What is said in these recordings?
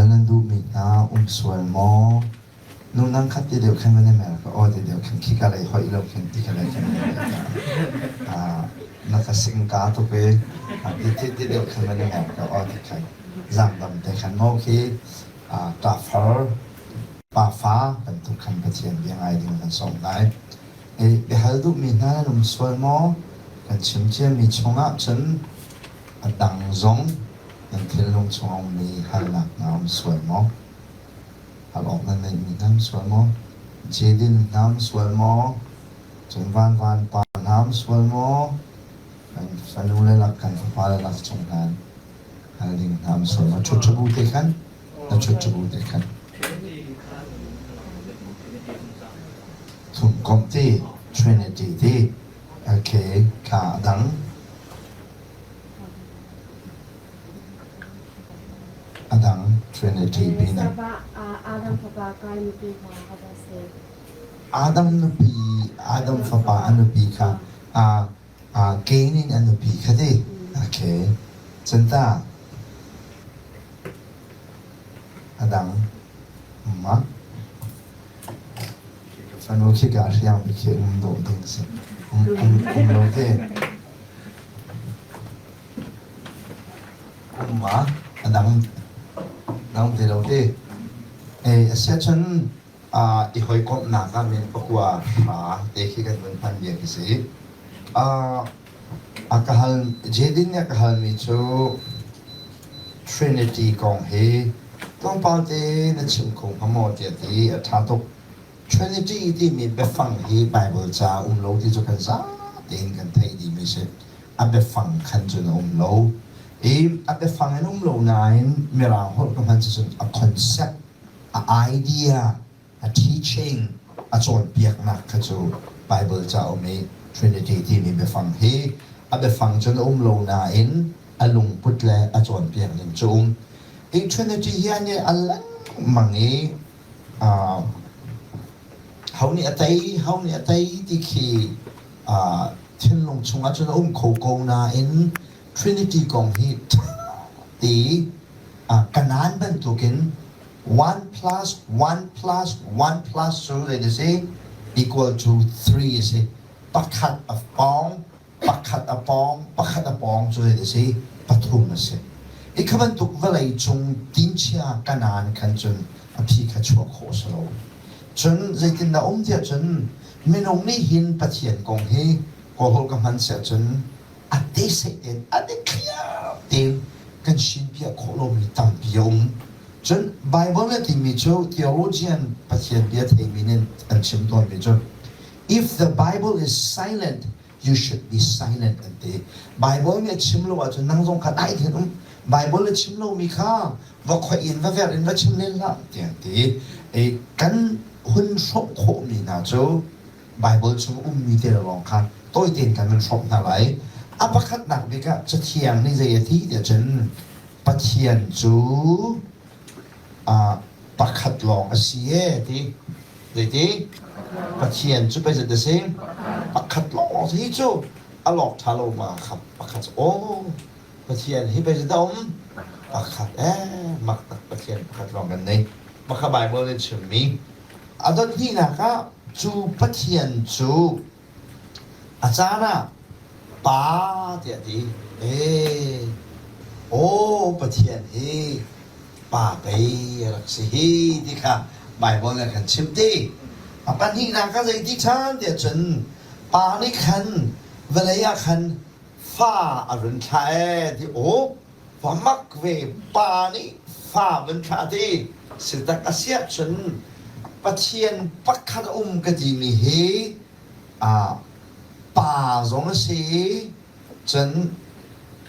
Hal nan duhmi hna um sual maw? Nu nang khat ti deuh khan van i mer ka aw ti deuh khan khika lei hoih lo khin ti ka lei khan na ka singka tuk i ti ti ti deuh khan van i mer ka aw ti khan zaangdam te khan maw khi ṭafar pafa bantuk khan Pathian bia ngai ding kan sawm lai. Biahal duhmi hna nan um sual maw? Kan chim ciami chungah cun a dang zong nan thinlung chung a ummi halnak hna um sual maw? Hal awk nan neihmi hna um sual maw? Jedin hna um sual maw? Cun vanvan pa hna um sual maw? Kan fanu le lak kan fapa le lak chung hna hal ding hna um sual maw? Ṭhut ṭhabu te khan na ṭhut ṭhabu te khan thumkomh ti Trinity ti okay kha a dang A dang Trinity pinah. Adam fapa Kain nupi kha a va si. Adam nupi, Adam fapa a nupi kha a Cain in a nupi kha ti. Okay. Cun ta a dang ma fanu khi ka hriang bik khi um dawh ding si. Um um um lo te. Um ma a dang dang ti lo ti. Ei a sia cun i hawikomhnak ah min pakua hra te khi kan vun hman bia khi si. A ka hal Jedin nih a ka halmi cu Trinity kong hi tlawmpal te na chim kho hnga maw tiah ti a ṭha tuk. Trinity timi biafang hi Baibal ca um lo ti cu kan zate in kan theih dihmi si. A biafang khan cun a um lo. I a biafang in um lo nain Mirang holh ka hman cun a concept, a idea, a teaching, a cawnpiaknak kha cu Baibal ca um i Trinity timi biafang hi a biafang cun a um lo nain a lungput le a cawnpiak ning cu um. Hi Trinity hi an i a lengmang i ho nih a tei, ho nih a tei ti khi thinlung chungah cun a um kho ko nain Trinity kong hi ṭha ti Kanaan bantukin 1 plus 1 plus 1 plus cu zei a si equal to 3 a si. Pakhat a pawng, pakhat a pawng, pakhat a pawng cu zei a si pathum a si. Hi kha bantuk vawlei cung tinchia Kanaan khan cun a phi kha chuah khawh a si lo. Cun zeitindah um tiah cun minung nih hin Pathian kong hi Kawlholh ka hman siah cun a te tein a dikthliar tein kan sinpiah khawh lomi tampi a um. Cun Bible nih a timi cu theologian Pathian bia theimi nih an chim tawnmi cu if the Bible is silent you should be silent an ti. Bible nih a chim lo ahcun nang zong kha dai tein um. Bible a chim lomi kha va khoih in va verh in va chim len hlah tiah an ti. E, kan hun hrawmh khawhmi hna cu Baibal chung ummi te lawng kha tawi tein kan van hrawmh hna lai. A pakhatnak bik ah Cathiang nih zei a ti tiah cun Pathian cu uh, pakhat lawng a si e ti. Zeiti? Pathian cu pei zat a si? Pakhat lawng hi cu a lawk ṭha lo ma kha pakhat aw Pathian hi pei zat a um? Pakhat eh mak tak Pathian pakhat lawng kan nei. Maka Baibal nih chimmi A dot hnihnak ah cu Pathian cu a caan ah Pa tiah a ti. Ee, aw Pathian hi Pa pei a rak si hi ti kha Baibal nih a kan chimh ti. A pahnihnak ah zei ti ṭhan tiah cun Pa nih khan vawlei ah khan fa a run thlah ee ti aw Va mak ve pa nih fa van thlah ti sitak a si ahcun Pathian pakhat a um ka timi hi ah pa zong a si cun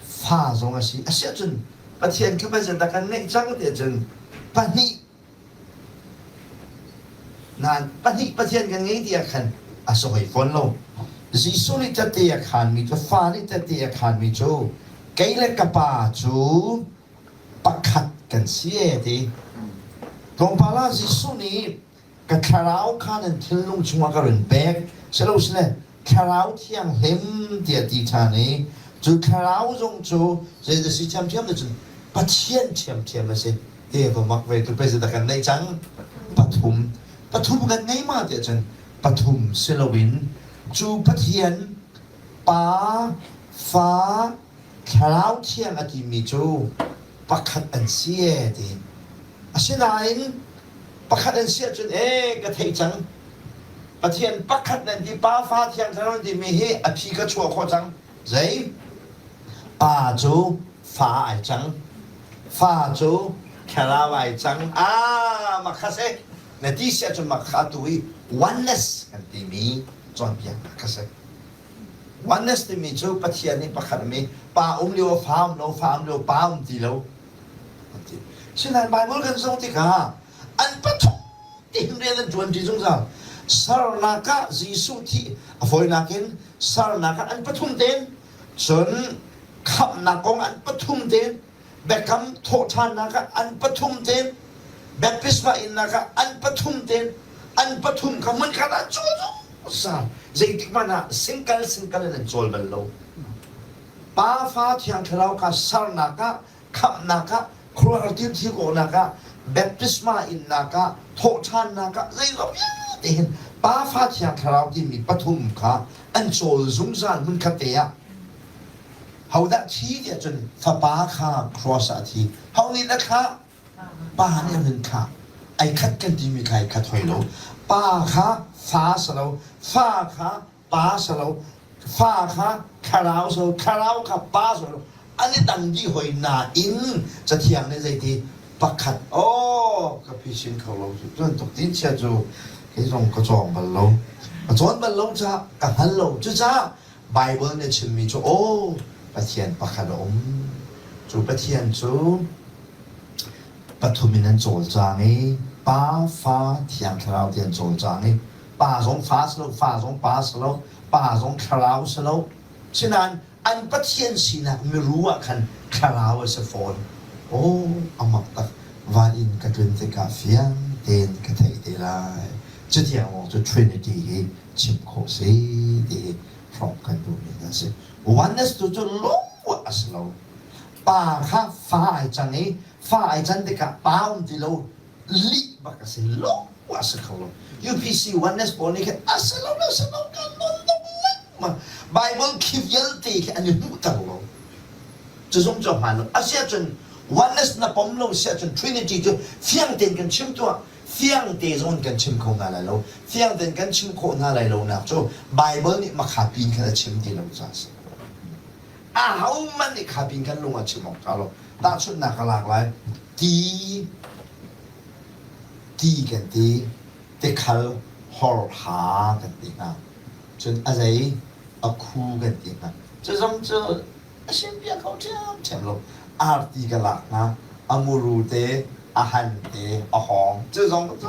fa zong a si a si ahcun Pathian kha pei zeidah kan ngeih cang ti ahcun pahnih Nain pahnih Pathian kan ngei ti ah khan a si hoi fawn lo. Jesuh nih tehte a khaanmi cu fa nih tehte a khaanmi cu kei le ka pa cu pakhat kan si e ti. Tlawmpal ah Jesuh nih ka thlarau kha nan thinlung chungah ka run pek silosile thlarau thianghlim tiah ti ṭhan i cu thlarau zong cu zeidah si ṭhiamṭhiam ti cun Pathian ṭhiamṭhiam a si. Hi va mak ve tu president kan neih cang. Pathum. Pathum kan ngei ma tiah cun pathum si loin cu Pathian Pa, Fa, Thlarau Thiang a timi cu pakhat an si ee ti. Asinain pakhat an si ahcun ee ka theih cang. Pathian pakhat nan ti Pa, Fa, Thiang Thlarau nan timi hi a phi ka chuah khawh cang. Zei? Pa cu fa ai cang. Fa cu thlarau ai cang. Ah, makha si. Na ti si ahcun makha tu i oneness kan timi cawnpiaknak kha si. Oneness timi cu Pathian nih pakhat mi pa um lio fa um lo, fa um lio pa um ti lo. Sinain Bible kan zoh tikah an pathum tiin rian an ṭuan ṭi zungzal. Sernak ah Jesuh thih a fawinak in sernak ah an pathum tein cun khamhnak kong an pathum tein biakam thawhṭhannak ah an pathum tein baptisma innak ah an pathum tein an pathum kha hmunkhat ah cawl zungzal. Zeitik hmanh ah singkal singkal in an cawl bal lo. Pa Fa Thiang Thlarau kha sernak ah khamhnak ah khuaruahhar thil thil kawhnak ah baptisma innak ah thawhṭhannak ah zeizong vialte hin Pa Fa Thiang Thlarau timi pathum kha an cawl zungzal hmunkhat te ah hodah thi tiah cun fapa kha cross ah a thi ho nih na thlah pa nih a hun thlah ai khat kan timi kha ai khat hoi lo pa kha fa si lo fa kha pa si lo fa kha thlarau si lo thlarau kha pa si lo an i dang dih hoi nain cathiang nih zeiti pakhat aw ka phisin kho lo cu bantuk tin chia cu kei zong ka cawng bal lo ka cawn bal lo caah ka hngal lo cucaah Bible nih chimmi cu aw Pathian pakhat a um cu Pathian cu pathum in an cawlcang i Pa Fa Thiang Thlarau ti an cawlcang i Pa zong fa si lo, fa zong pa si lo, pa zong thlarau si lo. Sinain an Pathian sinak miru ah khan thlarau a si fawn. Aw, a mak tak. Van in ka tlun tikah fiang tein ka theih te lai. Cutiang lawng cu Trinity hi chim khawh si ti hi hrawmh kan duhmi hna si. Oneness tu cu lungruah a si lo. Pa kha fa ai cang i fa ai can tikah pa um ti lo lih bak a si lo a si kho lo UPC oneness pawl nih khin a si lo a si lo kan non dong lengmang Bible khi vialte khi an i hmuhter lo cu zong cu a hmaan lo a si ahcun oneness na pom lo si ahcun Trinity cu fiang tein kan chim tuah fiang te zong kan chim kho hna lai lo fiang tein kan chim khawh hna lai lo nak cu Bible nih makha pin khan a chim ti lo ca a si ahohmanh nih kha pin kan lung a chim awk ṭha lo tahchunhnak ka lak lai ti ti kan ti tikhal horha kan ti hna cun a zei a khu kan ti hna cu zong cu a simpiak kho ṭhiamṭhiam lo arti ka lak hna a muru te a han te a hawng cu zong cu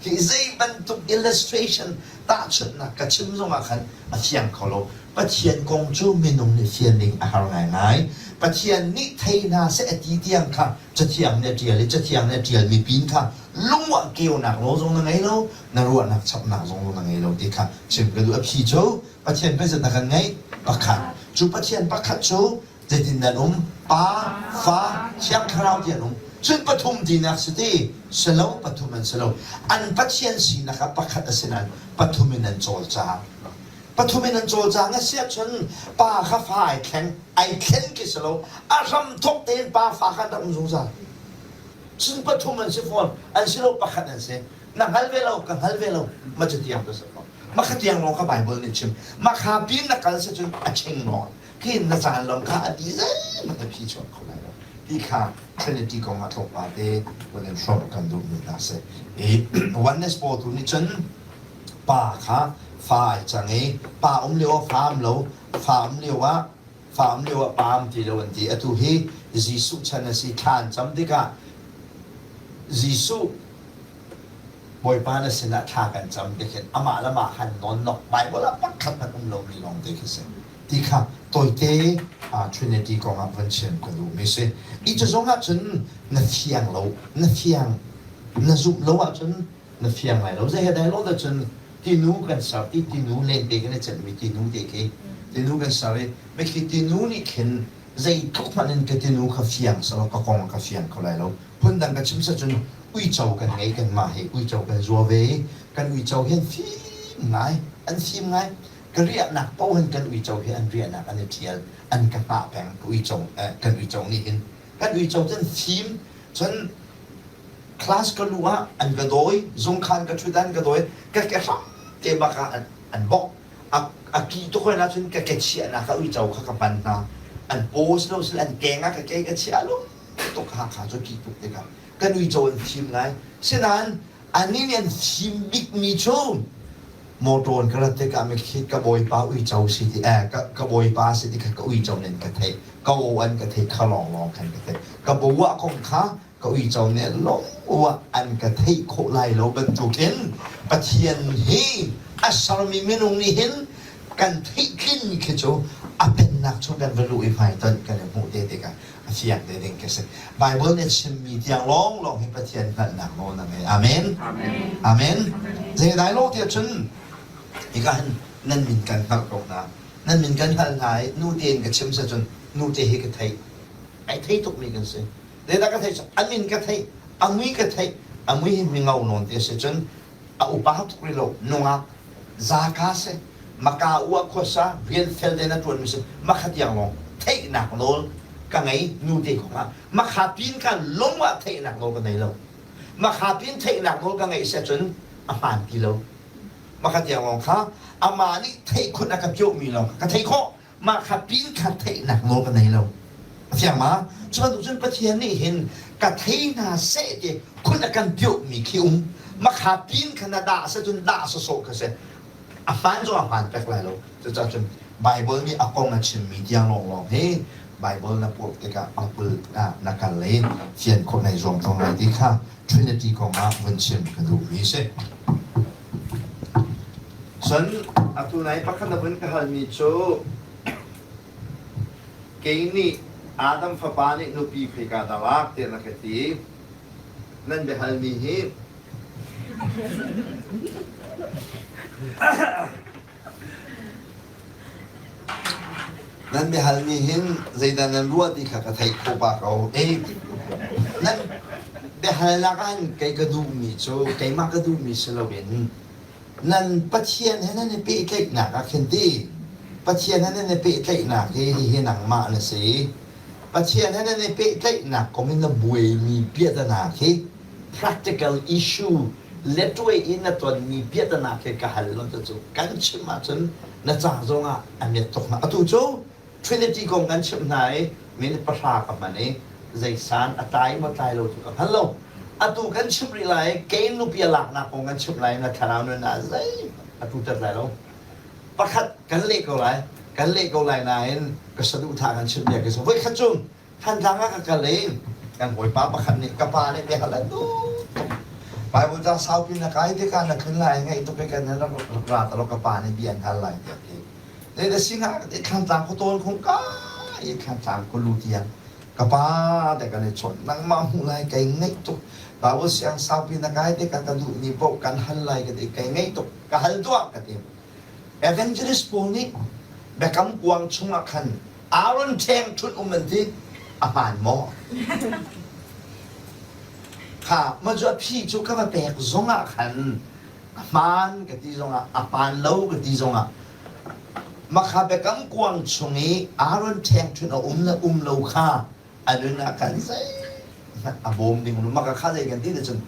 hi zei bantuk illustration tahchunhnak ka chim zongah khan a fiang kho lo Pathian kong cu minung nih fian ding a har ngaingai. Pathian nih thei hna seh a ti tiang kha Cathiang nih a ṭial i Cathiang nih a ṭialmi pin kha lungwah keunak nawl zong na ngei lo, na ruahnak chapnak zong na ngei lo ti kha chim ka duh. A phi cu Pathian pei na kan ngeih pakhat. Cu Pathian pakhat cu zeitin nan um? Pa, Fa, Thiang Thlarau ti an um. Cun pathum tinak si ti, si lo pathum an si lo. An Pathian sinak ah pakhat a si nain pathum in an cawlcang. Pathum in an cawlcang a si ahcun pa kha fa ai thleng, ai thlen khi si lo. A hram thawk tein pa fa kha an rak um zungzal. Cun pathum an si fawn, an si lo pakhat an si. Na hngal ve lo, ka hngal ve lo, ma cu tiang tu si ko. Ma kha tiang lawng kha Bible nih chim. Ma kha pin na kal si cun a ching nawn. Khi na caan lawng kha a di zeihmanh a phi chuak kho lai lo. Ti kha Trinity kong ah tlawmpal te vun in hrawmh kan duhmi hna si. I oneness pawl tu nih cun Pa kha fa ai cang i pa um lio ah fa um lo, fa um lio ah fa um lio ah pa um ti lo an ti. Atu hi Jesuh chan a si. Thla an cam tikah Jesuh Bawipa na sinah thla kan cam ti khin amah le amah khan nawnnok Bible ah pakhat hmanh um lomi lawng te khi si. Ti kha tawite Trinity kong ah van chim ka duhmi si. I cu zong ah cun na fiang lo, na fiang, na zumh lo ahcun na fiang lai lo. Zei he dai lo cun tinu kan ser ti tinu lente kan i celhmi tinu te khi tinu kan ser i mikhi tinu nih khin zeitluk hmanh in ka tinu kha fiang selaw ka kong ka fiang kho lai lo. Phundang ka chim cun uico kan ngei kanmah hi uico kan zua ve i kan uico hi an fim ngai an fim ngai. Ka riahnak paoh hin kan uico hi an riahnak an i ṭhial an ka hngah peng ka uico kan uico nih hin kan uico cu an fim cun class ka luh ah an ka dawi zungkhan ka ṭhut ah an ka dawi ka ke hram te bak ah an bok a ki tuk hoi ahcun ka ke chiahnak ah uico kha ka hman hna an paw si lo sil an keng ah ka ke ka chiah lung tuk Hakha cu ki tuk tikah kan uico an fim ngai sinain anih nih an fim bikmi cu motor in ka rat tikah mikhi ka bawipa uico si ti eh ka, ka bawipa si ti kha ka uico nih an ka theih ka aw an ka theih kha lawnglawng khan ka theih ka bawah kong kha ka uico nih lawng an ka theih khawh lai lo bantukin Pathian hi a sermi minung nih hin kan theih tlinmi khi cu a pennak chung kan va luh i hmaitonh kan i hmuh te tikah a fiang te ding khi si. Bible nih a chimmi tiang lawnglawng hi Pathian hngalhnak nawl na ngei. Amen. Amen. Zeidai lo tiah cun hika hin nan min kan hngalh ko hna. Nan min kan hngal hna i nu tein ka chim si cun nu te hi ka theih. Ai thei tukmi kan si. Zeidah ka theih? A min ka theih, a mui ka theih, a mui hi mi ngau nawn te si cun a upa tuk rih lo, nungak zaka si, maka ua khuasa rian fel te na ṭuan mi si, makha tiang lawng theihnak nawl ka ngei nu te kong ah makha pin kan lung ah theihnak nawl ka nei lo. Makha pin theihnak nawl ka ngeih si cun a hmaan ti lo. Makha tiang lawng kha amah nih theih khun a ka piahmi lawng ka theih khawh. Mah kha pin kha theihnak nawl ka nei lo. A fiang ma? Cu bantuk cun Pathian nih hin ka thei hna seh ti khun a kan piahmi khi um. Makha pin kha na dah seh cun dah sawsawh kha si. A hmaan zong a hmaan pek lai lo. Cucaah cun Baibal nih a kong a chimmi tiang lawnglawng hi Baibal na purh tikah na pul na kal i fian khawh nai zuam tawn lai ti kha Trinity kong ah vun chim ka duhmi si. Cun atu nai pakhat na vun ka halmi cu kei nih Adam fapa nih nupi khoika dah lak tiah na ka ti. Nan biahalmi hi Nan biahalmi hin zeidah nan ruah ti kha ka theih khawh pah ko. Ei, nan biahalnak ah hin kei ka duhmi cu keimah ka duhmi si loin nan Pathian he nan i pehtlaihnak ah khin ti Pathian he nan i pehtlaihnak hi hihi nangmah na si. Pathian he nan i pehtlaihnak kong in na buaimi piahtana khi practical issue letuai in na tonmi piahtana khi ka hal lo cu kan chim ahcun na ca zongah a miat tuk hna. Atu cu Trinity kong kan chimh hna i minute pahra ka hman i zeisan a tlai maw tlai lo cu ka hngal lo. Atu kan chimh rih lai Cain nupi a laknak kong kan chimh lai na thlarau nun ah zei a tuter lai lo. Pakhat kan leh ko lai kan leh ko lai nain ka saduhthah kan chimh bia khi voikhat cu Thantlang ah ka kal i kan hawipa pakhat nih ka pa nih biahal an duh tuk. Bible ca saupi na kai tikah na tlun lai ngaih tuk i kan rak ra ta lo ka pa nih bia an hal lai tiah ti. Zei da si hnga ka ti Thlantlang khuatawl khung ka i Thlantlang kulu tiang ka pa te kan i chawnh nangmah hmuh lai kai ngaih tuk Bible siang saupi na kai tikah ka duh ni paoh kan hal lai ka ti kai ngaih tuk ka hal tuah ka ti. Evangelist pawl nih biakam kuang chungah khan Aaron ṭhengṭhunh um an ti a hmaan maw? Kha ma cu a phi cu ka va pek zongah khan a hmaan ka ti zongah a hmaan lo ka ti zongah makha biakam kuang chung i Aaron ṭhengṭhunh a um le um lo kha a nun ah khan zeihmanh a bawm ding lo maka kha zei kan ti ti cun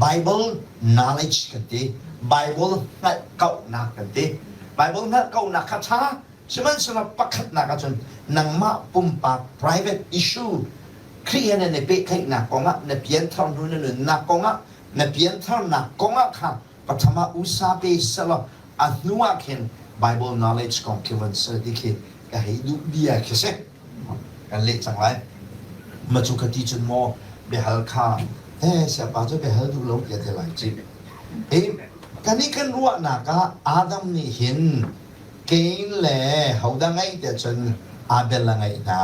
Bible knowledge kan ti Bible hngalh kauhnak kan ti Bible hngalh kauhnak kha ṭha sihmanhsehlaw pakhatnak ahcun nangmah pumpak private issue Khrih he nan i pehtlaihnak kongah na pianthar hnu na nunnak kongah na piantharnak kongah kha patham ah usa pe selaw a hnu ah khin Bible knowledge kong khi von sel ti khi ka hei duh bia khi si kan leh cang lai ma cu ka ti cun maw biahal kha he siapa cu biahal duh lo tiah ti lai ci hi kan i kan ruahnak ah Adam nih hin Cain le hodah ngeih tiah cun Abel a ngeih hna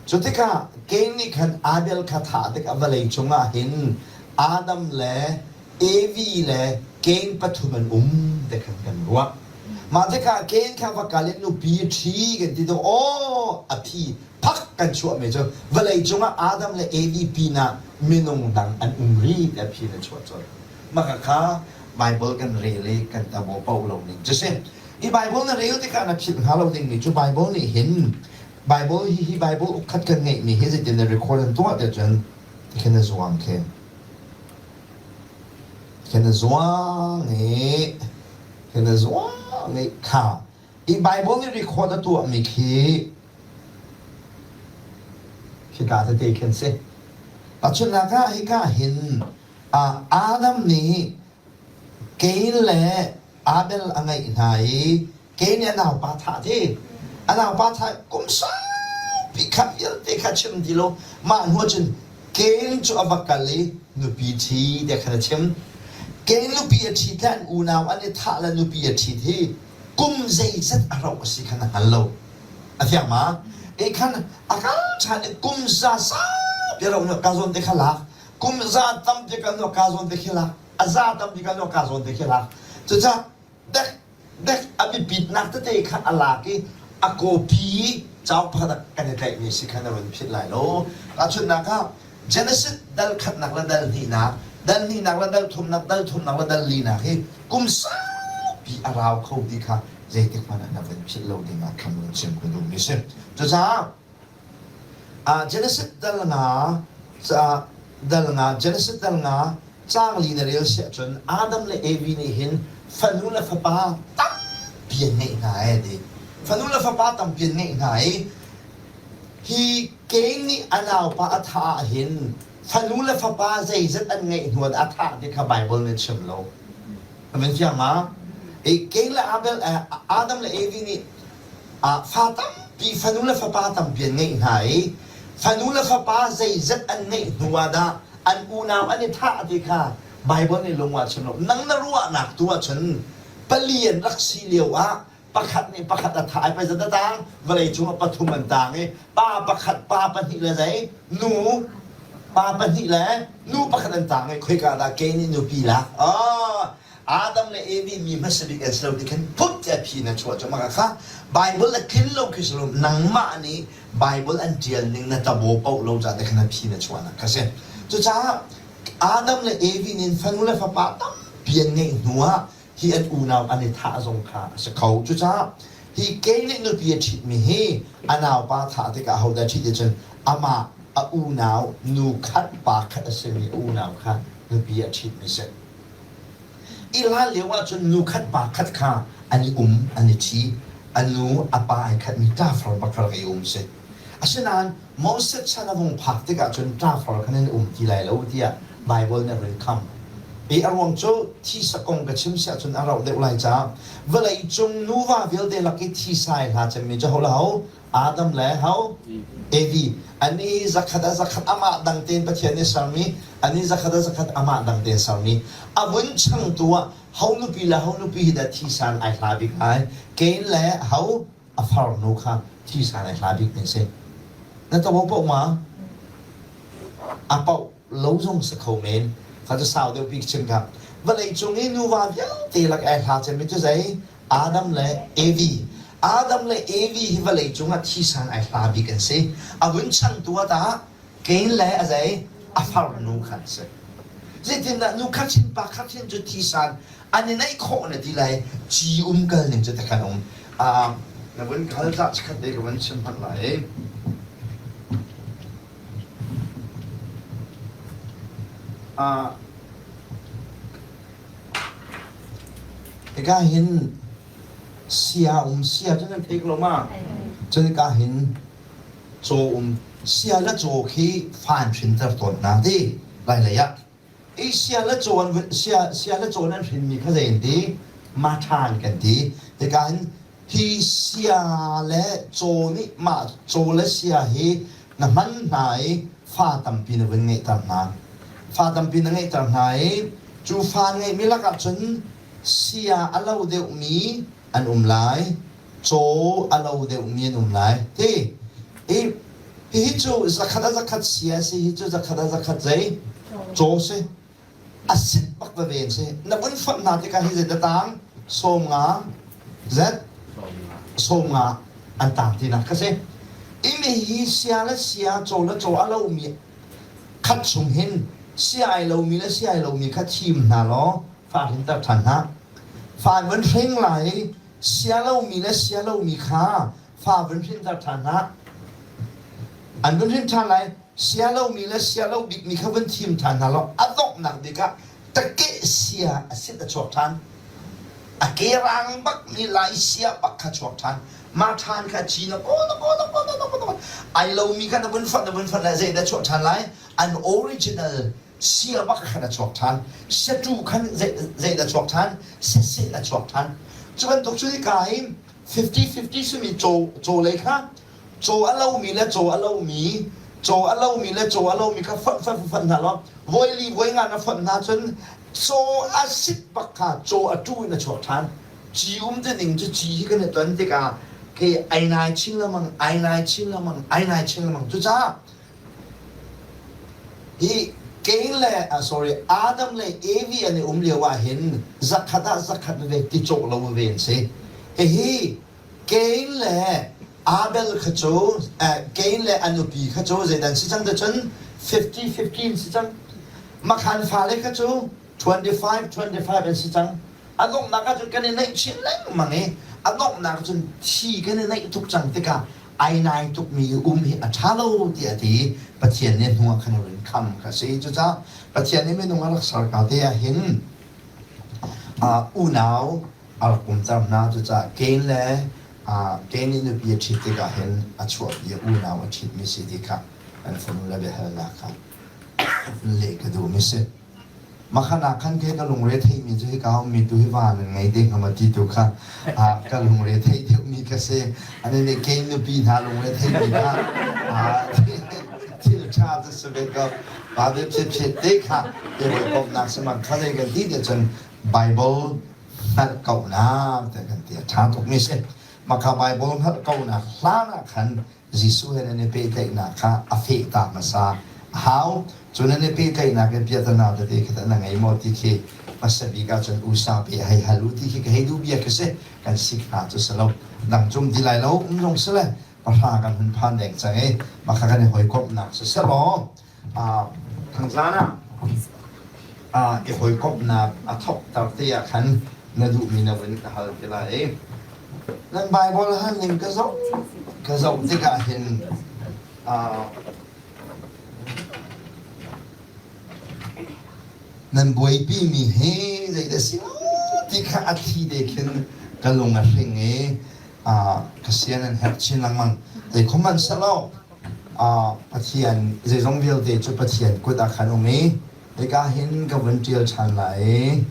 cu tikah Cain nih khan Abel kha thah tikah vawlei cungah hin Adam le Evi le Cain pathum an um ti khan kan ruah. Mah tikah Cain kha va kal in nupi ṭhi kan ti tuk aw a phi phak. kan chuahmi cu vawlei cungah Adam le Evi pinah minung dang an um rih tiah phi na chuah colh. Mah kha Bible kan rel i kan tabo paoh lo ning cu si. I Bible na rel tikah na philh hnga lo dingmi cu Bible nih hin Bible hi hi Bible ukkhat kan ngeihmi hi zeitin na record an tuah tiah cun tikhin na zuang khi. Tikhin na zuang i tikhin na zuang i kha i Bible nih record a tuahmi khi khika tete khin si. Tahchunhnak ah hika hin Adam nih Kain le Abel a ngeih hna i Kain nih a naupa thah ti. A naupa thah kum saupi kha vialte kha chim ti lo. Mah hnu cun Kain cu a va kal i nupi ṭhi tiah khan a chim. Kain nupi a ṭhit le an unau an i thah le nupi a ṭhit hi kum zeizat a rauh a si kha na hngal lo. A fiang ma? E khan a kal ṭhan i kum za saupi a rauh hnu ka zawn te kha lak. Kum za tampi ka hnu ka zawn te khi lak. A za tampi ka hnu ka zawn te khi lak. Cucaah dek dek a biapitnak tete kha a lak i a copy cauk pakhat ah kan i tlaihmi si kha na run philh lai lo. Tahchunhnak ah Genesis dal khatnak le dal hnihnak, dal hnihnak le dal thumnak, dal thumnak le dal linak hi kum saupi a rau kho ti kha zeitik hmanh ah na van philh lo ding ah khan run chim ka duhmi si. Cucaah Genesis dal nga dal nga Genesis dal nga caang li na rel siah cun Adam le Evi nih hin fanu le fapa tampi an ngeih hna ee ti. Fanu le fapa tampi an ngeih hna i hi Cain nih a naupa a thah ah hin fanu le fapa zeizat an ngeih hnu ah a thah ti kha Baibal nih chim lo. Amen fiang ma? I Cain le Abel, Adam le Evi nih fa tampi fanu le fapa tampi an ngeih hna i fanu le fapa zeizat an ngeih hnu ah dah an unau an i thah ti kha Baibal nih lung ah chim lo. Nang na ruahnak tu ahcun pali an rak si lio ah pakhat nih pakhat a thah i pei zat a tang vawlei cung ah pathum an tang i pa pakhat pa pahnih le zei nu pa pahnih le nu pakhat an tang i khoika dah Cain nih nupi lak oh Adam le Evi mi hmasa bik an si lo ti khan put tiah phi na chuah cu maka kha Bible a tlin lo khi si lo nangmah nih Bible an ṭial ning na tabo paoh lo ca te khan a phi na chuahnak kha si cucaah Adam le Evi nih fanu le fapa tampi an ngeih hnu ah hi an unau an i thah zong kha a si kho cucaah hi Cain nih nupi a ṭhitmi hi a naupa thah tikah ahodah ṭhit ti cun amah a unau nu khat pa khat a simi a unau kha nupi a ṭhitmi si I hlan lio ahcun nu khat pa khat kha an i um, an i ṭhi. A nu, a pa ai khatmi ṭafar bakar i um si. Asinain Moses chan a vung phak tikah cun ṭafar khan an um ti lai lo tiah Baibal nih a run kham. I a ruang cu thisa kong ka chim si ahcun a rauh deuh lai caah vawlei cung nuva vialte lak i thisa ai hla cemmi cu ho le ho Adam le ho? Evi. Ani zakhat a zakhat amah dang tein Pathian nih sermi, ani zakhat a zakhat amah dang tein sermi. A vun changtu ah ho nupi le ho nupi hi dah thisan ai hla bik ai? Cain le ho a farnu kha thisan ai hla bik mi si. Na tabo paoh ma? A paoh lo zong si kho men. Kha cu sau deuh bik chim kha. Vawlei cung i nuva vialte lak ai hla cemmi cu zei? Adam le Evi. Adam le Evi hi vawlei cungah thisan ai hla bik an si. A vun changtu ah tah Cain le a zei a farnu kha an si. Zeitindah nu khat hin pa khat hin cu thisan an i neih khawh na ti lai ci um kal ning cu takhan um. Uh, na vun kal cah chikhat te ka vun chim hmanh lai. Uh, Hika hin sia um sia cu nan thei ko lo ma? Cun hika hin caw um sia le caw khi fa an hrinter tawn hna ti Lailei ah. I sia le caw an sia sia le caw an hrinmi kha zei an ti? Maṭha kan ti. Hika hin hi sia le caw nih mah caw le sia hi na hman hna i fa tampi na vun ngeihter hna. Fa tampi na ngeihter hna i cu fa ngeihmi lakah cun sia a lo deuhmi an um lai, caw a lo deuhmi an um lai. Ti i hihi cu zakhat a zakhat sia si, hi cu zakhat a zakhat zei caw si. A sit bak veve an si. Na vun fonh hna tikah hi zei tang 90 zet 90 an tang tinak kha si. Imi hi sia le sia, caw le caw a lomi khat chung hin sia ai lomi le sia ai lomi kha thim hna law fa hrinter ṭhan hna. Fa an vun hring lai i sia lomi le sia lomi kha fa vun hrinter ṭhan hna. An vun hrin ṭhan lai. Sia lomi le sia lo bikmi kha vun thim ṭhan hna law a donghnak bik ah takeh sia a sit a chuak ṭhan. A ke rang bakmi lai sia bak kha chuak ṭhan. Mah ṭhan kha ci na kaw na kaw na kaw na kaw na kaw ai lomi kha na vun fonh na vun fonh le zeidah chuah ṭhan lai? An original sia bak khan a chuak ṭhan. Siaṭu khan zeidah chuak ṭhan? Siasin a chuak ṭhan. Cu bantuk cu hika hi 50-50 simi caw caw lei kha caw a lomi le caw a lomi caw a lomi le caw a lomi kha fonh fonh fonh hna law voi li voi nga na fonh hna cun caw a sit bak kha caw a ṭu in a chuak ṭhan. Ci um ti ning cu ci hi kan i ton tikah ke ai nai chin lengmang ai nai chin lengmang ai nai chin lengmang cucaah hi Cain le uh, sorry Adam le Evi an i um lio ah hin zakhat ah zakhat ve ti cawh lo ve an si. Hihi Cain le Abel kha cu Cain le a nupi kha cu zeidan si cang cun 50-50 si cang. Makhan fale kha cu 25-25 an si cang. A donghnak ah cun kan i naih chin lengmang i a donghnak cun thi kan i naih tuk cang tikah ai nai tukmi i um hi a ṭha lo tiah a ti i Pathian nih hnu ah khan a run kham kha a si. Cucaah Pathian nih minung a rak ser ka te ah hin unau a rak umter hna. Cucaah Cain le Cain nih nupi a ṭhit tikah hin a chuahpi a unau a ṭhitmi si ti kha an fanu le biahalnak kha leh ka duhmi si. Makhan ah khan ke ka lungre theihmi cu hika ummi tu hi va nan ngei ding hnga ti tu kha ka lungre theih deuhmi ka si. Ani nih kei nupi hna lungre theihmi kha thil ṭha cu si ve ko. Pa ve phiat te kha te hawikomhnak si man kha zei kan ti te cun Bible hngalh kauhnak te kan ti a ṭha tukmi si. Maka Bible hngalh kauhnak hlan ah khan Jesuh he nan i pehtlaihnak kha a feh ta hmasa a hau. Cu nan i pehtlaihnak in piahtana tete kha tah na ngei maw ti khi hmasa bik ahcun usa pe hei hal u ti khi ka hei duh bia khi si. Kan sik hna cu si lo. Dang cum ti lai lo um zong si le pahra kan hun phan deng cang i mah kha kan i hawikomhnak si selaw Thangzan ah i hawikomhnak a thawkter te ah khan na duhmi na vun ka hal te lai. Nan Baibal hal ning ka zoh ka zoh tikah hin nan buaipimi hi zeidah si ti kha a thli te khin ka lung a hring i ka sian an herh chin lengmang. Zei khom hmanhsehlaw Pathian zeizong vialte cu Pathian kut ah khan um i hika hin ka vun ṭial ṭhan lai.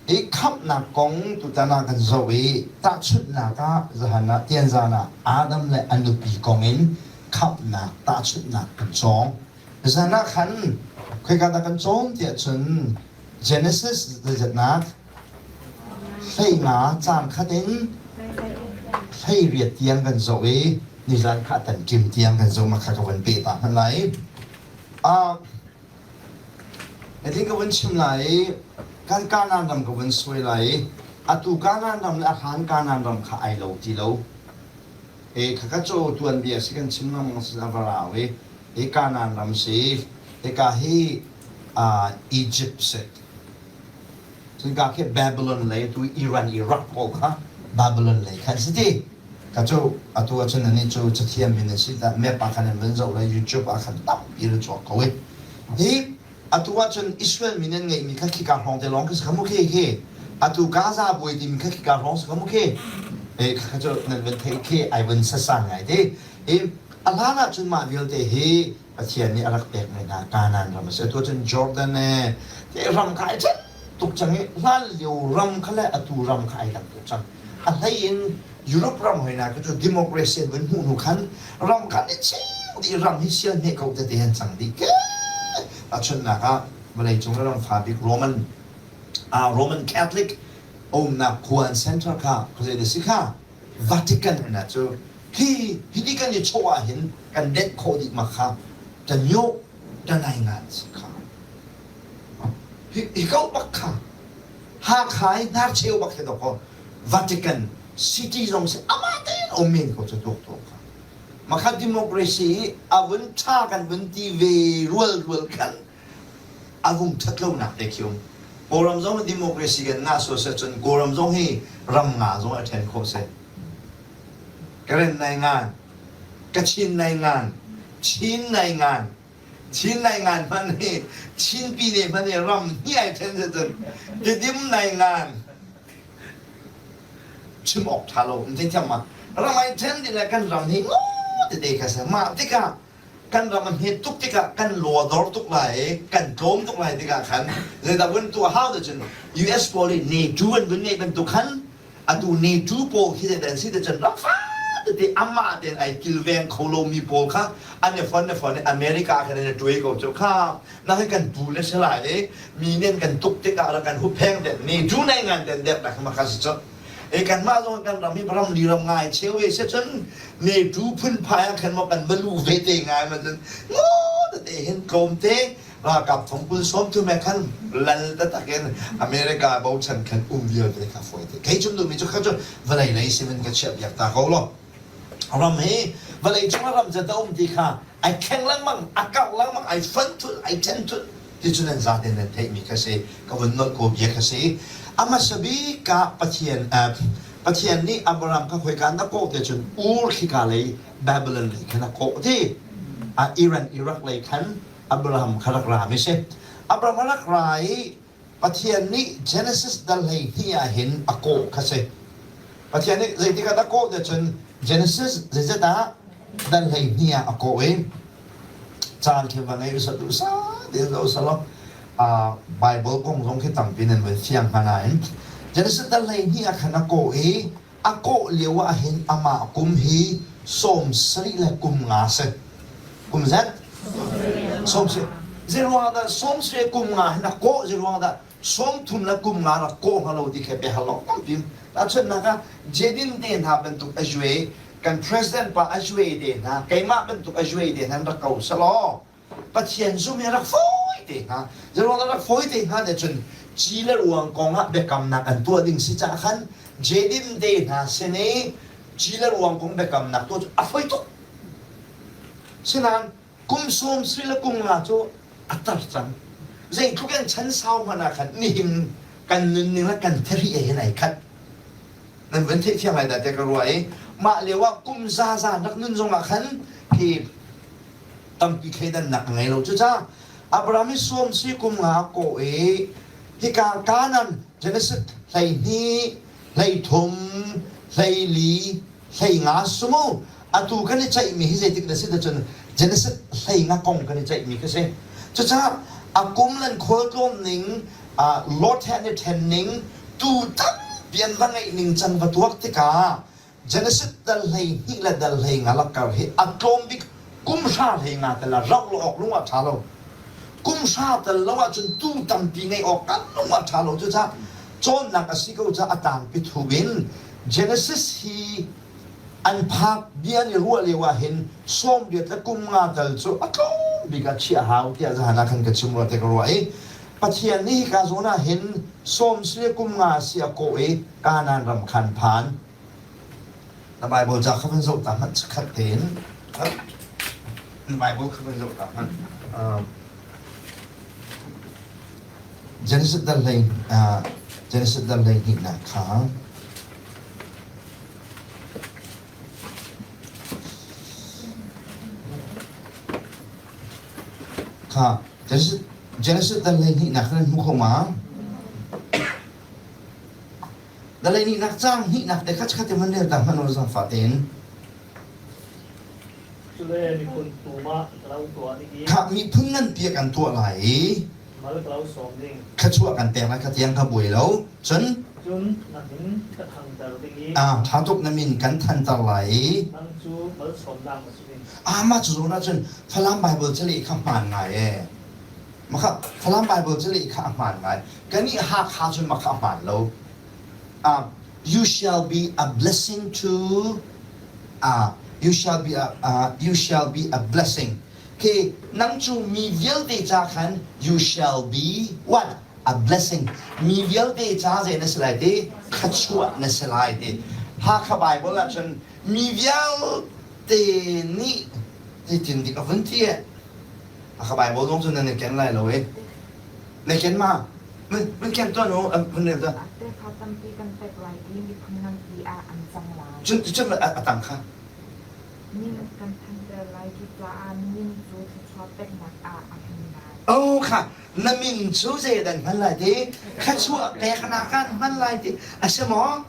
I khamhnak kong tutan ah kan zoh i tahchunhnak ah zahan ah tianzan ah Adam le a nupi kong in khamhnak tahchunhnak kan cawng. Zan ah khan khoika dah kan cawn tiah cun Genesis zeizatnak 15 caang khat in 18 tiang kan zoh i nizan kha tan ṭim tiang kan zoh ma kha ka van peh ta hmanh lai. Uh, Hitin ka vun chim lai i kan Kanaan ram ka vun suai lai i atu Kanaan ram le a hlan Kanaan ram kha ai lo ti lo. E khakha cu tuanbia si kan chim lengmang si a va rau i hi Kanaan ram si hika hi uh, Egypt si cun ka khi Babylon lei tu Iran Iraq pawl kha Babylon lei khan si ti ka cu atu ahcun ani cu cathiam min si ta map ah khan an van zoh le YouTube ah khan tampi na chuak ko i hi Atu ahcun Israel mi nan ngeihmi kha khika hrawng te lawng khi si kha mu khi khi. Atu Gaza buai timi kha khika hrawng si kha mu khi. E kha cu nan van theih khi ai van sasa ngai te. I a hlan ahcun mah vialte hi Pathian nih a rak pekmi hna Kanaan ram a si. Atu ahcun Jordan e te ram kha ai ṭhen tuk cang i hlan lio ram kha le atu ram kha ai dang tuk cang. A hlei in Europe ram hoi hna cu democracy an vun hmuh hnu khan ram kha ni cheu dih ram hi sial hme ko tete an cang dih ke tahchunhnak ah vawleicung le ram fa bik Roman uh, Roman Catholic umnak khua an center kha khuazei da si kha Vatican na cu hi hi kan i chaw ah hin kan denh khawh dih ma kha kan yo ta nai ngan si kha. Hi ko bak kha Hakha i hnarcheu bak hi dawkaw Vatican City zong si amah tein um men ko cu tuak tuak kha. Makha democracy hi a vun ṭha kan vun ti ve rual rual khan a vung ṭhat lonak te khi um. Kawlram zong democracy kan ngah sual seh cun Kawlram zong hi ram nga zong a ṭhen khawh seh. Karen nai ngan, Kachin nai ngan, Chin nai ngan, Chin nai ngan hmanh hi Chin pine hmanh hi ram hnih ai ṭhen seh cun Tidim nai ngan chim awk ṭha lo in theithiam ma ram ai ṭhen ding le kan ram hi ngo tete kha si mah tikah kan ram a hmet tuk tikah kan lawdor tuk lai i kan tlawm tuk lai tikah khan zeidah vun tuah hau te cun US pawl i NATO an vun ngeih bantuk khan atu NATO pawl khi zeidah an si te cun ram fa tete amah tein ai kilveng kho lomi pawl kha an i fon i fon i America khan an i ṭuai ko cu kha na hi kan pu le si lai i mi nih an kan tuk tikah rak kan huppheng den NATO nei ngan den dek nak ma kha si cu e kanmah zong kan ram hi ram li ram ngai cheu ve se cun NATO phunphai ah khan maw kan va lu ve te ngai ma cun ngo tete hin tlawmte ralkap thongkul sawm thum he khan lal taktak in America bochan khan um vialte kha fawi te kei chung duhmi cu kha cu vawlei lei simin ka chiah piak ta ko lo ram hi vawlei cung ah ram zat a um ti kha ai thleng lengmang a karh lengmang ai fon thulh ai ṭhen thulh ti cu nan zaten nan theihmi kha si ka vun nolh ko bia kha si a hmasa bik ah Pathian Pathian nih Abraham kha khoika na kawh te cun Ur khika lei Babylon lei khan a kawh ti Iran Iraq lei khan Abraham kha rak ra mi si Abraham a rak ra i Pathian nih Genesis dal 12 ah hin a kawh kha si. Pathian nih zeitik ah dah kawh ti cun Genesis zeizat ah dal 12 ah a kawh i caan khi va ngei usah duhsah tein zoh usah law Bible kong zong khi tampi nan van fiang hnga nain Genesis dal 12 ah khan a kawh i a kawh lio ah hin amah kum hi 70 le kum nga si. Kum zat? 70. Zeiruang dah 70 kum nga hin a kawh zeiruang dah 30 le kum nga rak kawh hnga lo ti khi biahal lo tampi. Tahchunhnak ah Jedin te hna bantuk a zue kan president pa a zue te hna keimah bantuk a zue te hna rak ko selaw Pathian zum hi rak fawi te hnga. Zeiruang dah rak fawi te hnga te cun ci le ruang kong ah biakamnak an tuah ding si caah khan Jedim te hna sin i ci le ruang kong biakamnak tuah cu a fawi tuk. Sinain kum sawm sri le kum nga cu a tar cang. Zeitluk in chan sau hmanh ah khan nihin kan nunning le kan theri he hin ai khat. Nan van theihthiam lai dah tiah ka ruah i mah lio ah kum zaza rak nun zong ah khan khi tampi thleidannak a ngei lo. Cucaah Abraham hi sawm si kum nga kawh i hika Canaan Genesis 12, 13, 14, 15 sumu atu kan i ceihmi hi zeitik na si cun Genesis 15 kong kan i ceihmi ka si. Cucaah a kum lan khualtlawm ning Lot he an i ṭhen ning tu tampi an va ngeih ning cang va tuak tikah Genesis dal 12 le dal 15 lakar hi a tlawm bik kum hra 15 tel ah rauh lo awk lung ah ṭha lo. Kum hra tel lo ahcun tu tampi ngeih awk kan lung ah ṭha lo. Cucaah cawnnak a si ko caah a tlangpi thup in Genesis hi an phak bia an i ruah lio ah hin 80 le kum nga tal cu a tlawm bik ah chiah hau tiah zahan ah khan ka chim rua te ka ruah i Pathian nih hika zawn ah hin sawm si le kum nga si a kawh i Kanaan ram khan phan. Na Bible ca kha van zoh ta hmanh chikkhat tein. Na Bible kha van zoh ta hmanh. Genesis dal hlei Genesis dal hlei hnihnak kha kha Genesis Genesis dal hlei hnihnak kha nan hmu kho ma? Dalei nihnak caang hnihnak te kha chikkhat te man rel ta hmanh u zaangfah tein. Cule miphun tumah ka lo tuah ding i Khah miphun nganpi a kan tuah lai i mal ka lo sawm ding. thluachuah kan pek lai kha tiang ka buai lo. Cun Cun na min ka thangter ding i ah ṭha tuk na min kan thanter lai i nang cu malsawmnak na si ding. ah mah cu zawn ahcun Falam Bible caleh kha hmaan ngai ee. Makha Falam Bible caleh kha a hmaan ngai. Kannih Hakha cun makha a hmaan lo. Uh, you shall be a blessing to uh, you shall be a uh, you shall be a blessing. Okay, nang cu mi vialte ca khan you shall be what? A blessing. Mi vialte ca zei na si lai ti? Thluachuah na si lai ti. Hakha Bible ahcun mi vialte nih zeitin dik a vun ti eh. Hakha Bible zong cu nan i ken lai lo eh. Na ken ma? Mun ken tuan u, mun rel tuan. Tefa tampi kan pek lai i miphun nganpi ah an cang lai. Cun cun a tang kha. Min kan thanter lai cucaah min cu thluachuah peknak ah a hman lai. Oh kha na min cu zeidan hman lai ti thluachuah peknak ah hman lai ti a si maw?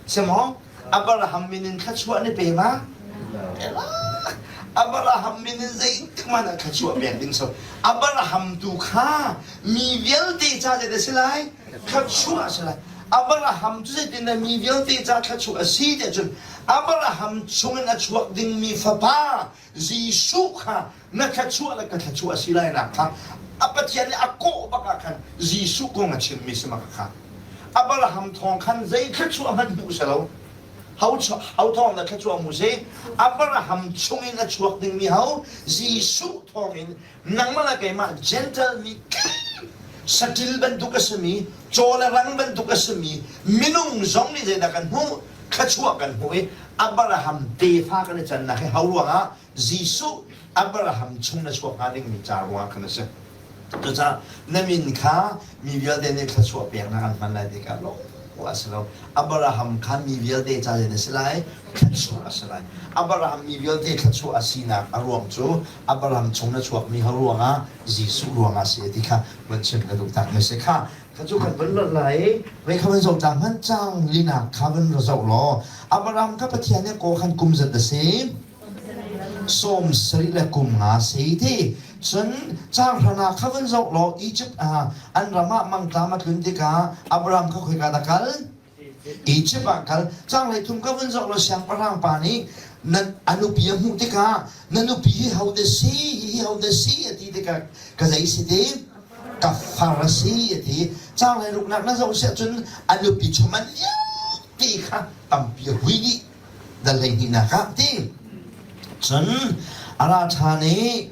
Si maw? Abraham min in thluachuah ni pe ma? Abraham min in zeitik hmanh ah thluachuah pek ding so Abraham tu kha mi vialte ca zei a si lai? Thluachuah a si lai. Abraham cu zeitindah mi vialte ca thluachuah a si tiah cun Abraham chungin a chuak dingmi fapa Jesuh kha na thluachuah le ka thluachuah a si lai nak kha a Pathian nih a kawh bak ah khan Jesuh kong a chimmi si mak kha. Abraham thawng khan zei thluachuah hmanh hmuh si lo. Ho ho thawng dah thluachuah hmu si? Abraham chungin a chuak dingmi ho Jesuh thawngin nangmah le keimah Gentile mi saṭil bantuk a simi caw le rang bantuk a simi minung zong nih zeidah kan hmuh thluachuah kan hmuh i Abraham tefa kan i cannak hi ho ruangah Jesuh Abraham chung na chuak hnga dingmi ca ruangah khan a si. Cucaah na min kha mi vialte nih thluachuah peknak an hman lai tikah lawng a si lo. Abraham kha mi vialte ca in a si lai, thluachuah a si lai. Abraham mi vialte thluachuah a sinak a ruang cu Abraham chung na chuakmi ho ruangah Jesuh ruangah a si ti kha van chim ka duh tak mi si kha. Kha cu kan van rat lai i vei kha van zoh ta hmanh cang linak kha van ra zoh law Abraham kha Pathian nih kaw khan kum zat a si. 70 le kum nga si ti cun caang hran ah kha vun zoh law Egypt ah an ram ah mangṭam a tlun tikah Abraham kha khoika dah kal Egypt ah kal caang hleithum kha vun zoh law siangpahrang pa nih na a nupi a hmuh tikah na nupi hi ho dah si hihi ho dah si a ti tikah ka zei si ti ka far a si a ti caang hleiruknak na zoh siah cun a nupi chawman vialte kha tampi a hui dih dal hleihnihnak ah ti cun a ra ṭhan i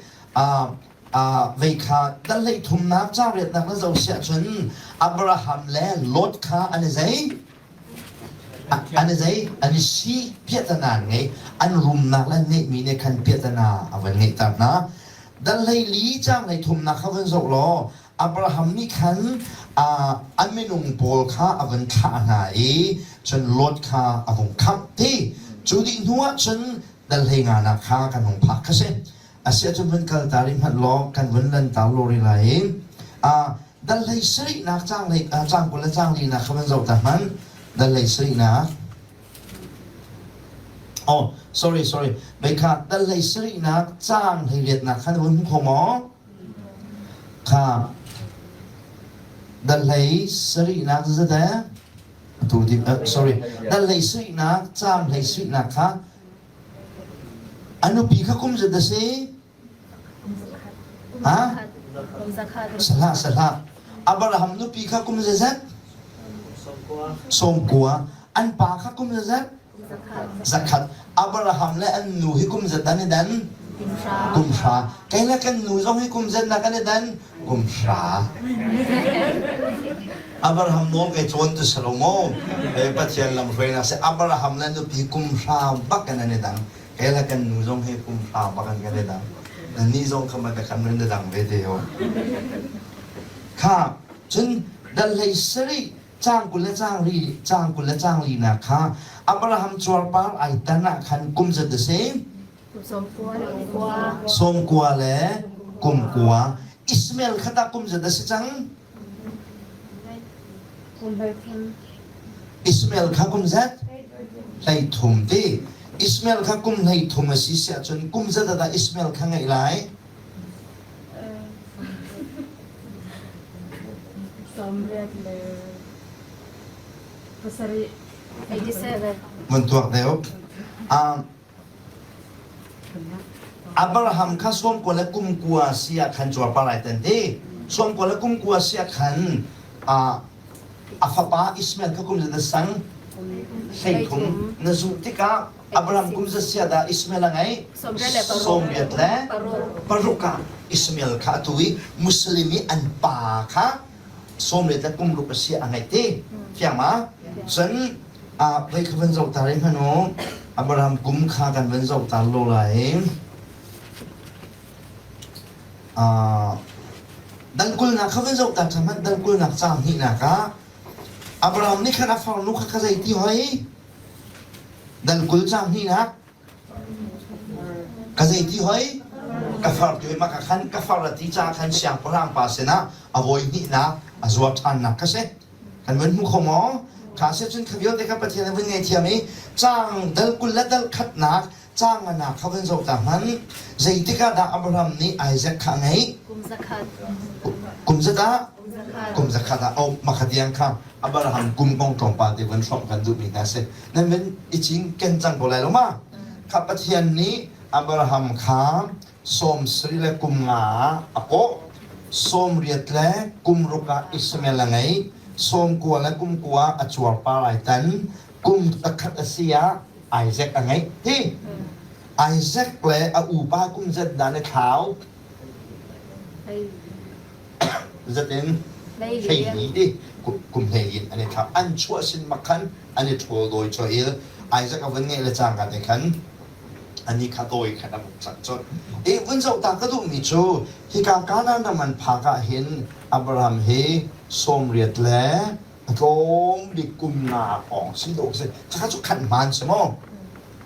vei kha dal hleithumnak caangriatnak na zoh siah cun Abraham le Lot kha an i zei an i zei an i si piahtana an ngei an rumnak le ngeihmi nih khan piahtana a van ngeihter hna dal hleili caang hleithumnak kha van zoh law Abraham nih khan a minung pawl kha a vun thlah hna i cun Lot kha a vung khamh ti. Cu dih hnuah cun dal hlei nganak kha kan hung phak kha si. Asiah cun vun kal ta rih hmanh law kan vun lan ta law rih lai i dal hlei sarihnak caang hlei caang 20 le caang linak kha van zoh ta hmanh. Dal hlei sarihnak Oh, sorry, sorry. Mei kha dal hlei sarihnak caang hlei riatnak kha na vun hmu kho maw? Kha danhlei sarihnak zat eh atu di sorry danhlei sarihnak caam hlei sarihnak kha a nupi kha kum zat a si ha sahlah sahlah Abraham nupi kha kum zat 90 an pa kha kum zat Zakhat. Abraham le an nu hi kum zat dan i dan? Kum hra. Kei le kan nu zong hi kum zat na kan i dan? Kum hra. Abraham nawl kai cawn tu si lo maw? Pathian lam hruainak si Abraham le nupi kum hra bak in an i dang. Kei le kan nu zong hi kum hra bak in kan i dang. Nan nih zong kha man kan nan dang ve te ho. Kha cun dal hlei sarih Caang 20 le caang ri caang 20 le caang linak kha Abraham cuarpar ai tan ah khan kum zat a si? 90 le kum kua. Ishmael kha tah kum zat a si cang? Ishmael kha kum zat? 13 ti. Ishmael kha kum 13 a si siah cun kum zat ah dah Ishmael kha ngeih lai? 87. Mun tuak deuh. Abraham kha 90 le kum kua si ah khan cuarpar ai tan ti. 90 le kum kua si ah khan a fapa Ishmael kha kum zat a sang 13 na zuh tikah Abraham kum zat sia dah Ishmael a ngeih? 86 ah Ishmael kha atu i Muslim i an pa kha. Sawm le kum ruk a si a ngeih ti. Fiang ma? Cun voi kha van zoh ta rih hmanh u. Abraham kum kha kan van zoh ta lo lai. Dal kulnak kha van zoh ta ṭhan hmanh dal kulnak caang hnihnak ah Abraham nih khan a farnu kha ka zei ti hoi? Dal 20 caang hnihnak ka zei ti hoi? Ka far ti hoi mah ka khan ka far a ti caah khan siangpahrang pa sinah a voi hnihnak a zuar ṭhannak kha si. Kan vun hmu kho maw? Kha si cun kha vialte kha Pathian a vun ngei i caang dal 20 le dal khatnak caang nganak kha vun zoh ta hmanh. Zeitik ah dah Abraham nih Isaac kha a ngeih? Kum zakhat. Kum zat ah? Kum zakhat ah. Oh, makhatiang kha Abraham kum kong tlawmpal te vun hrawmh kan duhmi hna si. Nan vun i cinken cang ko lai lo ma? Kha Pathian nih Abraham kha 70 le kum nga ah a kawh. 80 le kum ruk ah Ishmael a ngei. 90 le kum kua a cuarpar ai tan. Kum zakhat a si ah Isaac a ngeih. Hi Isaac le a upa kum zat dah na thlau? Zat in hleili ti kum hleilin an i thlau. An chuah sin mak khan an i ṭhawl dawi choil. Isaac a vun ngeih le cangka te khan ani kha dawi khan a vung cang cun. I vun zoh ta ka duhmi cu hika Kanaan ram an phak ah hin Abraham hi 80 le a tlawm bik kum nga hrawng si dawh si. Khakha cu khan hmaan si maw?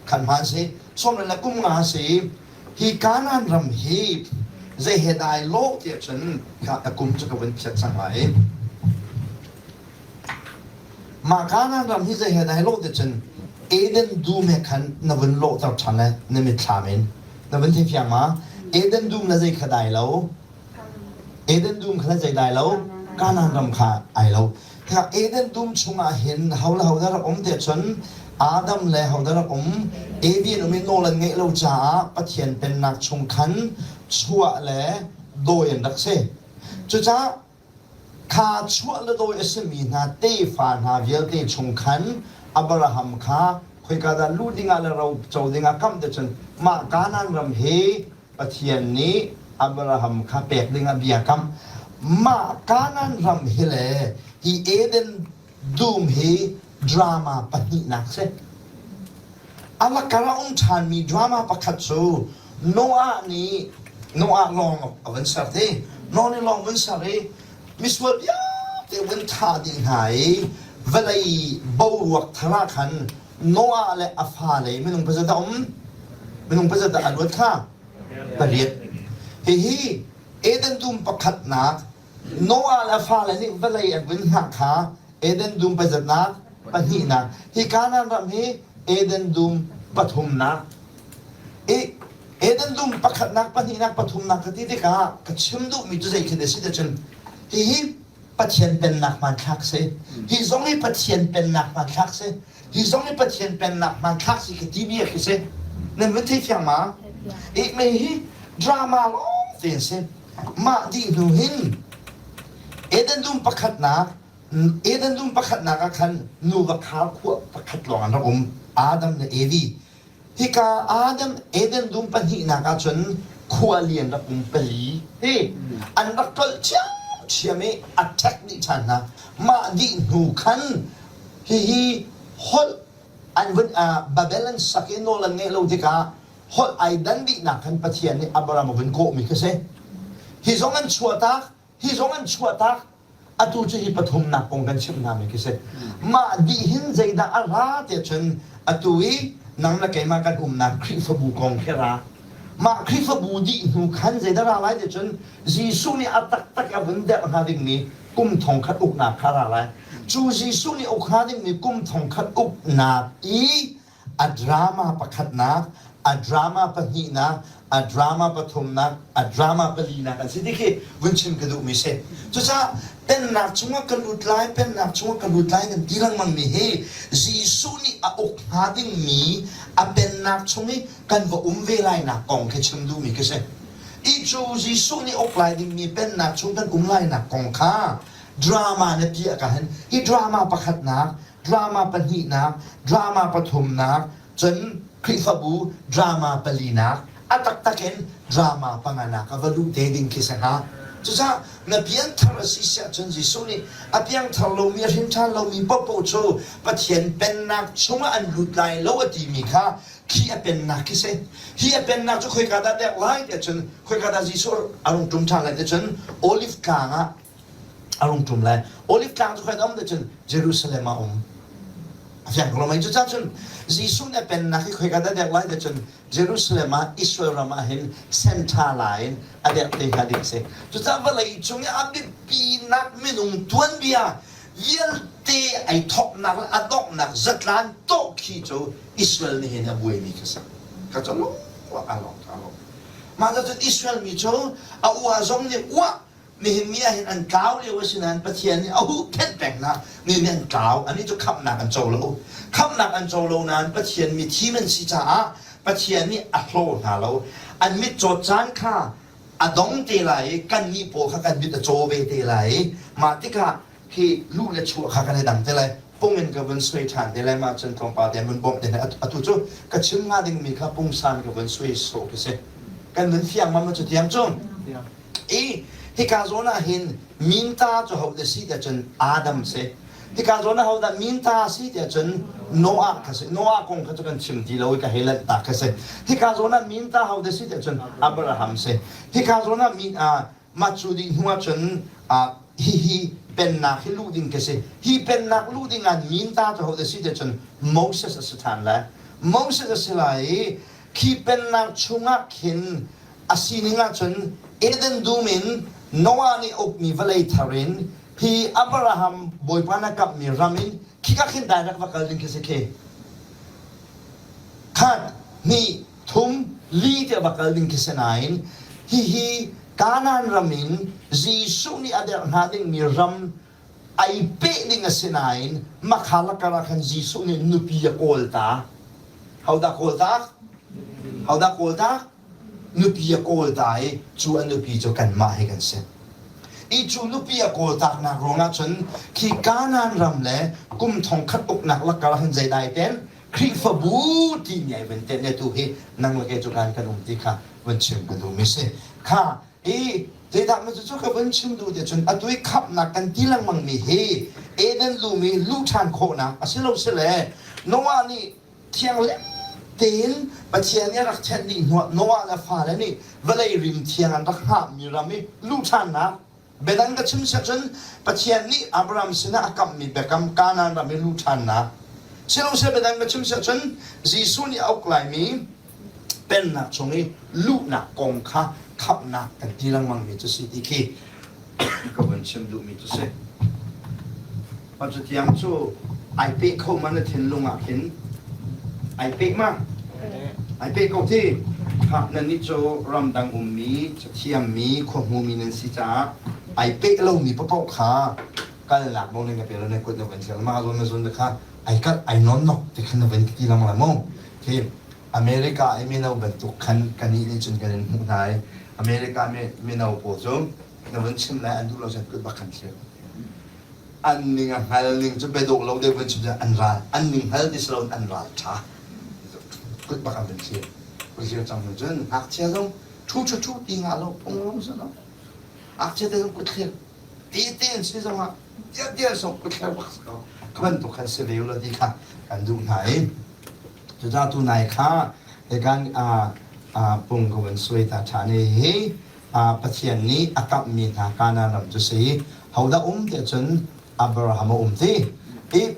Khan hmaan si. 80 le kum nga si. Hi Kanaan ram hi zei he dai lawh tiah cun kha a kum cu ka vun phiat cang lai. Mah Kanaan ram hi zei he dai lawh tiah cun Eden dum he khan na vun lawhter ṭhan le na mitthlam in na vun thei fiang ma? Eden dum le zei kha dai lo? Eden dum kha le zei dai lo? Kanaan ram kha ai lo. Kha Eden dum chungah hin ho le ho dah rak um tiah cun Adam le ho dah rak um? Evi an um i nawl an ngeih lo caah Pathian pennak chung khan chuah le dawi an rak si. Cucaah Kha chuah le dawi a simi hna tefa hna vialte chung khan Abraham kha khoika dah luh dingah le ro co dingah kamh ti cun mah Kanaan ram hi Pathian nih Abraham kha pek dingah bia kamh. Mah Kanaan ram hi le hi Eden dum hi drama pahnihnak si. A lakar a um ṭhanmi drama pakhat cu Noah nih Noah lawng a vun ser ti. Noah nih lawng vun ser i misual vialte vun thah dih hna i vawlei boruak thar ah khan Noah le a fale minung pazat a um? Minung pazat dah a luat kha? Pariat. Hihi Eden dum pakhatnak Noah le a fale nih vawlei an vun hngah kha Eden dum pazatnak pahnihnak hi Kanaan ram hi Eden dum pathumnak i Eden dum pakhatnak pahnihnak pathumnak ka ti tikah ka chim duhmi cu zei khi a si cun hihi Pathian pennak hmanthlak si hi zong hi Pathian pennak hmanthlak si hi zong hi Pathian pennak hmanthlak si ka ti bia khi si nan vun thei fiang ma i mei hi drama lawng te si Mah dih hnu hin Eden dum pakhatnak Eden dum pakhatnak ah khan nuva khar khua pakhat lawng an rak um Adam le Evi. Hika Adam Eden dum pahnihnak ah cun khua lian rak um pali hi an rak tlolh ṭhiamṭhiam i a ṭhek dih ṭhan hna. Mah dih hnu khan hihi holh an vun Babel an sak i nawl an ngeih lo tikah holh ai dan dihnak khan Pathian nih Abraham a vun kawhmi kha si. Hi zong an chuahtak, hi zong an chuahtak, atu cu hi pathumnak kong kan chimh hna mi khi si. Mah dih hin zeidah a ra tiah cun atu i nang le keimah kan umnak Khrihfabu kong khi ra. Mah Khrihfabu dih hnu khan zeidah ra lai tiah cun Jesuh nih a taktak a vun derh hnga dingmi kum thongkhat uknak kha ra lai. Cu Jesuh nih uk hnga dingmi kum thongkhat uknak i a drama pakhatnak, a drama pahnihnak, a drama pathumnak, a drama palinak an si ti khi vun chim ka duhmi si. Cucaah pennak chungah ka lut lai, pennak chungah ka lut lai nan ti lengmang mi hi Jesuh nih a uk hnga dingmi a pennak chung i kan va um ve lainak kong khi chim duhmi khi si. I cu Jesuh nih uk lai dingmi pennak chung kan um lainak kong kha drama na ti ah ka hin hi drama pakhatnak drama pahnihnak, drama pathumnak, cun Khrihfabu drama palinak, a taktak in drama panganak a va luh te ding khi si hnga. Cucaah na pianthar a si siah cun Jesuh nih a piangthar lomi a hrin ṭhan lomi paohpaoh cu Pathian pennak chungah an lut lai lo a timi kha khi a pennak khi si. Hi a pennak cu khoika dah dek lai tiah cun khoika dah Jesuh a rung ṭum ṭhan lai tiah cun Olive tlang ah a rung ṭum lai. Olive tlang cu khoika um tiah cun Jerusalem ah um. A fiang ko lo mei? Cucaah cun Jesuh nih a pennak hi khoika dah dek lai tiah cun Jerusalem ah Israel ram ah hin senṭha la in a derh te hnga ding a si. Cucaah vawlei cung i a biapinak minung tuanbia vialte ai thawknak le a donghnak zatlan tawh khi cu Israel nih hin a buaimi khi a si. Ka cu lung a lawng a lawng. Mah cun Israel mi cu a ua zong nih uah nihin ni ah hin an tlau lio a si nain Pathian nih a huhphenh peng hna mi nih an tlau anih cu khamhnak an co lo khamhnak an co lo nain Pathian mithim an si caah Pathian nih a hlaw hna lo an mitcawt caan kha a dong te lai i kannih pawl kha kan mit a caw ve te lai i mah tikah khi luh le chuah kha kan i dang te lai pung in ka vun suai ṭhan te lai mah cun tlawmpal te an vun bawmh te lai atu cu ka chim hnga dingmi kha pungsan ka vun suai sawh khi si kan nun fiang mam cu tiang cu I hika zawn ah hin minta cu hodah si tiah cun Adam si. Hika zawn ah hodah minta si tiah cun Noah kha si. Noah kong kha cu kan chim ti lo i ka hei lanh tak kha si. Hika zawn ah minta hodah si tiah cun Abraham si. Hika zawn ah min mah cu dih hnu ah cun hihi pennak hi luh ding ka si. Hi pennak luh ding ah minta cu hodah si tiah cun Moses a si ṭhan lai. Moses a si lai i khi pennak chungah khin A sining ahcun Eden dum in Noah nih a ukmi vawlei thar in hi Abraham Bawipa na kamhmi ram in khika khin direct va kal ding khi si khi. Khat, hnih, thum, li tiah va kal ding khi si nain hihi Kanaan ram in Jesuh nih a derh hna dingmi ram ai peh ding a si nain makha lakar ah khan Jesuh nih nupi a kawl ta. Hodah kawl ta? Hodah kawl ta? Nupi a kawl ta i cu a nupi cu kanmah hi kan si. I cu nupi a kawl taknak ruangah cun khi Kanaan ram le kum thongkhat uknak lakar ah hin zeidah ai tel? Khrihfabu timi ai van tel tu hi nang le kei cu kan kan um ti kha van chim ka duhmi si. Kha i zeidah ma cu ka van chim duh ti cun atu i khamhnak kan ti lengmang mi hi Eden lumi luh ṭhan khawhnak a si lo si le Noah nih thianglem tein Pathian nih a rak thenh dih hnuah Noah le fale nih vawlei rim thiang an rak hngahmi ram i luh ṭhannak biadang ka chim siah cun Pathian nih Abraham sinah a kamhmi biakam Kanaan ram i luh ṭhannak siloseh biadang ka chim siah cun Jesuh nih a uk laimi pennak chung i luhnak kong kha khamhnak kan ti lengmangmi cu si ti khi ka vun chim duhmi cu si. Cu tiang cu ai peh kho ma na thinlung ah khin ai peh ma? Ai peh ko ti. Kha nannih cu ramdang ummi, cathiammi, khuahmumi nan si caah ai peh lomi paoh kha kalnak nawl nan ka pe lo nan kut na van thlir mah zawn na zun kha ai kalh ai nawn nok ti khan na van ti lang la mu. Khi America i mino bantuk khan kannih nih cun kan in hmuh hna i America mino pawl cu na vun chim lai an duh lo cun kut bak khan thlir. An ning a hngal ning cu biadawh lo deuh vun chim cun an ral an ning hngal ti si loin an ral ṭha. Kut bak an vun thlir. Kut thlir cang hnu cun ngakchia zong ṭhu ṭhu ṭhu ti ngah lo phung lo si lo. Ngakchia te zong kut thlir te te an si zongah tiah tiah song kut thlir bak si ko. Ka bantuk khan si ve u law ti kha kan duh hna i cucaah tunai kha kan pung ka vun suai ta ṭhan i hi Pathian nih a kamhmi hna Kanaan ram cu si. Hodah um tiah cun Abraham a um ti. I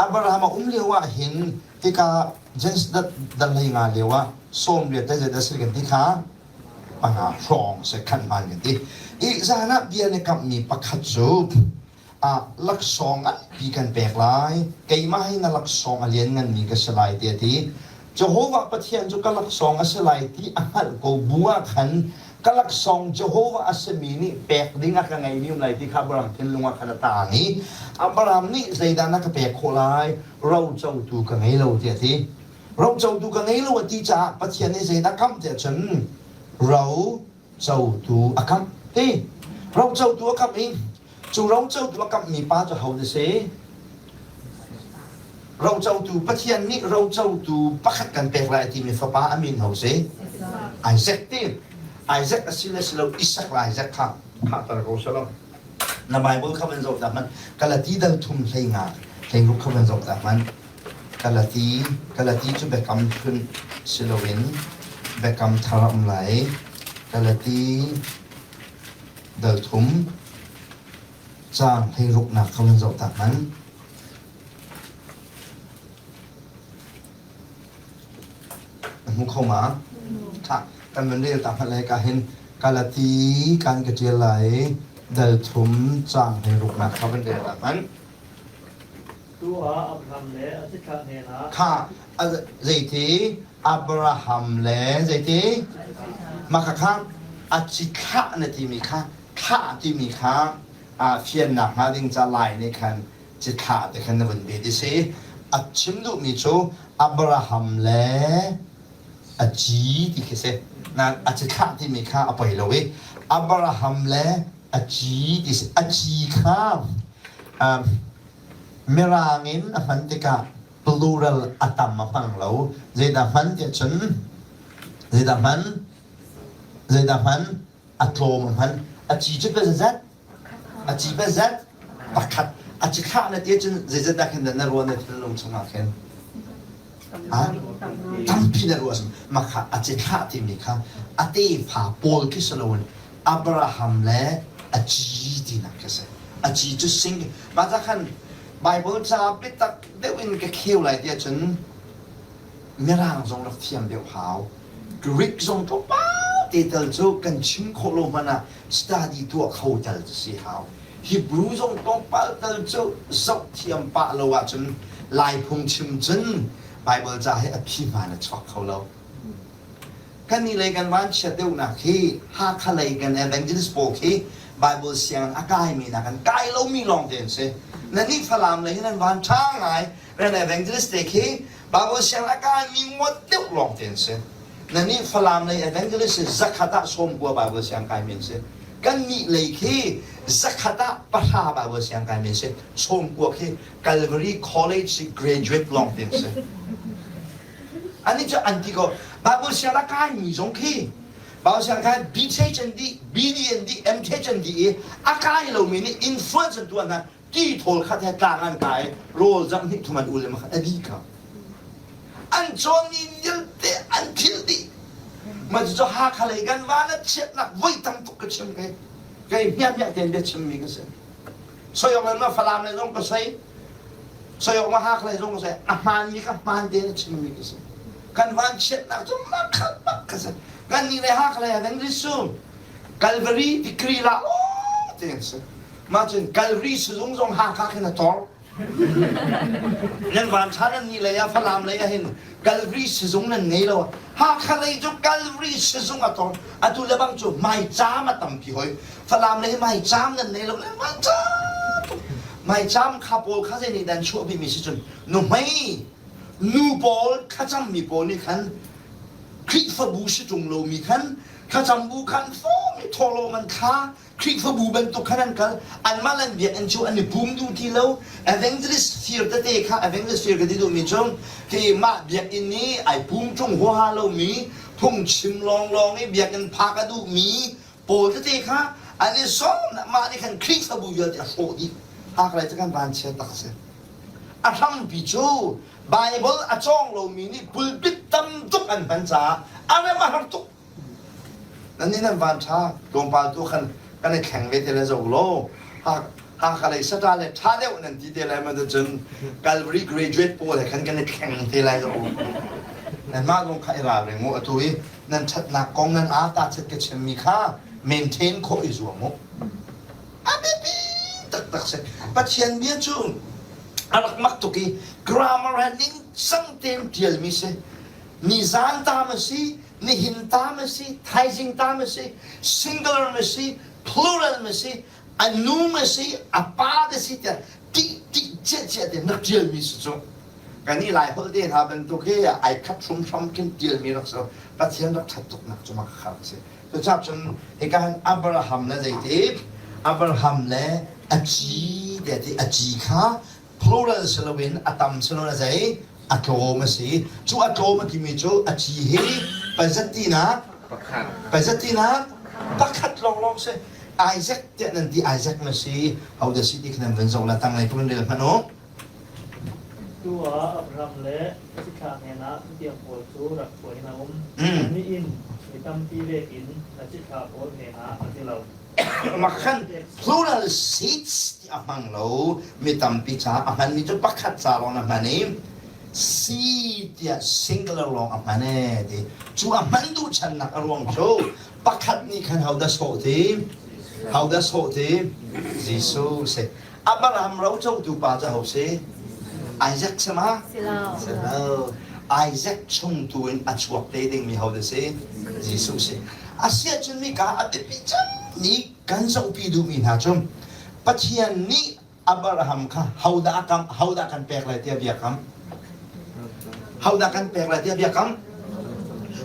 Abraham a um lio ah hin hika Genesis dal hlei nga lio ah 18 te zeidah si kan ti kha panga hrawng se khan hmaan kan ti. I zan ah bia na kamhmi pakhat cu ah laksawng nganpi kan pek lai keimah hi na laksawng a liannganmi ka si lai tiah a ti Jehovah Pathian cu ka laksawng a si lai ti a hngalh ko bu ah khan ka laksawng Jehovah a simi nih pek ding a ka ngeimi um lai ti kha Abraham thinlung ah khan a taang i Abraham nih zeidah na ka pek khawh lai rocotu ka ngei lo tiah a ti rocotu ka ngei lo a ti caah Pathian nih zeidah kamh tiah cun ro cotu a kamh ti rocotu a kamh i cu rocotu a kamhmi pa cu ho na si rocotu Pathian nih rocotu pakhat kan pek lai a timi fapa a min ho si Isaac ti Isaac a si le si lo Isak le Isaac kha. Khahter ko selaw. Na Bible kha van zoh ta hmanh. Galati dal thum hlei nga hlei ruk kha van zoh ta hmanh. Galati Galati cu biakam hlun si loin biakam thar a um lai. Galati dal thum caang hlei ruknak kha van zoh ta hmanh. Na hmu kho ma? Tha, kan van rel ta hmanh lai ka hin Galati kan ka ṭial lai dal thum caang hlei ruknak kha van rel ta hmanh. Tu ah Abraham le a cithlah hnenah Kha zeiti Abraham le zeiti mah kha a cithlah na timi kha thlah timi kha fiannak hnga ding ca lai nih khan cithlah te khan na vun bet i si. A chim duhmi cu Abraham le a ci ti khi si. Nain a cithlah timi kha a poi lo i Abraham le a ci ti si. A ci kha Mirang in a hman tikah plural a tam a hmang lo. Zeidah hman tiah cun zeidah hman? Zeidah hman? A tlawm a hman. A ci cu zeizat? A ci zeizat? Pakhat. A ci thlah na ti cun zeizat dah khin na ruah na thinlung chungah khin? Tampi na ruah mah kha a ci thlah timi kha a tefa pawl khi si loin Abraham le a ci tinak khi si. A ci cu sing mah ca khan Bible ca biatak deuh in ka kheu lai ti ahcun Mirang zong rak thiam deuh hau. Greek zong tlawmpal te tal cu kan chim khawh lo hmanh ah study tuah kho tal cu si hau. Hebrew zong tlawmpal tal cu zoh thiam pah lo ahcun Lai phungchim cun Bible ca hi a phi hmaan a chuak kho lo. Kannih lei kan vanchiat deuhnak hi Hakha lei kan evangelist pawl khi Bible sianginn a kaimi nakin kai lomi lawngte an si. Nannih Falam lei hi nan van ṭha ngai. Nan evangelist te khi Bible sianginn a kaimi ngawt deuh lawngte an si. Nannih Falam lei evangelist hi zakhat ah 90 Bible siang kaimi an si. Kannih lei khi zakhat ah 10 Bible siang kaimi an si. 90 khi Calvary College graduate lawngte an si. Anih cu an ti ko. Bible siang a kaimi zong khi Bible siang kai BTH an dih, BD an dih, MTH an dih i a kai lomi nih influence an tuah hna. Ti thawl khat he tlang an kai, rawl zang hnih thum an ul i a dih kha. An cawnmi vialte an philh dih. Mah cucu Hakha lei kan van a chiatnak voi tam tuk ka chim kai. Kei hmiahmiah tein bia chimmi ka si. Soiawk le ma Falam le zong ka soi. Soiawk ma Hakha le zong ka soi. A hmaanmi ka hmaan tein a chimmi ka si. Kan van chiatnak cu makhat bak ka si. Kan nih le Hakha le kan risum. Calvary degree la aw tein si. Mah cun Calvary sizung zong Hakha khin a tor. Nan van ṭha nan nih lei ah Falam lei ah hin Calvary sizung nan ngei lo. Hakha lei cu Calvary sizung a tor. Atu le bang cu maicaam a tampi hoi. Falam lei maicaam nan nei lo le maicaam maicaam kha pawl kha zei nih dan chuahpi mi si cun nuhmei nu pawl thlacam mi pawl nih khan Khrihfabu si ṭung lomi khan thlacam bu khan fawm i thawhlawm an thla Khrihfabu bantuk khan an kal anmah an biakinn cu an i pum duh ti lo evangelist fir tete kha evangelist fir ka ti duhmi cu khi mah biakinn i ai pum ṭung huaha lomi phungchim lawnglawng i biakinn phak a duhmi pawl tete kha an i sawm mah nih khan Khrihfabu vialte a hrawh dih haklai cu kan vanchia tak si a hrampi cu Bible a cawng lomi nih pulpit tam tuk an hman caah a rem a har tuk Nan nih nan van ṭha tlawmpal tu khan kan i thleng ve te le zo law Hakha lei sata le ṭha deuh nan ti te lai ma cun Calvary graduate pawl he khan kan i thleng te lai zo. Nanmah zong kha i ralring u atu i nan ṭhatnak kong nan aa ta chet ka chimmi kha maintain khawh i zuam u. A biapi taktak si. Pathian bia cu a rak mak tuk i grammar he ningcang tein ṭialmi si. Nizan ta ma si, nihin ta ma si, thaizing ta ma si, singular ma si, plural ma si, a nu ma si, a pa da si tiah ti ti cia cia te nak tialmi si cu. Kan i lai holh te hna bantuk hi ai khat hrum khin tialmi rak si. Pathian rak that tuk nak cu mak khar si. Cucaah cun hika hin Abraham le zeiti Abraham le a ci te ti a ci kha plural si loin a tam si loin a zei a tlawm a si cu a tlawm a timi cu a ci hi pazat tinak pakhat lawnglawng si. Isaac tiah nan ti Isaac na si hodah si ti kha nan van zoh la tanglei ka van rel hmanh u. Tu ah Abraham le a cithlah hnenah thutiang pawl cu rak phuan in a um. Annih in mi tampi lek in a cithlah pawl hnenah a ti lo. Mah khan plural seeds ti a hmang lo mi tampi caah a hmanmi cu pakhat ca lawng na hman i seed tiah singular lawng a hman ee ti cu a hman duh channak a ruang cu pakhat nih khan hodah sawh ti hodah sawh ti Jesuh si Abraham rocotu pa cu ho si Isaac si ma Si lo. si lo Isaac chung tu in a chuak te dingmi hodah si Jesuh si Asiahcun mika a biapi cangmi kan zohpi duhmi hna cu Pathian nih Abraham kha hodah a kam hodah kan pek lai tiah bia kam hodah kan pek lai tiah bia kam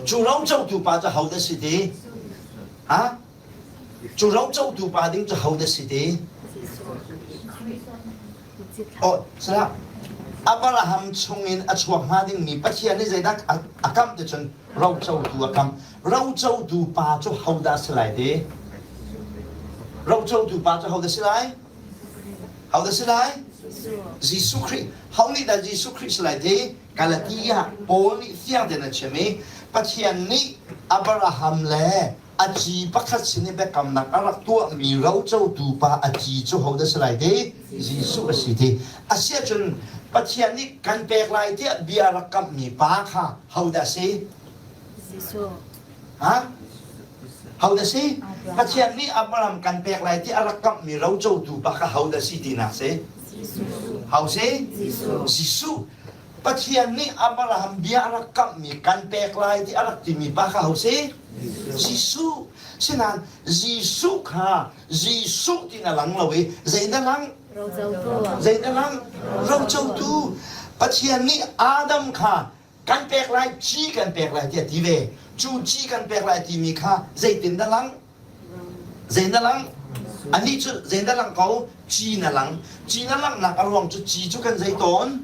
cu rocotu pa cu hodah si ti ha cu rocotu pa ding cu hodah si ti Oh, salah. Abraham chungin a chuak hnga dingmi Pathian nih zeidah a kamh ti cun rocotu a kamh. Rocotu pa cu hodah si lai ti? Rocotu pa cu hodah si lai? Hodah si lai? Jesuh Khrih. Ho nih dah Jesuh Khrih si lai ti? Galatia Paul nih fiang tein a chim i Pathian nih Abraham le a ci pakhat sin i biakamnak a rak tuahmi rocotu pa a ci cu hodah si lai ti? Jesuh a si ti. Asiahcun Pathian nih kan pek lai tiah bia rak kamhmi pa kha hodah si? Jesuh. Ha? Hodah si? Pathian nih Abraham kan pek lai tiah a rak kamhmi rocotu pa kha hodah si tinak si? Jesuh. Ho si? Jesuh. Jesuh. Pathian nih Abraham bia a rak kamhmi kan pek lai ti a rak timi pa kha ho si? Jesuh. Sinain Jesuh kha Jesuh ti na lang lo i zei na lang? Zei na lang? Rocotu. Pathian nih Adam kha kan pek lai, ci kan pek lai tiah ti ve. Cu ci kan pek lai timi kha zeitin na lang? Zei na lang? Anih cu zei na lang ko? Ci na lang. Ci na langhnak a ruang cu ci cu kan zei tawn?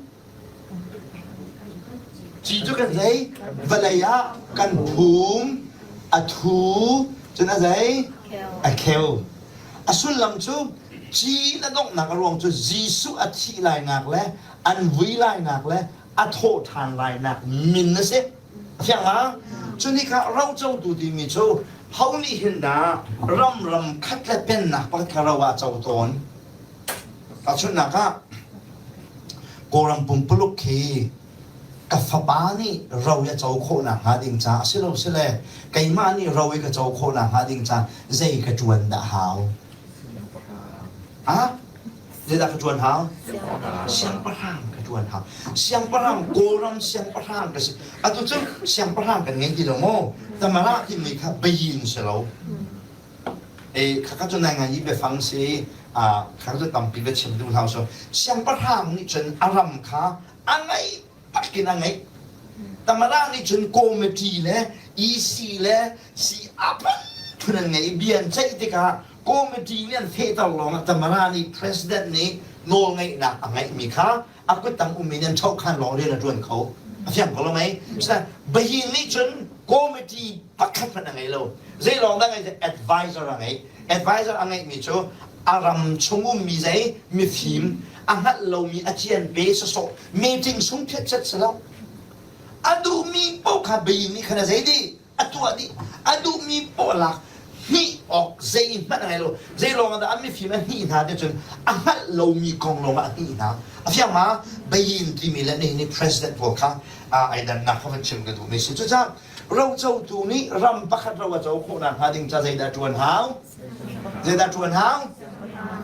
Ci cu kan zei? Vawlei ah kan phum, a thu, cun a zei? A kheu. A sullam cu ci na donghnak a ruang cu Jesuh a thih lainak le an vui lainak le a thawh ṭhan lainak min a si. A fiang ma? Cu nih kha rocotu timi cu ho nih hin dah ram ram khat le pennak pakhat kha ro ah co tawn? Tahchunhnak ah, Kawlram pumpuluk khi ka fapa nih ro i a co khawhnak hnga ding caah si lo sile keimah nih ro i ka co khawhnak hnga ding caah zei ka ṭuan dah hau? Ah? Zeidah ka ṭuan hau? Siangpahrang ka ṭuan hau. Siangpahrang, Kawlram siangpahrang ka si. Atu cu siangpahrang kan ngei ti lo maw? Tamara timi kha bayin si lo. E khakha cu nai ngai i biafang si kha cu tampi va chim duh hlah so siangpahrang nih cun a ram kha a ngeih takin a ngeih tamara nih cun committee le EC le si a phun an ngei bia an ceih tikah committee nih an fehter lawngah tamara nih president nih nawl ngeihnak a ngeihmi kha a kuttang ummi nih an chokhan lawng rian a ṭuan kho a fiang ko lo mei bayin nih cun committee pakhat hmanh a ngei lo zei lawng dah ngei advisor a ngei advisor a ngeihmi cu a ram chung ummi zei mifim a hngalh lomi a cian pe sawsawh meeting sung phiat set si lo a duhmi paoh kha bayin nih khan a zei dih a tuah dih a duhmi poah lak hnih awk zeihmanh a ngei lo zei lawng dah an mifim a hnih hna ti cun a hngalh lomi kong lawng ah a hnih hna a fiang ma bayin timi le nihin ni president pawl kha ai dannak kha van chim ka duhmi si cucaah rocotu nih ram pakhat ro a co khawh nakhnga ding ca zeidah ṭuan hau zeidah ṭuan hau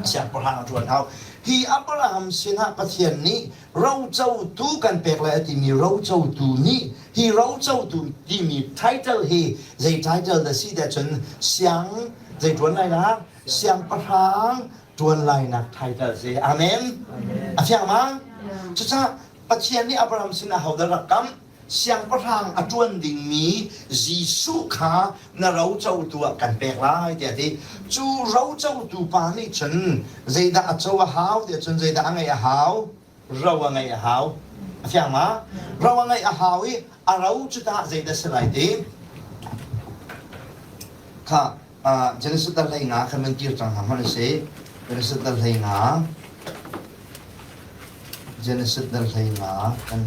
siangpahrang a ṭuan hau hi Abraham sinah Pathian nih rocotu kan pek lai a timi rocotu nih hi rocotu timi title hi zei title dah si dah cun siang zei ṭuan lai nak siangpahrang ṭuan lai nak title si amen a fiang ma cucaah Pathian nih Abraham sinah hodah rak kam siangpahrang a ṭuan dingmi Jesuh kha na rocotu ah kan pek lai tiah a ti. Cu rocotu pa nih cun zeidah a co a hau tiah cun zeidah a ngeih a hau? Ro a ngeih a hau. A fiang ma? Ro a ngeih a hau i a ro cu tah zeidah si lai ti? Kha. Genesis dal 15 khan van kir cang hna hmanh usih. Genesis dal 15 Genesis dal 15 kan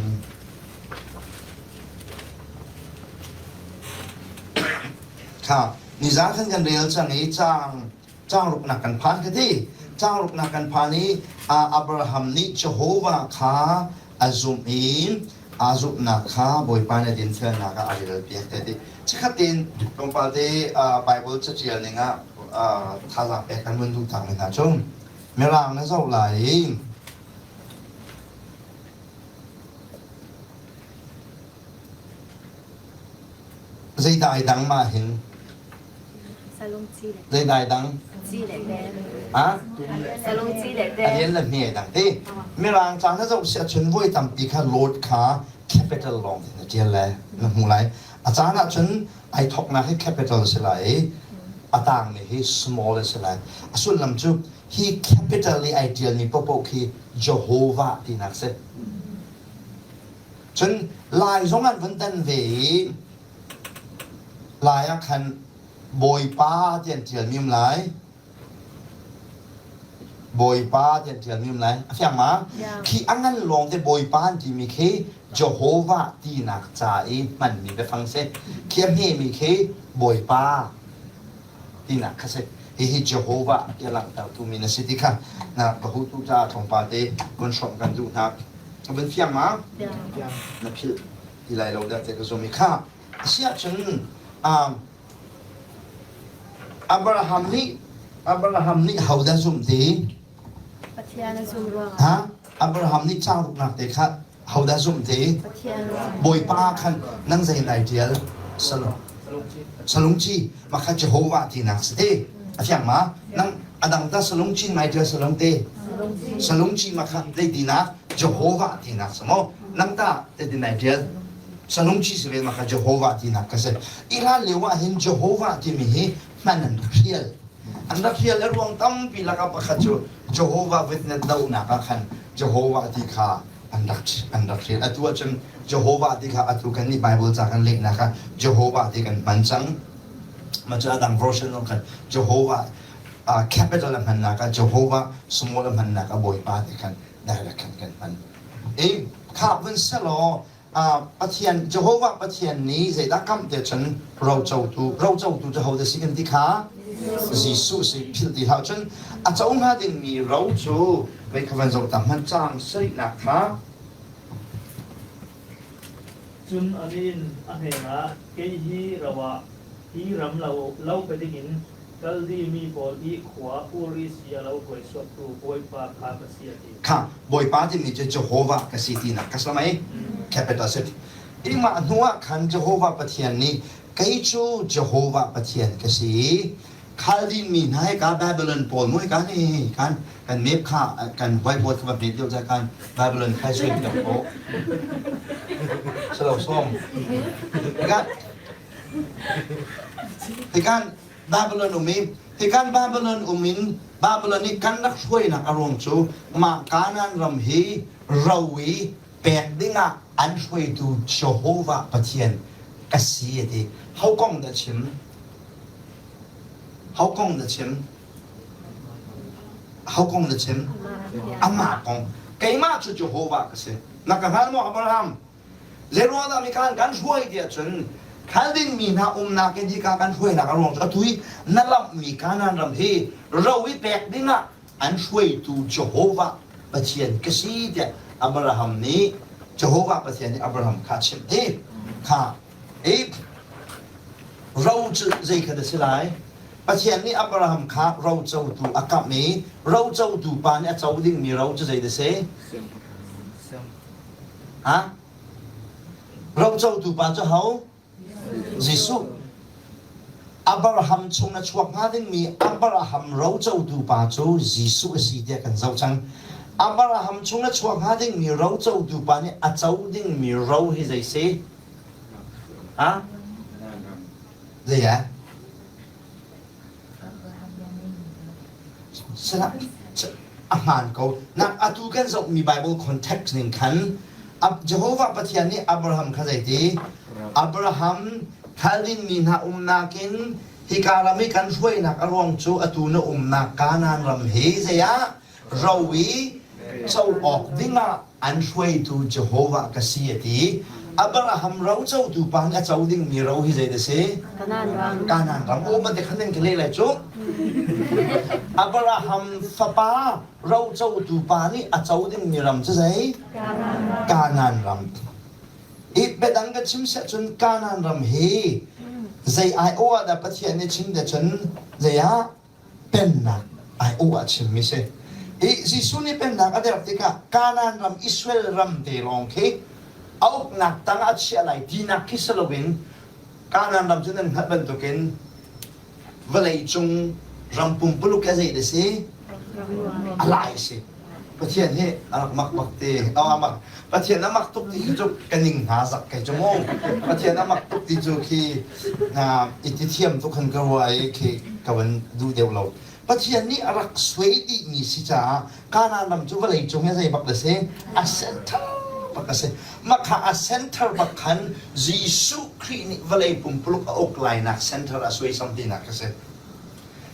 Kha nizan khan kan rel cang i caang caang ruknak kan phan ka ti. Caang ruknak kan phan i Abraham nih Jehovah kha a zumh i aa zumhnak kha Bawipa nih dinfelnak ah a relpiak te ti. Chikkhat tein tlawmpal te Bible caṭial ning ah thazaang pek kan vun duh tak mi hna cu Mirang na zoh lai i Zeidah ai dang mah hin? Zeidah ai dang? Ha? A lian le hme ai dang ti. Mirang ca na zoh si ahcun voi tampi kha Lord kha capital lawng in na ṭial le na hmu lai. A caan ahcun ai thawknak hi capital si lai i a tangmi hi small a si lai. A sullam cu hi capital i ai ṭialmi paohpaoh khi Jehovah tinak si. Cun Lai zong an vun tan ve i Lai ah khan Bawipa ti an ṭialmi um lai. Bawipa ti an ṭialmi um lai. A fiang ma? Khi a ngan lawng te Bawipa an timi khi Jehovah tinak ca i hmanmi biafang si. Khi a hmemi khi Bawipa tinak kha si. Hihi Jehovah ti a langhtertu min a si ti kha na ka hutu caah tlawmpal te vun hrawmh kan duh hna. Ka vun fiang ma? Na philh ti lai lo dah te ka zum i kha. Asiahcun um, Abraham nih Abraham nih hodah zumh ti? Pathian a zum ruangah. Ha? Abraham nih caang te kha hodah zumh ti? Bawipa khan nang zei nai ṭial? Salungci. Mah kha Jehovah tinak si ti. A fiang ma? Nang adang ta salungci nai ṭial salung te. Salungci mah kha zei tinak? Jehovah tinak si maw? Nang ta te ti nai ṭial? Salungci si ve mah kha Jehovah tinak ka si. I hlan lio ah hin Jehovah timi hi hman an rak hrial. An rak hrial a ruang tampi lakah pakhat cu Jehovah Witness dohnak ah khan Jehovah ti kha an rak an rak hrial. Atu ahcun Jehovah ti kha atu kan nih Bible ca kan lehnak ah Jehovah ti kan hman cang. Mah cu a dang version zong khan Jehovah uh, capital a hmannak ah Jehovah small a hmannak ah Bawipa ti khan direct khan kan hman. E kha vun selaw Pathian Jehovah Pathian nih zeidah kamh te cun rocotu rocotu cu hodah si kan ti kha Jesuh si philh ti hlah cun a co hnga dingmi ro cu vei kha van zoh ta hmanh caang sarihnak kha Cun a min a hnenah kei hi ro ah hi ram lo lo pe dingin Kaldi mi pawl i khua Ur i si a lo hruaisuaktu Bawipa kha ka si a ti. Kha Bawipa timi cu Jehovah ka si tinak ka si mei? Capital si. Imah hnu ah khan Jehovah Pathian nih kei cu Jehovah Pathian ka si i Khaldin mi hna he ka Babylon pawl mu ka ni kan kan map kha kan whiteboard kha va hmet deuh ca kan Babylon khai sui deuh ko. Salo som. Kan Hikan Babylon um i hikan Babylon um in Babylon i kan rak hruainak a ruang cu mah Kanaan ram hi ro i pek dingah an hruaitu Jehovah Pathian ka si a ti. Ho kong dah chim? Ho kong dah chim? Ho kong dah chim? Amah kong. Keimah cu Jehovah ka si. Na ka hngal maw Abraham? Zeiruangah mi khan kan hruai tiah cun Khaldin mi hna umnak in hika kan hruainak a ruang cu atu i na lamhmi Kanaan ram hi ro i pek dingah an hruaitu Jehovah Pathian ka si tiah Abraham nih Jehovah Pathian nih Abraham kha a chimh ti kha i ro cu zei kha dah si lai Pathian nih Abraham kha rocotu a kamh i rocotu pa nih a co dingmi ro cu zei dah si? Ha? Rocotu pa cu ho? Jesuh. Abraham chung a chuak hnga dingmi Abraham rocotu pa cu Jesuh a si tiah kan zoh cang. Abraham chung a chuak hnga dingmi rocotu pa nih a co dingmi ro hi zei si? Ha? Zei ah? A hmaan ko. Nak atu kan zohmi Bible context ning khan Jehovah Pathian nih Abraham kha zeiti? Abraham Khaldin mi hna umnak in Hika ram i kan hruainak a ruang cu atu na umnak Kanaan ram hi zei ah ro i co awk dingah an hruaitu Jehovah ka si a ti. Abraham ro cotu pa nih a co dingmi ro hi zei dah si? Kanaan ram. Kanaan ram. Aw man te khan nan ka leh lai cu. Abraham fapa ro cotu pa nih a co dingmi ram cu zei? Kanaan ram. I biadang ka chim siah cun Kanaan ram hi zei aiawh ah dah Pathian nih chim te cun zei ah pennak aiawh ah chimmi si. I Jesuh nih pennak a derh tikah Kanaan ram Israel ram te lawng khi a uknak tang ah a chiah lai tinak khi si loin Kanaan ram cu nan hngalh bantukin vawlei cung ram pumpuluk a zei da si? A lai si. Pathian hi a rak mak bak te. A mak. Pathian a mak tuk ti khi cu ka ning hna zak kei cu mu. Pathian a mak tuk ti cu khi i ti thiam tuk han ka ruah i khi ka van duh deuh lo. Pathian nih a rak suai dihmi si caah Kanaan ram cu vawlei cung hi zei bak da si? A center bak a si. Mah kha a center bak khan Jesuh Khrih nih vawlei pumpuluk a uk lainak center a suaisam tinak a si.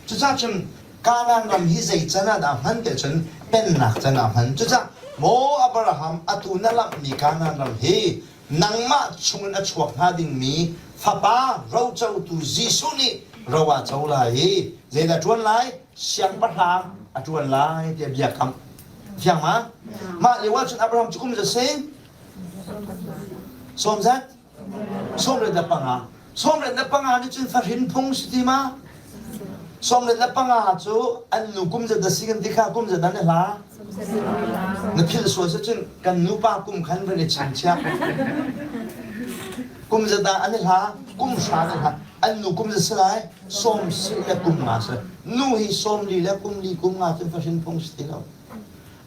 Cucaah cun Kanaan ram hi zei can ah dah hman ti cun pennak can ah hman. Cucaah maw Abraham atu na lamhmi Kanaan ram hi nangmah chungin a chuak hnga dingmi fapa rocotu Jesuh nih ro a co lai i zeidah ṭuan lai? Siangpahrang a ṭuan lai tiah bia kamh. Fiang ma? Mah lio ah cun Abraham cu kum za si? Sawm zat? 75. 75 nih cun fahrin phung si ti ma? 75 cu an nu kum zat da si kan ti kha kum zat an i hla. Na philh sual si cun kan nupa kum khan van i chingchiah. Kum zat dah an i hla? Kum hra an i hla. An nu kum zat si lai? Sawm si le kum nga si. Nu hi sawm li le kum li kum nga cun fahrin phung si ti lo.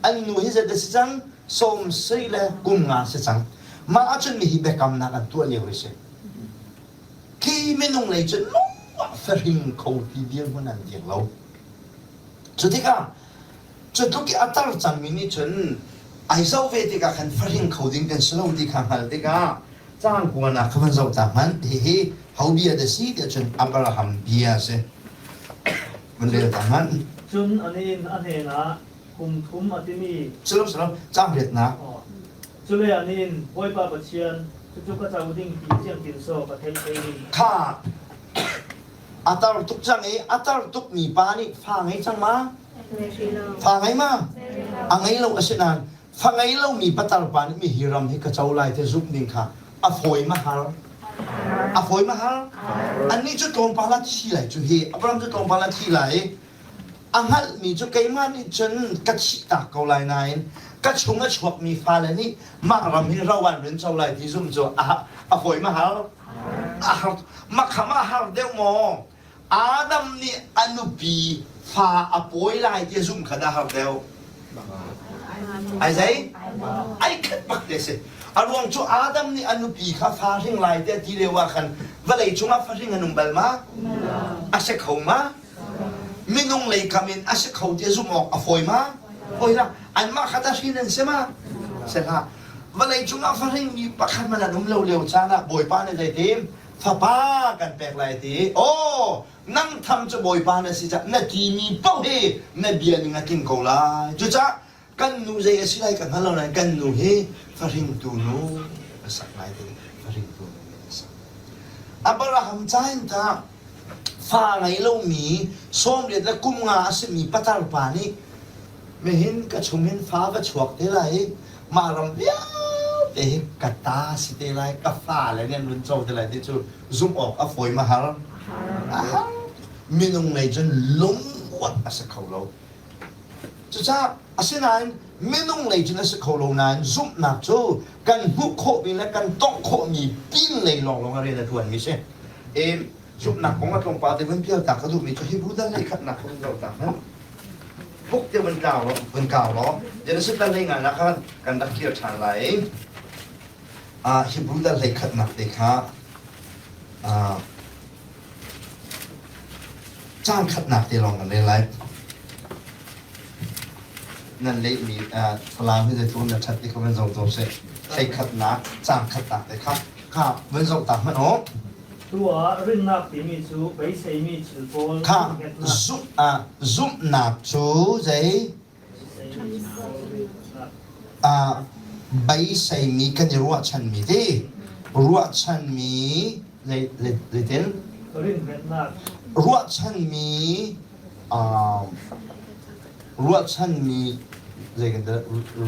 An nu hi zat da si cang? Sawm si le kum nga si cang. Mah ahcun mihi biakamnak an tuah lio hi si. Khi minung lei cun lungah fahring kho ti dirhmun an dir lo. Cu tikah cu tluk i a tar cangmi nih cun ai zoh ve tikah khan fahring kho ding kan si lo ti kha hngal tikah caang kuanak kha van zoh ta hmanh. Hihi ho bia dah si tiah cun Abraham bia a si. Van rel ta hmanh. Cun anih in a hnenah kum thum a timi Salam salam caang riatnak. Cule anih in Bawipa Pathian cucu ka co ding ti ciangtin saw ka theih te ding. Kha a tar tuk cang i a tar tukmi pa nih fa ngei cang ma? Fa ngei ma? A ngei lo a si nain fa ngei lomi patar pa nih mi hi ram hi ka co lai ti zumh ding kha a fawi ma har? A fawi ma har? Annih cu tlawmpal ah thi lai cu hi Abraham cu tlawmpal ah thi lai A hngalhmi cu keimah nih cun ka thihtak ko lai nain ka chung a chuakmi fale nih mah ram hi ro an rin co lai ti zumh cu a, a fawi ma har? A har. Makham a har deuh maw? Adam nih a nupi fa a pawi lai ti a zumh kha dah har deuh? Ai zei? Ai khat bak te si. A ruang cu Adam nih a nupi kha fa hring lai te ti lio ah khan vawlei cungah fa hring an um bal ma? A si kho ma? Minung lei kam in a si kho ti zumh awk a fawi ma? Fawi hlah. Anmah kha ta hrin an si ma? Si hlah. Vawlei cungah fahringmi pakhat hmanh an um lo lio caan ah Bawipa nih zeitin? Fapa kan pek lai ti. Aw, nang tham cu Bawipa na si cah na timi paoh hi na bia ning a tling ko lai. Cucaah kan nu zei a si lai ka hngal lo nain kan nu hi fahringtu nu a sak lai ti fahringtu nu nih a sak. Abraham ca in tah fa ngei lomi 80 le kum nga a simi patar pa nih mihin ka chungin fa va chuak te lai i mah ram vialte hi ka ta si te lai ka fale nih an run co te lai ti cu zumh awk a fawi ma har a har minung lei cun lungkuat a si kho lo Cucaah asinain minung lei cun a si kho lo nain zumhnak cu kan hmuh khawhmi le kan tongh khawhmi pin lei lawnglawng a rian a ṭuanmi si. E, zumhnak kong a tlawmpal te vun pial ta ka duhmi cu Hebrew dal lei khatnak kha vun zoh ta hmanh. Buk te vun kau law, vun kau law, Genesis dal lei ngai nak khan kan rak kir ṭhan lai. Ah, Hebrew dal lei khatnak te kha ah, Caan khatnak te lawng kan rel lai. Nan lehmi Falam hi zeitluk na ṭhat ti kha van zoh ko seh. Hlei khatnak, caan khatnak te kha kha van zoh ta hmanh u. Tu ah rinnak timi cu beiseimi thil pawl Kha zumh ah zumhnak cu zei ah beiseimi kan i ruahchanmi ti ruahchanmi zeitin ruahchanmi ruahchanmi zei kan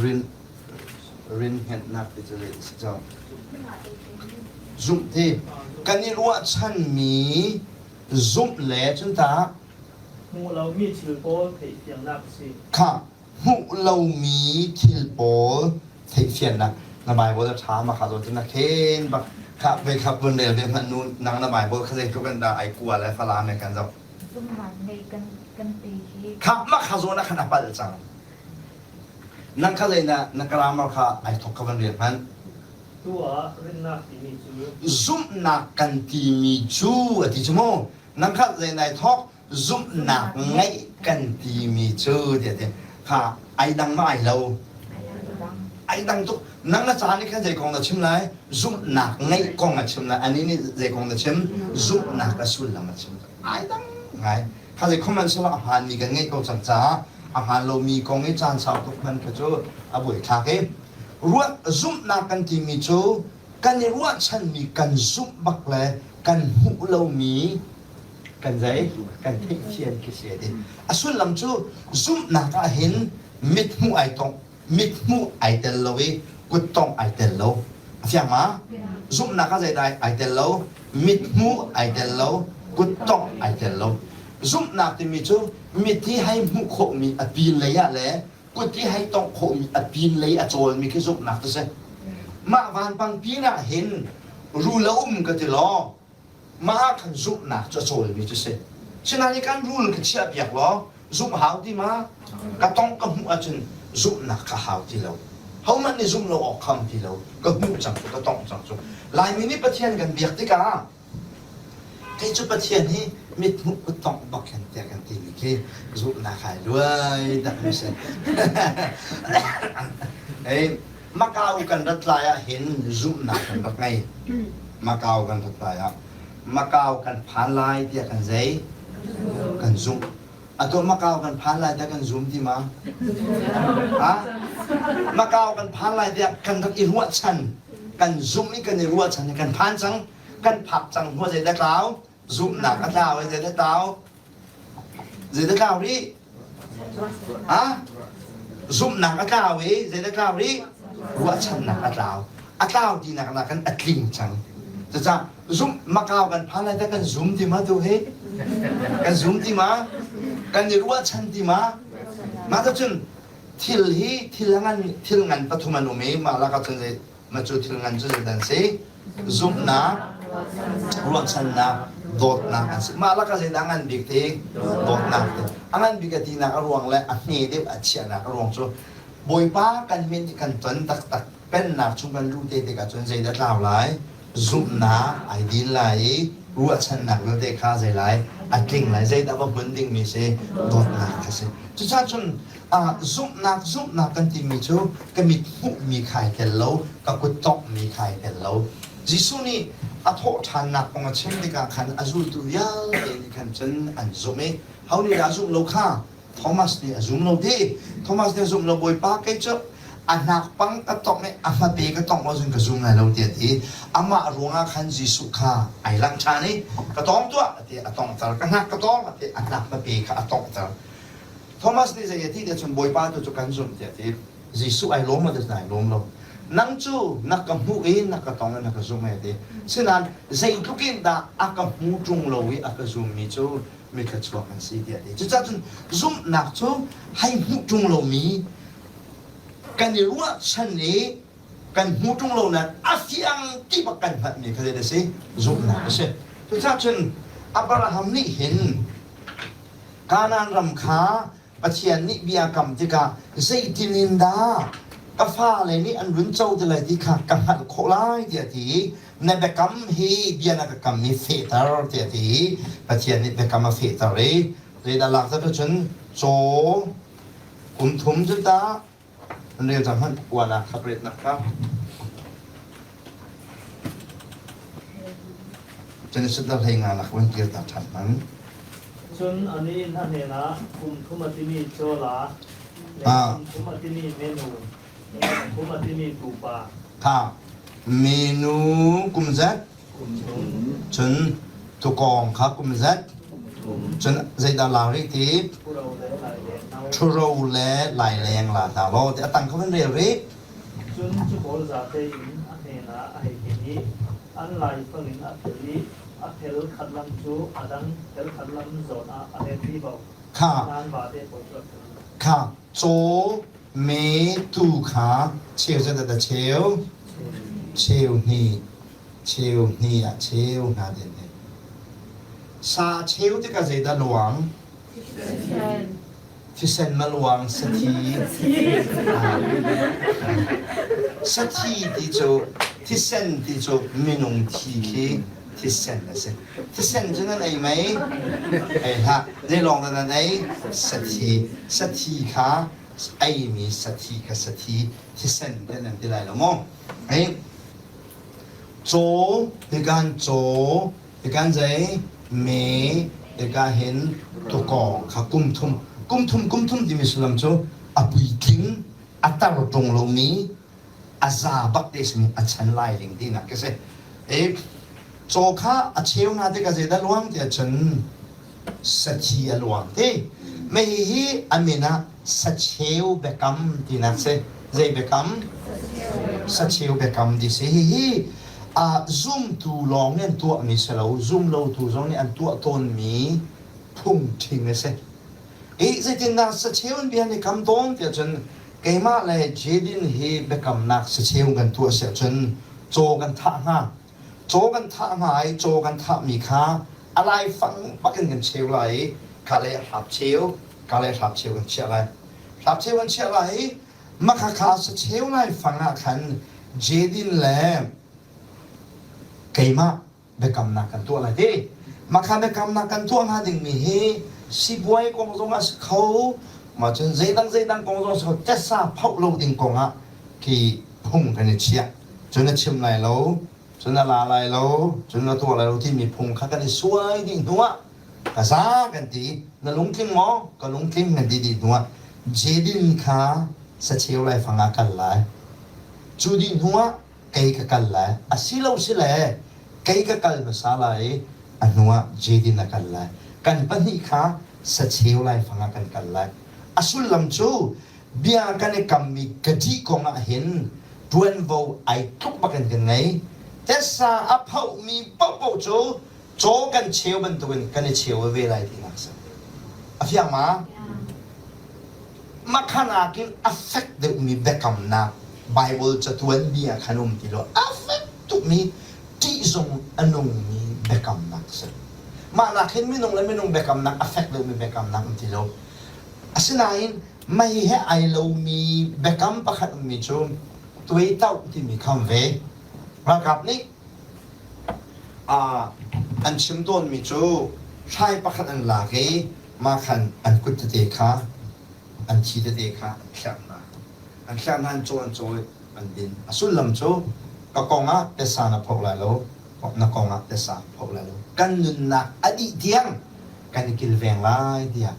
rin rinhngetnak ti cu zei si cang zumh ti kan i ruahchanmi zumh le cun ta Hmuh lomi thil pawl theihfiannak a si. Kha hmuh lomi thil pawl theihfiannak na Bible a ṭha ma kha zawn cu na khen bak kha ve kha vun rel ve hmanh nu nang na Bible kha zeitluk in dah ai kua le Falam he kan zoh. Zumhnak ngei kan kan ti hi. Kha mah kha zawn ah khan a palh cang. Nang kha zei na na grammar kha ai thok kha van rel hmanh. Tu ah rinnak timi cu zumhnak kan timi cu a ti cu mu Nang kha zei nai thawk zumhnak ngeih kan timi cu tiah ti kha ai dang ma ai lo ai dang tuk nang na caan nih khan zei kong na chim lai zumhnak ngeih kong a chim lai ani nih zei kong na chim zumhnak a sullam a chim ai dang ngai kha zei khom an sila a hmaan mi kan ngeih ko cang caah a hmaan lomi kong i caan sau tuk hman kha cu a buaithlak i ruat zumhnak kan timi cu kan i ruahchanmi kan zumh bak le kan hmuh lomi kan zei kan theihfian khi si ti a sullam cu zumhnak ah hin mithmuh ai tong mithmuh ai tel lo i kuttongh ai tel lo a fiang ma zumhnak ah zeidah ai tel lo mithmuh ai tel lo kuttongh ai tel lo zumhnak timi cu mit hi hei hmuh khawhmi a pin lei ah le kut i hei tongh khawhmi a pin lei a cawlmi khi zumhnak cu si. Mah vanpang pin ah hin rul a um ka ti law mah ah khan zumhnak cu a cawlmi cu si. Sinain kan rul ka chiah piak law zumh hau ti ma ka tongh ka hmuh ahcun zumhnak kha hau ti lo. Hohmanh nih zumh lo awk kham ti lo. Ka hmuh cang cu ka tongh cang cu. Laimi nih Pathian kan biak tikah Kei cu Pathian hi mithmuh kuttongh bak hin tiah kan timi khi zumhnak ai luai takmi si. Ei, Macau kan rat lai ah hin zumhnak kan rak ngei. Macau kan rat lai ah. Macau kan phan lai tiah kan zei? Kan zumh. Atu Macau kan phan lai tiah kan zum ti ma? Ha? Macau kan phan lai tiah kan rak i ruahchan. Kan zumh i kan i ruahchan i kan phan cang. Kan phak cang hnu zeidah tlau? Zumhnak a tlau i zeidah tlau? Zeidah tlau rih? Ha? Zumhnak a tlau i zeidah tlau rih? Ruahchannak a tlau. A tlau tinak nakin a tling cang. Cucaah zum Macau kan phan lai dah kan zum ti ma tu hi? Kan zum ti ma? Kan i ruahchan ti ma? Mah cun thil hi thil ngan thil ngan pathum an um i mah lakah cun zei mah cu thil ngan cu zeidah an si? Zumhnak, ruahchannak, dawtnak an si. Mah lakah zeidah a ngan bik ti? Dawtnak ti. A ngan bik a tinak a ruang le a hme deuh a chiahnak a ruang cu Bawipa kan min i kan ton taktak pennak chung kan luh te tikah cun zeidah tlau lai? Zumhnak ai din lai i ruahchannak vialte kha zei lai? A tling lai. Zeidah va hmun dingmi si? Dawtnak kha si. Cucaah cun zumhnak zumhnak kan timi cu ka mit hmuhmi kha ai tel lo, ka kut tonghmi kha ai tel lo. Jesuh nih a thawhṭhannak kong a chim tikah khan a zultu vialte nih khan cun an zumh i ho nih dah a zumh lo kha? Thomas nih a zum lo ti. Thomas nih a zum lo Bawipa kei cu a hnakpang ka tongh i a hmate ka tongh lo cun ka zum lai lo tiah a ti. Amah ruangah khan Jesuh kha ai langh ṭhan i ka tawng tuah a ti a tonghter ka hnak ka tawng a ti a hnak hmape kha a tonghter. Thomas nih zei a ti tiah cun Bawipa tu cu kan zumh tiah a ti. Jesuh ai lawm lo tiah ai lawm lo. Nang cu na ka hmuh i na ka tong i na ka zumh ai ti. Sinain zeitluk in dah a ka hmu ṭung lo i a ka zummi cu mi thluachuak an si tiah a ti. Cucaah cun zumhnak cu hei hmuh ṭung lomi kan i ruahchan i kan hmuh ṭung lo nain a fiang ti bak kan hngalhmi kha zei a si? Zumhnak a si. Cucaah cun Abraham nih hin Kanaan ram kha Pathian nih bia kam tikah zeitin in dah ka fale nih an run co ti lai ti kha ka hngalh khawh lai tiah a ti i na biakam hi bia na ka kammi fehter tiah a ti i Pathian nih biakam a fehter i zeidah lak zat cun caw kum thum cu ta an rel cang hmanh uanak kha retnak kha. Genesis dal hlei nga nak van kir ta ṭhan hmang. Cun anih in a hnenah kum thum a timi cawla le kum thum a timi menu le kum thum a timi tupa. Kha menu kum zat cun tukawng kha kum zat cun zeidah la rih ti ṭhuro le laileng la hna law ti a tang kha van rel rih. Cun cu pawl zate in a hnenah a hei ken i an laifang in a phel i a phel khat lam cu a dang phel khat lam zawn ah a len dih ko. Kha Nan vate pawl cu a phel. Kha caw me tu kha cheu zeidah dah cheu? Cheu hnih. Cheu hnih ah cheu hna den he. Sa cheu tikah zeidah luang? Thisen ma luang sathi. Sathi ti cu thisen ti cu minung thi khi thisen a si. Thisen cu nan ei mei? Ei hlah. Zei lawng dah nan ei? Sathi. Sathi kha eimi sathi kha sathi thisen te nan ti lai lo maw? Ei caw tikan caw tikan zei me tika hin tukawng kha kum thum kum thum kum thum timi sullam cu a puitling a tar ṭung lomi a za bak te simi a chan lai ling tinak ka si. E caw kha a cheu na tikah zeidah luang tiah cun sathi a luang ti. Mei hi a min ah sacheu biakam tinak si. Zei biakam? Sacheu biakam ti si. Hihi a zumtu lawng nih an tuahmi si lo, zum lotu zong nih an tuah tawnmi phungṭhing a si. I zeitindah sacheu in bia an i kam tawn tiah cun keimah le Jadin hi biakamnak sacheu kan tuah si ahcun caw kan thah hnga. Caw kan thah hnga i caw kan thahmi kha a laifang bak in kan cheu lai i ka le hrap cheu, ka le hrap cheu kan chiah lai. Hrap cheu kan chiah lai i makhakha sacheu laifang ah khan Jadin le keimah biakamnak kan tuah lai ti. Makha biakamnak kan tuah hnga dingmi hi sibuai kong zong ah si kho, mah cun zeidang zeidang kong zong si kho, tesa phoh lo ding kong ah khi phung kan i chiah. Cun a chim lai lo, cun a la lai lo, cun a tuah lai lo timi phung kha kan i suai dih hnu ah ka za kan ti. Na lungtling maw? Ka lungtling kan ti dih hnu ah Jedin kha sacheu laifang ah kal lai. Cu dih hnu ah kei ka kal lai. Asilo sile kei ka kal hmasa lai i a hnuah Jedin a kal lai. Kan pahnih kha sacheu laifang ah kan kal lai. A sullam cu bia kan i kammi ka dih kong ah hin ṭuanvo ai tluk bakin kan ngei. Tessa a phohmi paohpaoh cu caw kan cheu bantukin kan i cheu ve lai tinak a si. A fiang ma? Makhanak in a fek deuhmi biakamnak Baibal catuan bia khan um ti lo. A fek tukmi ṭihzung a nungmi biakamnak a si. Mah nak hin minung le minung biakamnak a fek deuhmi biakamnak um ti lo. Asinain mei he ai lomi biakam pakhat ummi cu tuaitoh timi kham ve. Ralkap nih an chim tawnmi cu hrai pakhat an lak i mah khan an kut tete kha an thi tete kha an thliah hna. An thliah hna an caw an caw i an din. A sullam cu ka kong ah tesa na phoh lai lo, na kong ah tesa phoh lai lo. Kan nunnak a dih tiang kan i kilveng lai tiah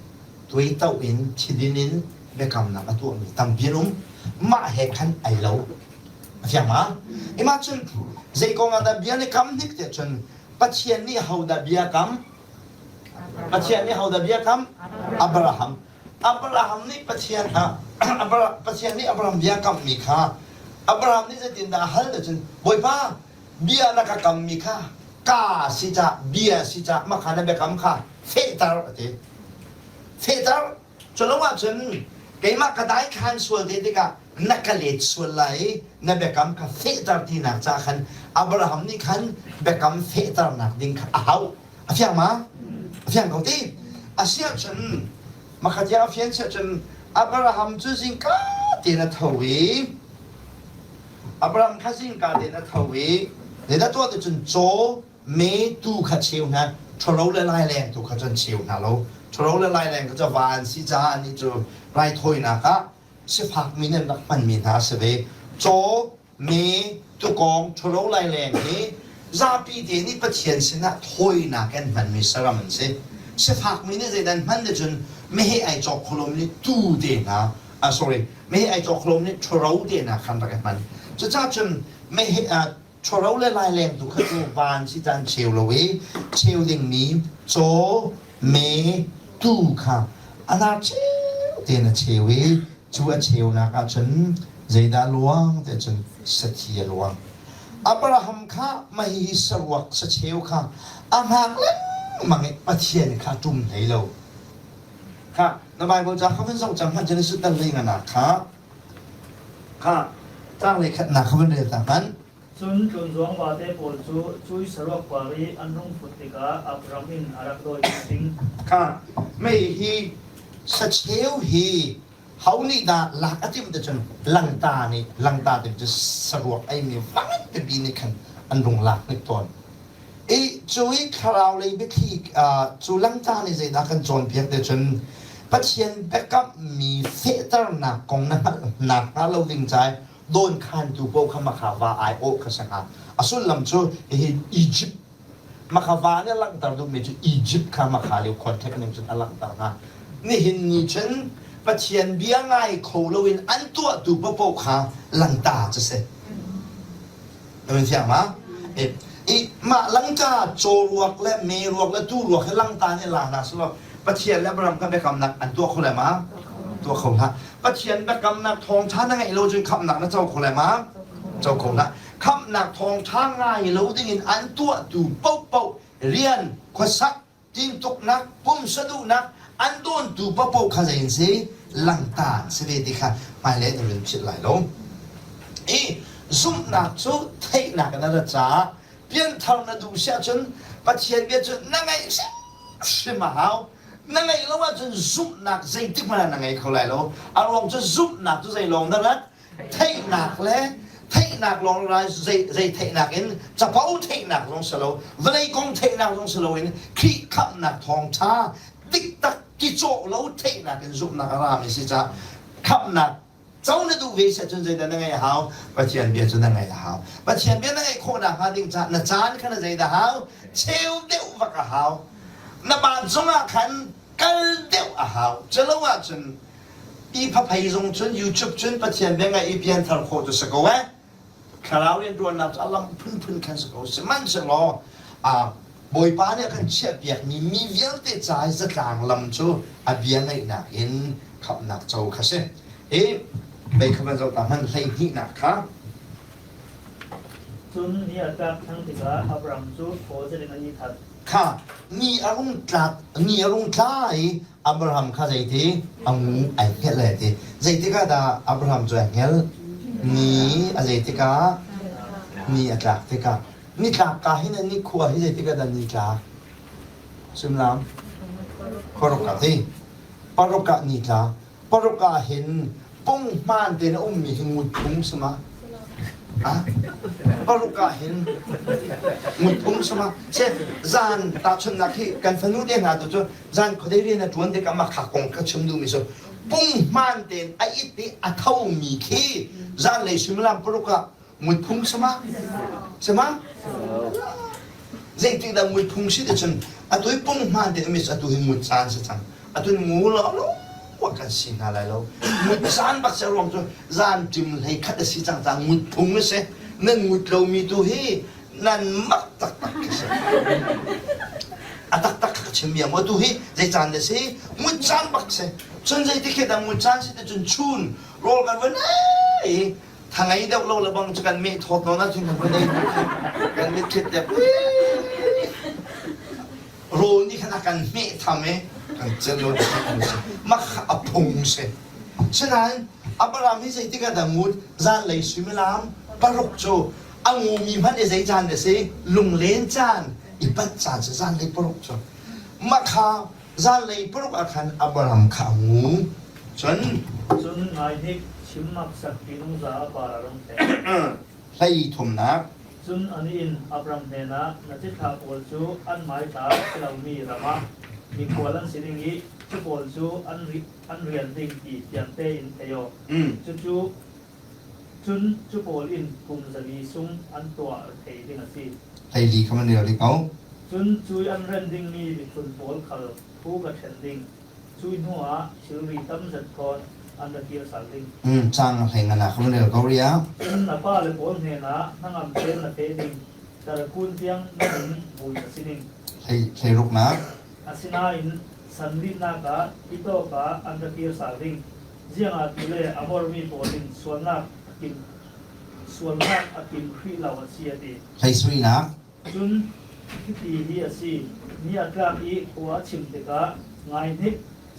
tuaitoh in thidin in biakamnak a tuahmi tampi an um. Mah he khan ai lo. A fiang ma? Ima cun zei kong ah dah bia ni kam hnik tiah cun Pathian nih hodah bia kam? Pathian nih hodah bia kam? Abraham. Abraham nih Pathian ah Pathian nih Abraham bia kammi kha Abraham nih zeitindah a hal cun Bawipa bia na ka kammi kha ka si ca bia si ca makha na biakam kha fehter a ti. Fehter Culo ahcun keimah ka daithlan sual te tikah na ka let sual lai i na biakam kha fehter tinak ca khan Abraham nih khan biakam fehternak ding kha a hauh. A fiang ma? A fiang ko ti. A si ahcun makhat tiang a fian si ahcun Abraham cu zingka tein a tho i Abraham kha zingka tein a tho i zeidah tuah ti cun caw me tu kha cheu hna ṭhalo le laileng tu kha cun cheu hna lo ṭhalo le laileng kha cu va an si caah anih cu raithawinak ah sifakmi nih an rak hmanmi hna a si ve caw me tukawng ṭhalo laileng hi. Zapi te nih Pathian sinah thawinak an hmanmi saram an si. Sifakmi nih zeidah an hman ti cun meheh ai cawk kholomi nih tuu te hna, ah sorry, meheh ai cawk kholomi nih ṭhuro te hna khan rak i hman. Cucaah cun meheh ṭhuro le laileng tu kha cu van si caan cheu lo i cheu dingmi caw, me, tuu kha a nar cheu tein a cheu i cu a cheunak ah cun zeidah a luang ti cun sathi a luang. Abraham kha mah hihi saruak sacheu kha a hngak lengmang i Pathian kha a ṭum hlei lo. Kha na Bible ca kha vun zoh cang hmanh Genesis dal lei nganak kha kha caang lei khatnak kha vun rel ta hmanh. Cun tlunzuang vate pawl cu cui saruak par i an rung fut tikah Abram in a rak dawi hna ding. Kha mei hi sacheu hi ho nih dah lak a timh ti cun langta nih langta ti cu saruak eimi vanpipi nih khan an rung lak hnik tawn. I cu i thlarau lei biathli cu langta nih zeidah kan cawnpiak ti cun Pathian biakammi fehternak kong na hngalhnak hnga lo ding ca dawnkhantu paoh kha makha va aiawh kha si hnga. A sullam cu hihi Egypt makha va nih a langhter duhmi cu Egypt kha makha lio contact ning cun a langhter hnga. Nihin ni cun Pathian bia ngai kho loin an tuahtu paohpaoh kha langta cu si. Na van fiang ma? I mah langta caw ruak le me ruak le tuu ruak hi langta nih la hna selaw Pathian le Abraham kha biakamnak an tuah kho lai ma? Tuah kho hlah. Pathian biakamnak thawngṭha na ngeih lo cun khamhnak na co kho lai ma? Co kho hlah. Khamhnak thawngṭha ngai lo dingin an tuahtu paohpaoh rian, khuasak, tintuknak, pumsa duhnak an dawntu paohpaoh kha zei an si? Langta an si ve ti kha hmailei na run philh lai lo. I zumhnak cu theihnak in a rat caah pianthar na duh si ahcun Pathian bia cu na ngaih hrim a hau. Na ngeih lo ahcun zumhnak zeitik hmanh ah na ngei kho lai lo. A ruang cu zumhnak cu zei lawng na rat? Theihnak le theihnak lawng rai zei, zei theihnak in capo theihnak zong si lo, vawlei kong theihnak zong si loin Khrih khamhnak thawngṭha diktak ki cawh lo theihnak in zumhnak a rami si caah khamhnak Co na duh ve si ahcun zeidah na ngeih a hau? Pathian bia cu na ngeih a hau. Pathian bia na ngeih khawh nakhnga ding caah na caan kha na zeidah hau? Cheu deuh vak a hau. Na baat zongah khan kal deuh a hau. Culo ahcun i phaphei zong cun YouTube cun Pathian bia ngaih i pianthar khawh cu si ko eh. Thlarau rianṭuannak cu a lam phunphun khan si ko. Sihmanhsehlaw Bawipa nih a kan chiahpiakmi mi vialte ca i zatlang lam cu a bia ngaihnak in khamhnak co kha si. Hi vei kha van zoh ta hmanh hleihnihnak kha. Cun ni a tlak ṭhan tikah Abraham cu thaw zet in a i that. Kha ni a rung tlak ni a rung tla i Abraham kha zeiti a ngu ai hngelh lai ti. Zeitik ah dah Abraham cu ai hngelh? Ni a zeitik ah? Ni a tlak tikah. Nitlak ka hin ni khua hi zeitik ah dah ni tlak? Sullam? Khuaruk ah ti. Paruk ah ni tla. Paruk ah hin punghman tein a ummi hi ngut phung sama. Paruk ah hin ngut phung sama. Se zan tahchunhnak hi kan fanu te hna tu cu zan khuadei rian a ṭuan tikah mah kha kong ka chim duhmi cu punghman tein a it i a thomi khi zanlei suimilam paruk ah Muiphung sama? Sama? Zeitik dah muiphung si ti cun atu hi punghman te mis atu hi mut caan si cang. Atu ngu lo lo kan si hna lai lo. Mut caan bak si ruang cu zan ṭim hlei khat a si cang cang mut phung a si. Nan mut lomi tu hi nan mak taktak khi si. A taktak ka chim mi atu hi zei caan dah si? Mut caan bak si. Cun zeitik khi dah mut caan si ti cun chun rawl kan vun ei Tha ngei deuh lo le bang cu kan meh thawt nawn ahcun kan vun ei kan mit thit deuh rawl nih khan a kan hmeh tham i kan cel lo mak a phung si sinain Abraham hi zeitik ah dah ngut zanlei suimilam paruk cu a ngumi hmanh i zei caan dah si lunglen caan i panh caan si zanlei paruk cu mah kha Zanlei paruk ah khan Abraham kha a ngu. Cun Cun ngaihnik chimnak sakpi nungza a par a rung thleng. Hlei thumnak. Cun anih in Abraham hnenah na cithlah pawl cu an hmaitla a si lomi ram ah mikhual an si ding i cu pawl cu an rian ding ti fiang tein thei awk. Cucu. Cun cu pawl in kum 400 sung an tuah thei ding a si. Hleili kha man rel rih ko. Cun cui an ren dingmi miphun pawl khal phu ka ṭhen ding. Cui hnu ah thilri tam zet thawn an ra kir sal ding. Cang hlei ngan ah kha man rel ko rih ah. Cun na pale pawl hnenah hnangam tein na pe ding. Tarkun tiang na min vui a si ding. Hlei ruknak. Asinain sanlihnak ah i tawk ah an ra kir sal ding. Ziangah ti le a mormi pawl in sualnak a kim sualnak a kim hrih lo a si a ti. Hlei suinak. Cun hiti hi a si, ni a tlak i khua a chim tikah ngaihnik,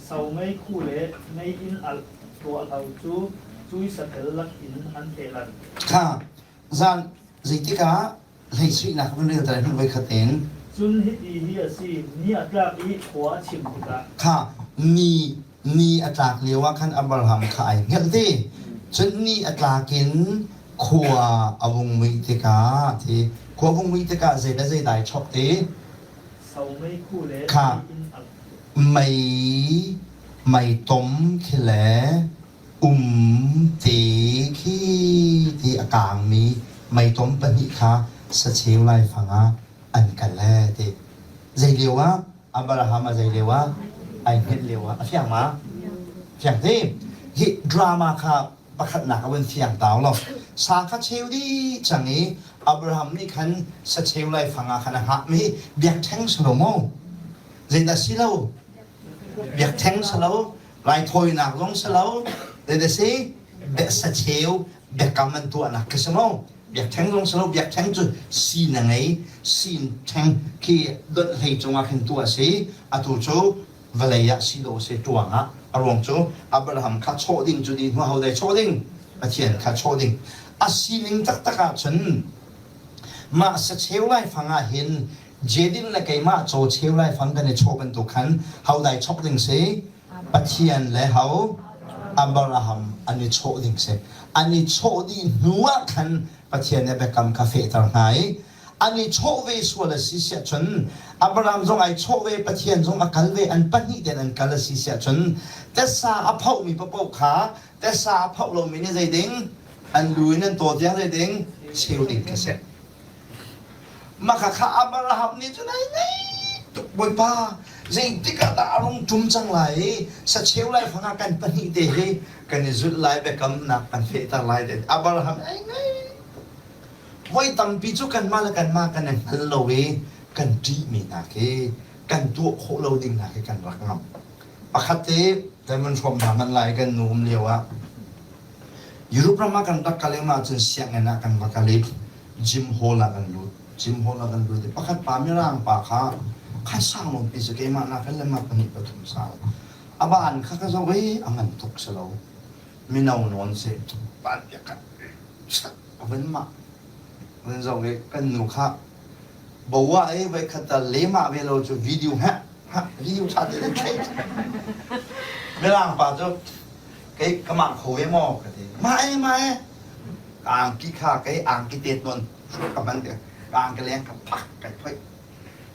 somei khu le meiinn alh tuahlo cu cui sathel lak in an thehlan. Kha zan zeitik ah hleisuihnak van rel ta hnu voi khat in. Cun hiti hi a si, ni a tlak i khua a chim tikah. Kha ni ni a tlak lio ah khan Abraham kha ai hngelh te. Cun ni a tlak in khua a vung muih tikah ti khua vung muih tikah zei le zei dai chok te. Somei khu le kha meiinn alh. Mei mei tom khi le Um te khi ti a kaangmi meitom pahnih kha sacheu laifang ah an kal ee ti. Zei lio ah? Abraham a zei lio ah? Ai hngilh lio ah. A fiang ma? Fiang ti. Hi drama kha pakhatnak a vun fiang tau lo. Sa kha cheu dih cang i Abraham nih khan sacheu laifang ah khan a hngahmi biakṭheng si lo maw? Zeidah si lo? Biakṭheng si lo, raithawinak zong si lo zei si sacheu biakam an tuahnak khi si mo biakṭheng zong si lo biakṭheng cu sin a ngei sin ṭheng khi donh hlei cungah khin tuah a si atu cu vawlei ah si lo si ṭuang ah a ruang cu Abraham kha chawh ding cu di hnu ho dai chawh ding Pathian kha chawh ding a sining taktak ah cun mah sacheu laifang ah hin Jedin le keimah caw cheu laifang kan i chawh bantuk khan ho dai chok ding si Pathian le ho Abraham an i chawh ding si. An i chawh dih hnu ah khan Pathian nih biakam kha fehter hna i an i chawh ve sual a si siah cun Abraham zong ai chawh ve Pathian zong a kal ve an pahnih ten an kal a si siah cun tesa a phohmi paoh kha tesa a phoh lomi nih zei ding an lu in an taw tiang zei ding cheu ding kha si. Mah kha Abraham nih cun ai ngei tuk Bawipa zeitik ah dah a rung ṭum cang lai i sacheu laifang ah kan pahnih te hi kan i zulh lai biakamnak kan fehter lai ti Abraham ai ngei voi tampi cu kanmah le kanmah kan i hngal lo i kan ṭihmi hna khi kan tuah khawh lo ding hna khi kan rak ngam pakhat te kan vun hrawm hna hmanh lai kan nu um lio ah Europe ram ah kan rak kal i mah cun sianginn ah kan va kal i gym hall ah kan lut. Gym hall ah kan lut i pakhat pa Mirang pa kha kha sang nawnpi si keimah nakin le mah pahnih pathum sang. A ban kha ka zoh i a ngan tuk si lo. Mino nawn si. Ban bia khat a vun mah. Vun zoh i kan nu kha bo ah i voikhat tal lemah ve lo cu video heh hah video ṭha te in thei. Mirang pa cu kei ka mah kho ve maw ka ti mah e mah e ka angki kha kei angki tet nawn ka hman te ka angki leng ka phak kai phoih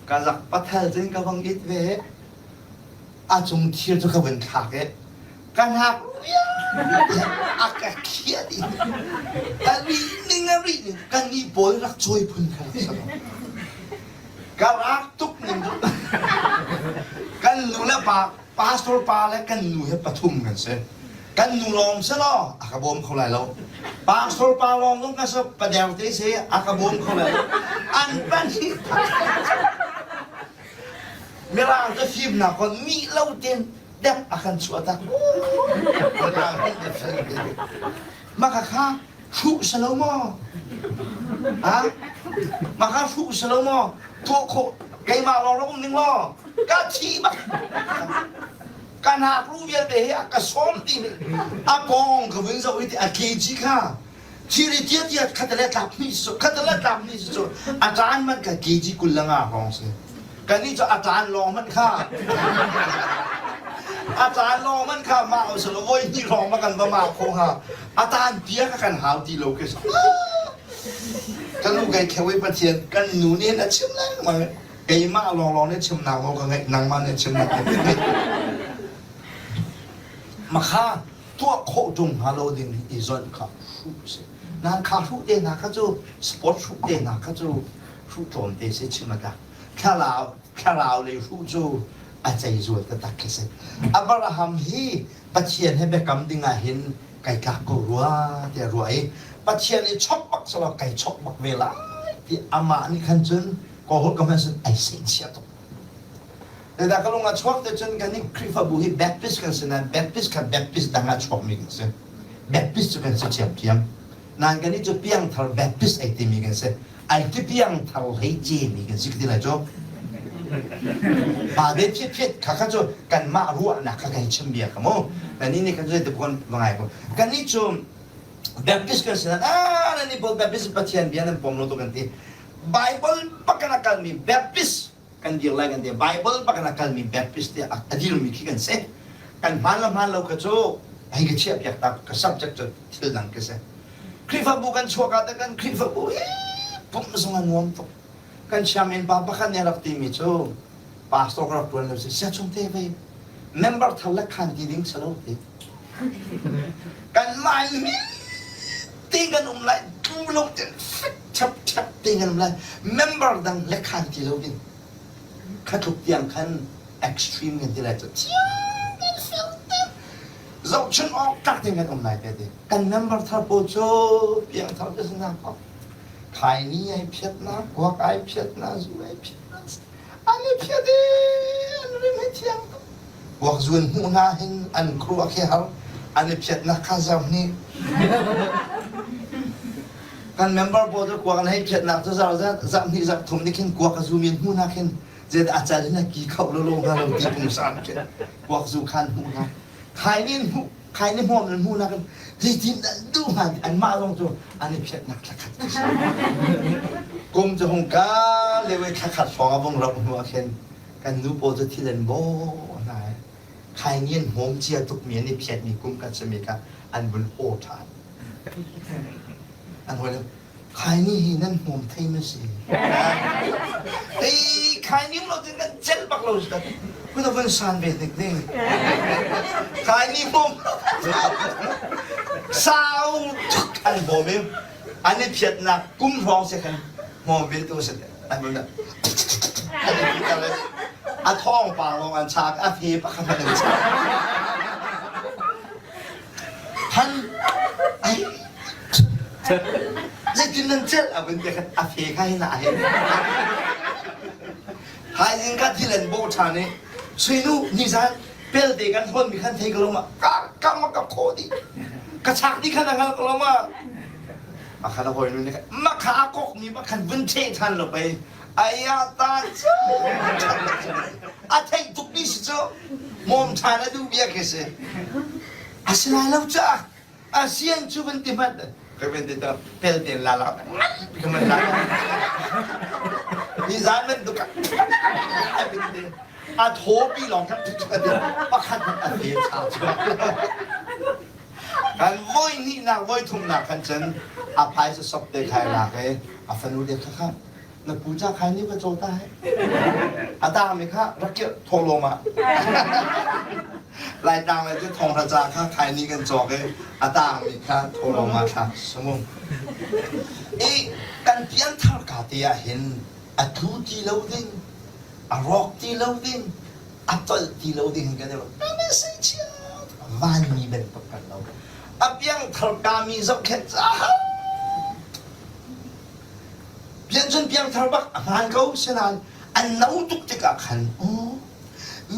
ka zak pathal cun ka vang it ve a cung thir cu ka vun thlak e ka hnak a ka khiah dih a ri ning a ri ning kan ni pawl rak cawi phun kha rak si ka rak tuk ning kan nu le pa Pastor pa le kan nu he pathum kan si. Kan nu lawng si law a ka bawm kho lai lo. Pastor pa lawng zong ka si pader te si a ka bawm kho lai lo. An pahnih Mirang cu fimnak kon mi lo ten dep a kan chuah tak. Mirang kan fim. Maka kha hruh si lo maw? Ha? Mah kha hruh si lo maw? Tuah khawh keimah lawng rak um ning law ka thi bak. Ka nakru vialte hi a ka sawm ti nih a pawng ka vun zoh i ti a kg kha thiri tia tia khatale tlap hnih su khatale tlap hnih su a ṭan man kha kg 25 hrawng si. Kannih cu a ṭan lawng hmanh kha a ṭan lawng hmanh kha mah usulaw voi hnih hrawng ma kan va ma kho hnga a tan pia kha kan hau ti lo khi ka nu kai kheu i Pathian kan nu nih a chim lengmang keimah lawnglawng nih chimnak nawl ka ngeih nangmah nih chimnak ka ngeih makha tuah khawh ṭung hnga lo ding i zonh kha hruh si. Nan kha hruh te hna kha cu sport hruh te hna kha cu hruh tlawm te si chim a thlarau thlarau lei hruh cu a cei zual taktak khi si. Abraham hi Pathian he biakam ding ah hin kai tlak ko rua tiah ruah i Pathian i chok bak selaw kai chok bak ve lai ti amah nih khan cun kawhol ka hman sun ai sehchia tuk. Zeidah ka lung a chuak te cun kan nih Khrihfabu hi Baptist kan si nain Baptist kha Baptist dang ah chuakmi kan si. Baptist cu kan si ṭhiamṭhiam. Nain kan nih cu piangthar Baptist ai timi kan si. Ai ti piangthar hlei cemi kan si ka ti lai cu. Pa ve phiat phiat kha kha cu kanmah ruahnak kha kan chim bia kha mu. Nan nih nih kan cu te va ngai ko. Kan nih cu Baptist kan si nain ah nan nih pawl Baptist Pathian bia nan pom lo tu kan ti. Bible bak in a kalmi Baptist kan dir lai kan ti Bible bak in a kalmi Baptist tiah a dirmi khi kan si kan hmaan le hmaan lo kha cu hei ka chiah piak ta ka subject cu thil dang ka si Khrihfabu kan chuak ah kan Khrihfabu hi pumh zong a nuam tuk kan sianginn pa pakhat nih a rak timi cu pastor ka rak tuan lo si sia chung te ve member thar le khan ti ding si lo ti kan mah min te kan um lai tu lo ten fek ṭhep ṭhep te kan um lai member dang le khan ti lo ding kha tluk tiang khan extreme kan ti lai cu thiang ten fel ten zohchun awk tlak ding kan um lai te ti kan member thar pawl cu piang thar te sin ko khaini ai phiat na kuak ai phiat na zu ai phiat na an i phiat i an rim hi thiang tuk kuak zuan hmuh hna hin an khuaruah khi har an i phiatnak kha zau hnih kan member pawl cu kuak an hei phiatnak cu zar zat hnih zar thum nih khin kuak a zu mi hmuh hna khin zet a cal in a ki kho lo lo hnga lo ti pungsan khin kuak zu khan hmuh hna khai nin hmuh khai ni hmuam nan hmuh na kan zeitin dah duh hnga anmah zong cu an i phiatnak thlakhat kum cu hung ka lewe thlakhat hrawng a vung rauh hnu ah khin kan nu pawl cu thil an baw hna khai ngian hmawm cia tukmi an i phiatmi kum kan simi kha an vun haw ṭhan an hawi Khaini hi nan hmawm thei ma si? Ei, khaini lo tin kan celh bak lo si Kun a vun san ve hnik ding. Khaini hmawm sau tuk an hmawm i an i phiatnak kum hrawng si khan hmawm ve tu si an vun a thawng pa lawng an chak a fe pakhat an chak Han ai zeitin nan celh a vun ti khan a fe kha hin ah hin thaizing ka thil an bawh ṭhan i suinu nizan pelte kan hawn mi khan thei ko lo ma ka ka ma ka khaw dih ka chak dih khan a hngal ko lo ma ma khan a hawi nu nih khan ma kha a kok mi ma khan vun ṭheh ṭhan lo pei aya ta cu a theih tuk mi si cu mawm ṭhan a duh bia khi si a si lai lo caah a sian cu van ti hmanh ka van ti ta pel ten la la ka man la ni zan bantuk a thawpi lawng kha pakhat a fe cha chuak kan voi hnih nak voi thum nak khan cun a phaisa sop te khai lak i a fanu de kha kha na pu ca khai nih va caw ta he a tang mi kha rak kirh thawhlawm ah Laitlang le cu thonghra ca kha khai nih kan cawk i a tang mi kha thawhlawm ah thlak sumung i kan pianthar ka te ah hin a tlu ti lo ding a rawk ti lo ding a tolh ti lo ding kan i vanmi bantuk kan lo a piangthar ka mi zohkhenh caah Pian cun piangthar bak a hmaan ko sinain an no tuk tikah khan aw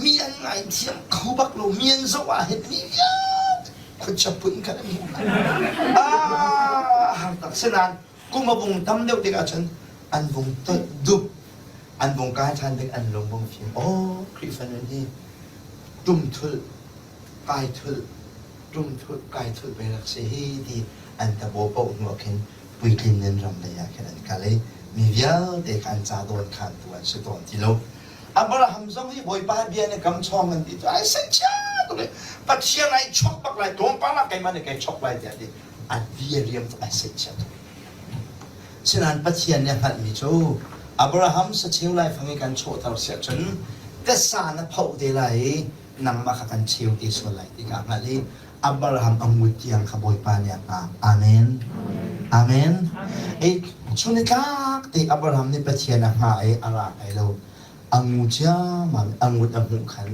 mi an ngaithiam kho bak lo mi an zoh ah hin mi vialte khuachia phun khan an hmuh hna. Ah har tak sinain kum a vung tam deuh tikah cun an vung tolh dup an vung kai ṭhan tik an lung vung fim aw Khrihfa nun hi tum thulh kai thulh tum thulh kai thulh ve rak si hi ti an tabaw paoh hnu ah khin puitlin in ram lei ah khin an kal i mi vialte kha an ca dawn khantu an si tawn ti lo. Abraham zong hi Bawipa bia nih kam chawng an ti cu ai seichia tuk i Pathian ai chok bak lai tlawmpal ah keimah nih kai chok lai tiah ti a bia riam cu ai seichia tuk. Sinain Pathian nih a hngalhmi cu Abraham sacheu laifang i kan chawhter siah cun tasa na phoh te lai i nangmah kha kan cheu te sual lai ti kha a hngalh i Abraham a ngut tiang kha Bawipa nih a hngak. Amen. Amen. E chunitlak te Abraham nih Pathian a hngah i a ra ai lo. A ngu ciammam a ngut a hmuh khan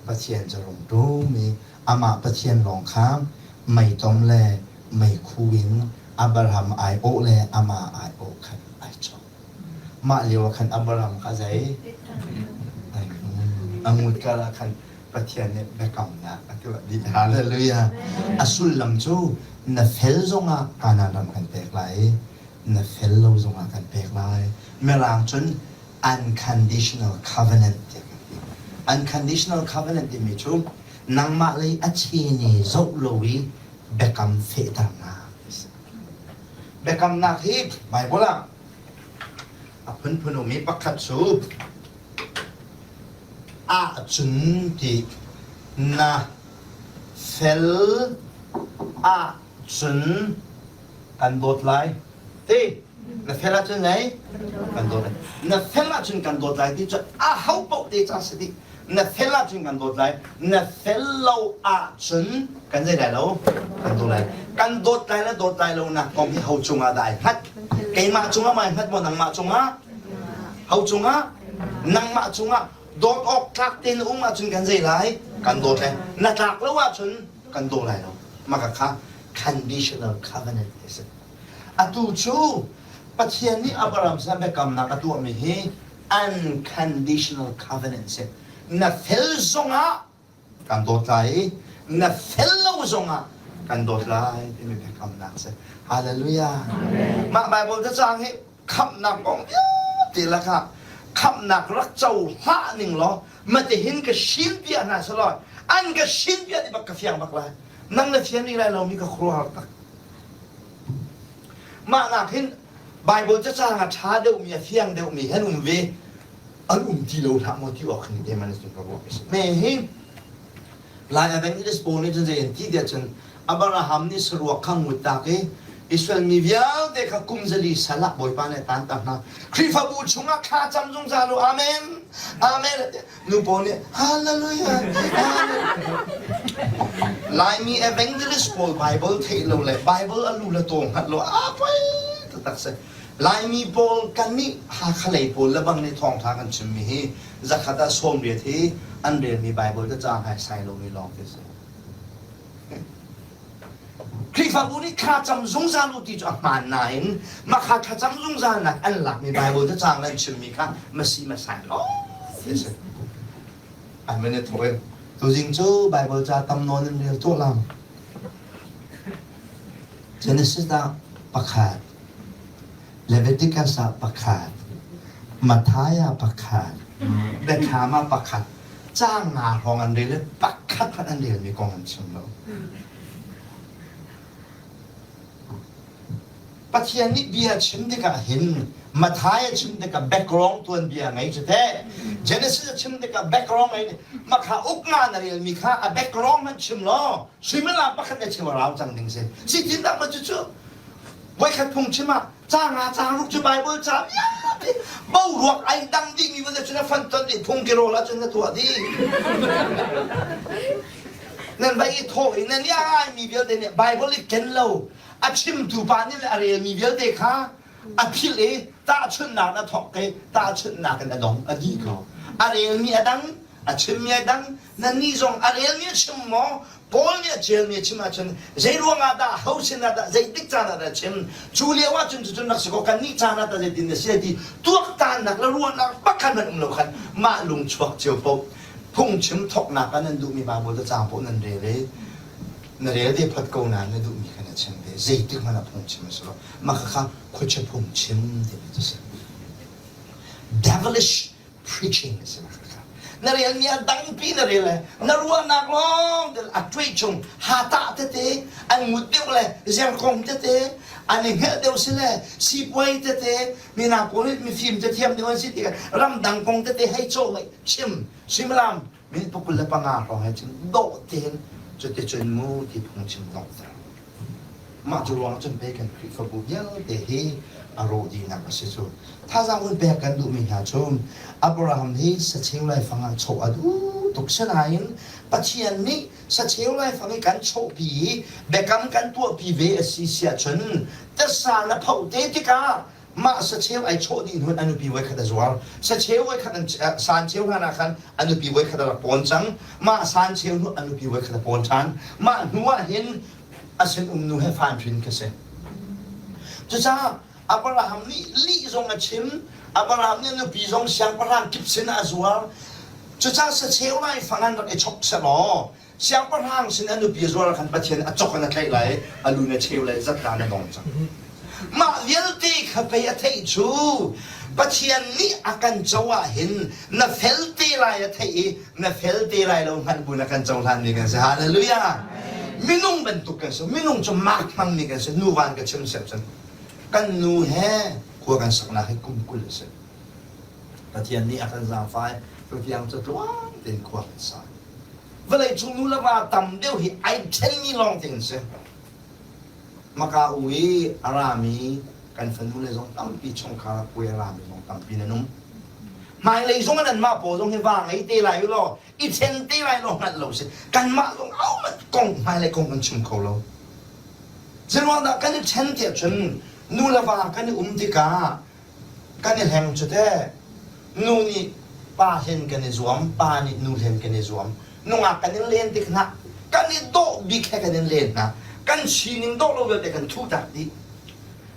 Pathian cu rung ṭum i amah Pathian lawng kha meitom le meikhu in Abraham ai awh le amah ai awh khan ai chawk. Mah lio ah khan Abraham kha zei? A ngut kar ah khan Pathian nih biakamnak a tuah dih. Hallelujah. A sullam cu na fel zongah Kanaan ram kan pek lai i na fel lo zongah kan pek lai. Mirang cun unconditional covenant tiah kan ti. Unconditional covenant timi cu nangmah lei a chene zoh lo i biakam fehternak a si. Biakamnak hi Bible ah a phunphun um i pakhat cu ahcun ti na fel ahcun kan dawt lai ti na fel ahcun nei kan dawt lai na fel ahcun kan dawt lai ti cu a ho paoh te ca si dih na fel ahcun kan dawt lai na fel lo ahcun kan zei lai lo kan dawt lai kan dawt lai le dawt lai lo nak kong hi ho cungah dah ai hngat keimah cungah ma ai hngat maw nangmah cungah ho cungah nangmah cungah dawt awk tlak tein um ahcun kan zei lai kan dawt lai na tlak lo ahcun kan daw lai lo maka kha conditional covenant ti si atu cu Pathian nih Abraham sin biakamnak a tuahmi hi unconditional covenant si. Na fel zongah kan dawt lai i na fel lo zongah kan dawt lai timi biakamnak si. Hallelujah. Mah Bible cacang hi khamhnak kong vialte lakah khamhnak rak co hlah ning law matihin ka shin piah hna selaw an ka shin piah ti bak ka fiang bak lai nang na fian rih lai lo mi ka khuaruahhar tak mah nak hin Bible cacang a ṭha deuhmi a fiang deuhmi an um ve an um ti lo hlah maw ti awk hin te man ka ruah a si. Me hi Lai Evangelist pawl nih cun zei an ti tiah cun Abraham nih saruak kha ngut tak i Israel mi vialte kha kum zali sal ah Bawipa nih a tantak hna. Khrihfabu chungah thla cam zungzal u. Amen. Amen. Nu pawl nih Hallelujah. Laimi evangelist pawl Bible theih lo le Bible a lu le taw hngalh lo a poi taktak si. Laimi pawl kannih Hakha lei pawl le bang nih thawngṭha kan chimmi hi zakhat ah 80 hi an relmi Bible cacang hai sai lomi lawng te si. Khrihfabu nih thlacam zungzal u ti cu a hmaan nain mah kha thlacam zungzalnak an lakmi Baibal cacang le an chimmi kha masi masai lawng ti a si. An van i thawh i tuzing cu Baibal ca tam nawn in rel tuah lang. Genesis ah pakhat, Leviticus ah pakhat, Matthai ah pakhat, Biathlam ah pakhat, caang nga hrawng an rel i pakhat hmanh an relmi kong an chim lo. Pathian nih bia chim tikah hin Matthai a chim tikah background tuanbia ngei cu teh Genesis a chim tikah background ngei makha uk nga na relmi kha a background hmanh chim law suimilam pakhat le cheu a rau cang ding si si tin dah ma cu cu voikhat phung chim ah ca nga ca ruk cu Bible ca vialte boruak ai dang dihmi van cun a fan ton dih phung ki rawl ahcun na tuah dih nan vai i thawh i nan i mi vialte nih Bible i ken lo a chimtu pa nih le a relmi vialte kha a philh i tahchunhnak na thawk i tahchunhnak in a dong a dih ko a relmi a dang a chimmi a dang nannih zong a relmi a chim maw Paul nih a ṭialmi a chim ahcun zei ruangah dah ho sinah dah zeitik caan ah dah a chim cu lio ahcun cucun rak si kaw kannih caan ah tah zeitin a si ti tuaktannak le ruahnak pakhat hmanh um lo khan mah lung chuak cio paoh phungchim thawknak ah nan duhmi Baibal cacang paoh nan rel i na rel ve phot ko nain na duhmi kha na chim ve zeitik hmanh ah phungchim a si lo mah khakha khuachia phungchim timi cu a si devilish preaching a si na relmi a dangpi na rel le na ruahnak lawng te a tuai chung hata tete an ngut deuh le zerkong tete an i hngelh deuh si le sipuai tete mina pawl nih mifim te thiam deuh an si tikah ramdang kong tete hei cawh hei chim suimilam min pakul le panga hrawng hei chim dawh tein cuticun mu ti phung chim donghter Mah cu ruang cun pei kan Khrihfabu vialte hi a rawh dihnak a si cu. Thazaang hun pek kan duhmi hna cu Abraham hi sacheu laifang ah chawh a duh. tuk. Sinain Pathian nih sacheu laifang i kan chawhpi i biakam kan tuahpi ve a si siahcun tasa na phoh te tikah mah sacheu ai chawh dih hnu in a nupi voikhat a zuar. Sacheu voikhat an san cheu hlan ah khan a nupi voikhat a rak pawn cang. Mah san cheu hnu a nupi voikhat a pawn ṭhan. Mah hnu ah hin a sinum nu he fan hrin ka si. Cucaah Abraham nih lih zong a chim. Abraham nih a nupi zong siangpahrang kip sinah a zuar. Cucaah sacheu laifang an rak i chok sehlaw siangpahrang sin a nupi a zuar ah khan Pathian a cok in a tlaih lai, a lu in a cheu lai, zatla na dong cang. Mah vialte kha pei a theih cu Pathian nih a kan co ah hin na fel te lai a theih i na fel te lai lo hngalh bu na kan cohlanmi kan si. Hallelujah! Minung bantuk kan si. Minung cu mark hmangmi kan si. Nu van ka chim siap cun. Kan nu he khua kan saknak hi kum 20 a si. Pathian nih a kan zaangfai tutiang cu tluang tein khua kan sa. Vawleicung nu le va tam deuh hi ai ṭhenmi lawng te an si. Maka u i a rami kan fanu le zong tampi chungkhar ah puai a rami zong tampi nan um. Hmailei zong ah nanmah pawl zong hi va ngei te lai u law i ṭhen te lai law hngalh lo si. Kanmah zong ahohmanh kong hmailei kong kan chim kho lo. Zeiruangdah kan i ṭhen tiah cun nu le va kan i um tikah kan i hleng cu teh. Nu nih pa hlen kan i zuam, pa nih nu hlen kan i zuam. Nungak kan in len tik hna, kan i dawh bik he kan in len hna. Kan sining dawh lo vialte kan thuh tak dih.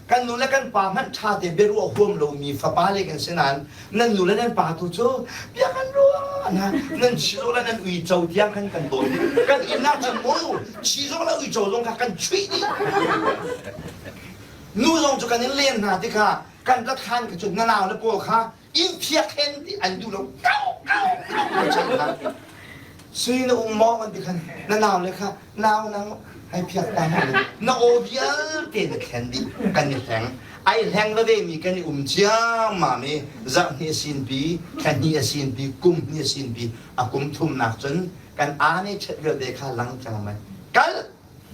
Kan nu le kan pa hmanh ṭha te biaruah huam lomi fapa le kan si nain nan nu le nan pa tu cu bia kan ruah hna. Nan chizawh le nan uico tiang khan kan dawi dih. Kan inn ah cun mu chizawh le uico zong kha kan chuih dih. Nu zong cu kan in len hna tikah kan rat hlan kha cun na nau le pawl kha inn phiak hen ti an duh lo kau kau kau chan hna sui na um maw an ti khan na nau le kha nau nang hai phiak ta ma na aw vialte na thlen dih kan i hleng ai hleng veve mi kan i um ciammam i zarh hnih a sin pi thla hnih a sin pi kum hnih a sin pi a kum thumnak cun kan aa ne chet vialte kha lang cang mai kal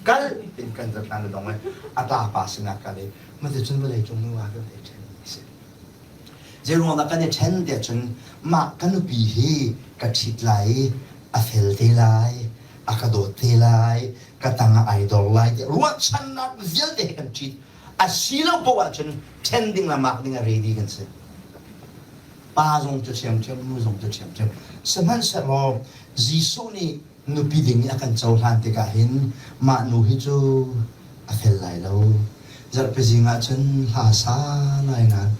kal tin kan zatlan na dong i a ta pa sinah kal i maticun vawlei cung nu ah kan i ṭhen a si. Zeiruang dah kan i ṭhen tiah cun mah ka nupi hi ka ṭhit lai i a fel te lai, a ka dawt te lai, ka tang ah ai dor lai tiah ruahchannak vialte he kan ṭhit. A si lo paoh ahcun ṭhen ding le mak ding a ready kan si. Pa zong cu ṭhiamṭhiam, nu zong cu ṭhiamṭhiam. Sihmanhsehlaw Jesuh nih nupi ding i a kan cohlan tikah hin mah nu hi cu a fel lai lo. Zarhpi zing ah cun hla sa lai nain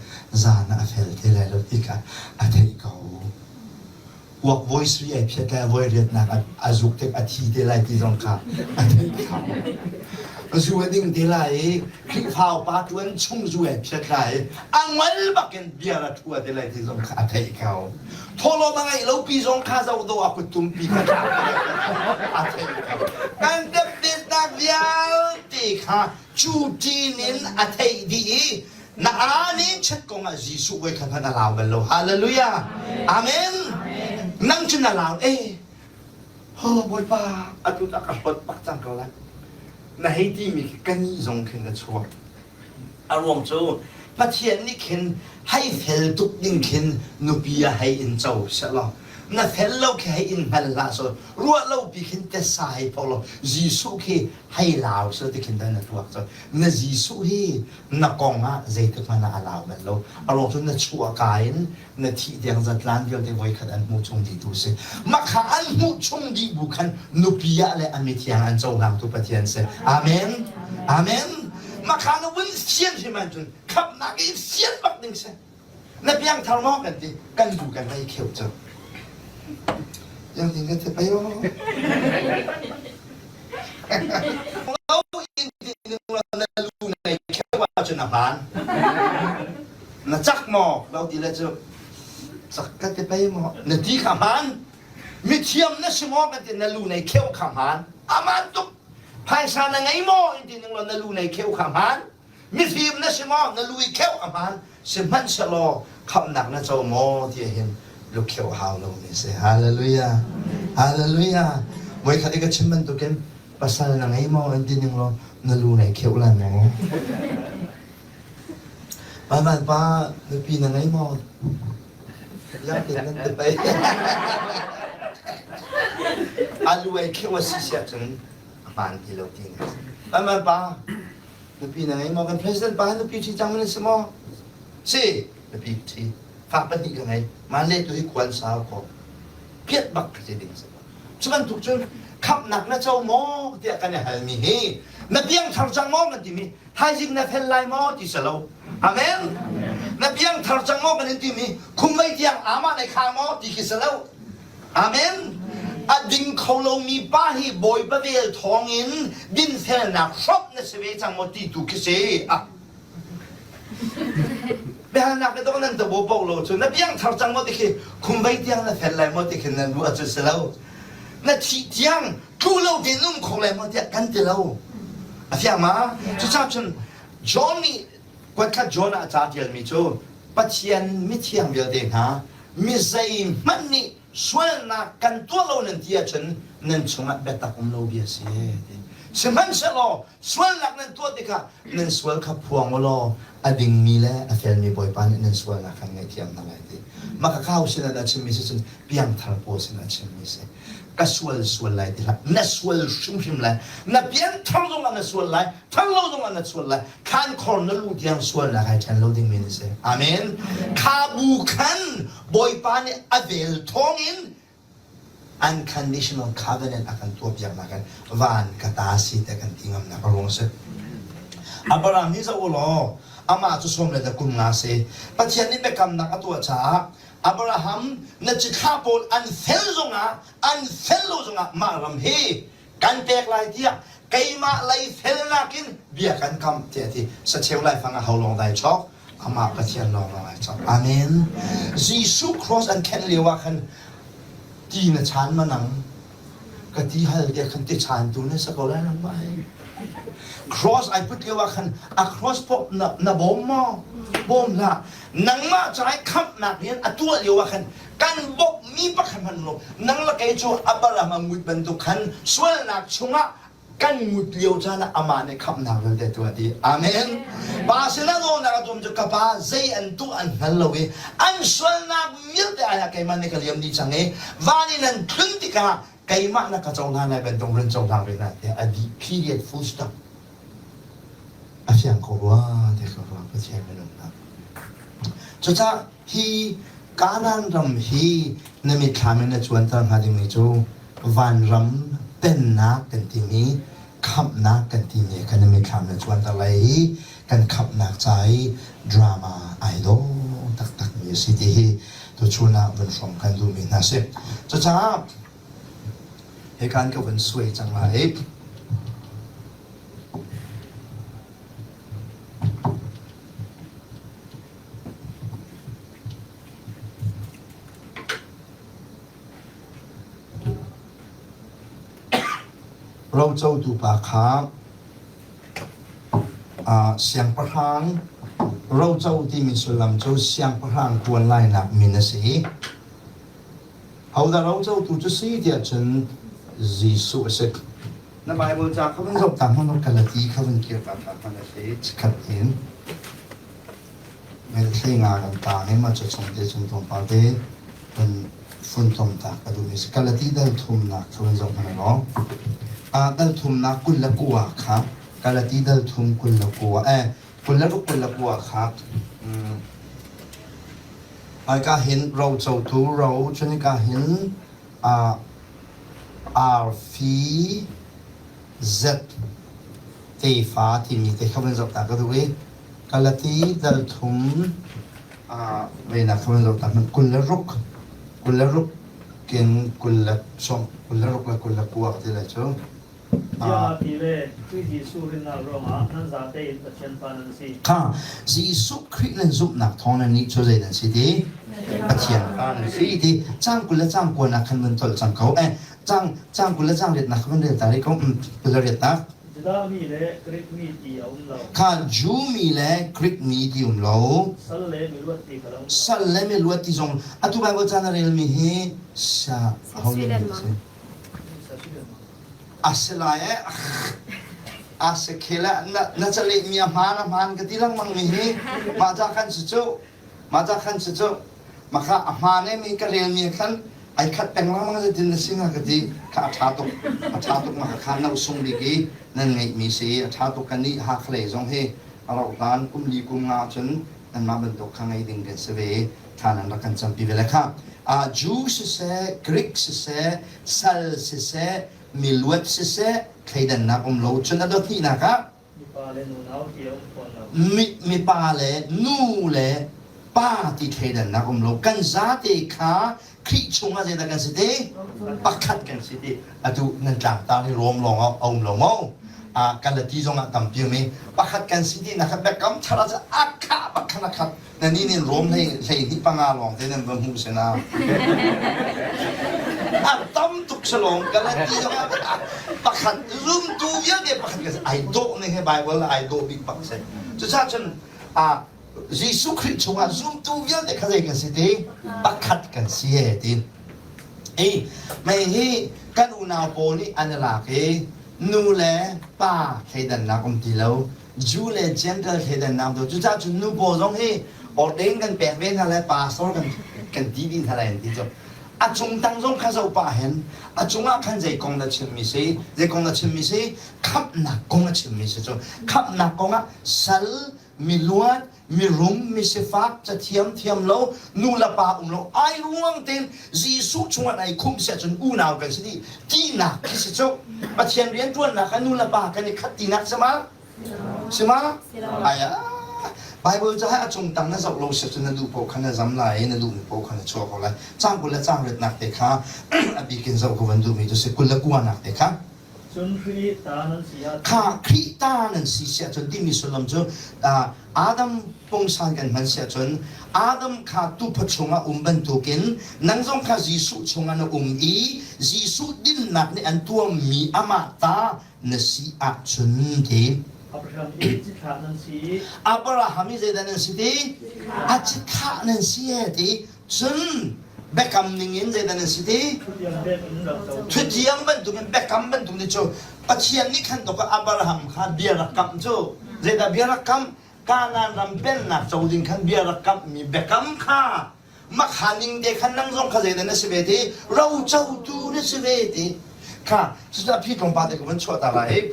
zan ah a fel te lai lo ti kha a theih ko. Kuak voi sui ai phiat lai, voi riatnak a zuk tik a thi te lai ti zong kha a theih ko. Zu a ding te lai i Khrihfa upa ṭuan chung zu ai phiat lai i a ngol bakin bia a ṭhua te lai ti zong kha a theih ko. Thawhlawm a ngeih lo pi zong kha zoh dawh a kuttum pi kha a theih ko. Kan depdetnak vialte kha cu ṭin in a theih dih i na aa nih chet kong ah Jesuh voi khat hmanh a lau bal lo. Hallelujah. Amen. Nang cu na lau eh. Ho Bawipa atu ta ka hlawt bak cang ko lai. Na hei ti mi khi ka nih zong khin a chuak. A ruang cu Pathian nih khin hei fel tuk ding khin nupi ah hei in co sehlaw na fel lo khi hei in hngal hlah selaw ruah lo pi khin tessa hei pho law Jesuh khi hei lau selaw ti khin dah na tuak cu na Jesuh hi na kong ah zeitik hmanh ah a lau bal lo a ruang cu na chuah ka in na thih tiang zatlan vialte voikhat an hmuh chung dih tu si makha an hmuh chung dih bu khan nupi ah le a mithiang an cohlangtu Pathian si amen amen makha na vun sian hrim ahcun khamnak i sian bak ding si na piangthar maw kan ti kan bu kan vei kheu cu yang ting kan ti pai o lo in ti ning lo na lu nei kheu ahcun a hmaan Na cak maw? Lo ti le cu cak ka ti pei maw? Na ti kha hmaan. Mithiam na si maw kan ti na lu nei kheu kha hmaan. Aman tuk. Phaisa na ngei maw in ti ning law na lu nei kheu kha hmaan. Mifim na si maw na lu i kheu a hmaan. Sihmanhsehlaw khamhnak na co maw ti hin lukheu hau lo mi si. Hallelujah. Hallelujah. Voi khat i ka chim bantukin pasal na ngei maw in ti ning law na lu nei kheu lai maw? Van pa nupi na ngei maw? Yang tin nan ti pei. Alu ei kheu a si siah cun a hmaan ti lo ti na si. Aman pa, nupi na ngei maw? Kan president pa nupi ṭhi cang na si maw? Si, nupi ṭhi. Fa pahnih ka ngei. Man le tu hi kuan sau ko. Piat bak ka si ding si. Cu bantuk cun khamhnak na co maw tiah kan i halmi hi na piangthar cang maw kan timi thaizing na fel lai maw ti si lo. Amen. Na piangthar cang maw kan in timi khumvei tiang amah nei kha maw ti khi si lo. Amen. A ding kho lomi pa hi Bawipa vel thawngin dinfelnak hrawmh na si ve cang maw ti tu khi si. Ah. Biahalnak le dawh nan tabo po lo cu na piangthar cang maw ti khi khumvei tiang na fel lai maw ti khi nan ruah cu si lo. Na thih tiang tlu lo tein um kho lai maw tiah kan ti lo. A fiang ma? Cucaah cun John nih kuatkhat John ah ca tialmi cu Pathian mithiang vialte hna mi zeihmanh nih sualnak kan tuah lo nan ti ahcun nan chungah biatak um lo bia si. Sihmanhsehlaw sualnak nan tuah tikah nan sual kha phuang u law a dingmi le a felmi Bawipa nih nan sualnak khan ngaihthiam hna lai ti. Mah ka kau sinah a chimmi si cun piangthar pawl sinah a chimmi si. Ka sual sual lai ti hlah. Na sual hrimhrim lai. Na pianthar zongah na sual lai. Thar lo zongah na sual lai. Khankhor na lu tiang sualnak ai ṭhen lo dingmi na si. Amen. Kha bu khan Bawipa nih a vel thawngin unconditional covenant a kan tuahpiaknak in van ka ta si te kan ti ngamnak a ruang si. Abraham hi zoh u law amah cu sawm le kum nga si. Pathian nih biakamnak a tuah caah Abraham na cithlah pawl an fel zongah an fel lo zongah mah ram hi kan pek lai tiah keimah lei felnak in bia kan kam tiah ti sacheu laifang a ho lawng dai chok amah Pathian lawng lawng ai chok amen Jesuh cross an khenh lio ah khan ti na chan ma nang ka ti hal tiah khan ti chan tu na sa ko lai nang mai cross ai put lio ah khan a cross pop na na bawm maw bawm hlah nangmah ca i khamhnak rian a tuah lio ah khan kan bawmhmi pakhat hmanh lo nang le kei cu Abraham a ngut bantuk khan sualnak chungah kan ngut lio caan ah amah nih khamhnak vialte tuah dih amen pa sinah nawlnak a tuam cu ka pa zei an tuah an hngal lo i an sualnak vialte ai ah keimah nih ka liam dih cang i van in an tlun tikah keimah na ka cohlan lai bantuk run cohlang ve hna tiah a dih period full stop a fiang ko rua te ka rua Pathian minung hna cucaah Hi Kanaan ram hi na mitthlam in na cuanter hnga dingmi cu vanram pennak kan timi khamhnak kan timi kha na mitthlam na cuanter lai i kan khamhnak ca i drama ai dawh taktakmi a si ti hi tuchun ah vun hrawm kan duhmi hna si. Cucaah hikan ka vun suai cang lai. Rocotu pa kha siangpahrang roco timi sullam cu siangpahrang ṭuan lainak min a si. Hodah rocotu cu si tiah cun Jesuh a si. Na Bible ca kha vun zoh ta hmanh Galati kha vun kir ta hmanh a si chikkhat in. Melthlei nga kan taang i mah cu chung te chung tlawmpal te kan funtom ta ka duhmi si. Galati dal thumnak kha van zoh hmanh law. Ah dal thumnak 29 kha Galati dal thum 29 eh 26 29 kha mm Hika hin rocotu ro cun hika hin ah arfi Z tefa timi te kha van zoh ta ka duh i Galati dal thum weinak kha van zoh ta hmanh 26 26 kin 20 26 le 29 ka ti lai cu. Tiah ti le Khrih Jesuh rinnak ruangah nan zate in Pathian fa nan si. Kha Jesuh Khrih nan zumhnak thawng nan nih cu zei nan si ti? Pathian fa nan si ti. Cang 20 le cang kuanak khan van tolh cang ko. Eh, cang cang 20 le cang riatnak kha van rel ta rih ko. 20 le riatnak. Judah mi le Greek mi ti a um lo. Kha Jew mi le Greek mi ti um lo. Sal le miluat ti kha lo um lo. Sal le miluat ti zong atu Bible ca na relmi hi sa ho le si. A si lai eh. A si khel eh na na caleh mi a hmaan a hmaan ka ti lengmang mi hi mah ca khan si cu mah ca khan si cu maka a hmaan eh mi ka rel mi khan. Ai khat peng lengmang zeitin na si hnga ka ti. Kha a ṭha tuk. A ṭha tuk ma kha no sung bik i nan ngeihmi si. A ṭha tuk kan nih Hakha zong hi a rauh hlan kum li kum nga cun nanmah bantuk kha ngei ding kan si ve. Thla nan rak kan campi ve le kha. Uh, Jew siseh, Greek siseh, sal siseh, miluat siseh, thleidannak um lo cun a dot hnihnak ah Mipa le nu nau ti a um fawn lo. Mi, mipa le nu le pa ti thleidannak um lo. Kan zate kha Khrih chungah zeidah kan si ti? Pakhat kan si ti. Atu nan tlangtar hi Rom lawng ah a um lo maw? Ah, kan le ti zong ah tampi um i pakhat kan si ti nak biakam thar ah a khah bak khan a khat. Na ni nin Rom hlei hlei hnih panga lawng te nan va hmuh sena. A tam tuk salawng ka la ti zong ah pakhat zumtu vialte pakhat ka ai dawh ning he Bible ai dawh bik bak si. Cucaah cun a Jesuh Khrih chungah zumtu vialte kha zei kan si ti? Pakhat kan si he ti. I mei hi kan unau pawl nih an i lak i nu le pa thleidannak um ti lo Jew le Gentile thleidannak tu cucaah cun nu pawl zong hi ordain kan pek ve hna lai pastor kan kan ti dih hna lai an ti cu a cung tang zong kha zoh pah hin a cungah khan zei kong na chimmi si zei kong na chimmi si khamhnak kong a chimmi si cu khamhnak kong ah sal miluat mirum misifak cathiam thiam lo nu le pa um lo ai ruang tein Jesuh chungah nai khumh si ahcun unau kan si dih tinak khi si cu Pathian rianṭuannak ah nu le pa kan i khat tinak si ma si ma aya Bible ca a cung tang na zoh lo si cun na duh paoh kha na zam lai i na duhmi paoh kha na chuah ko lai cang 20 le cang ritnak te kha a bik in zoh ka van duhmi cu si 29 nak te kha Cun Khrih ta nan si ahcun Kha Khrih ta nan si si ahcun timi sullam cu Adam pungsan kan hman si ahcun Adam kha tupa chungah um bantukin nang zong kha Jesuh chungah na um i Jesuh dinnak nih an tuammi amah ta na si ahcun ti Abraham i cithlah nan si i Abraham i zeidah nan si ti? A cithlah nan si e ti Cun biakam ningin zeidah nan si ti? Thutiang bantukin biakam bantuk nih cu Pathian nih khan tuk Abraham kha bia rak kamh cu zeidah bia rak kamh? Kanaan ram pennak co ding khan bia rak kamhmi biakam kha makha ning te khan nang zong kha zeidah na si ve ti? Rocotu na si ve ti. Kha cucaah phi tlawmpal te ka vun chuah ta lai.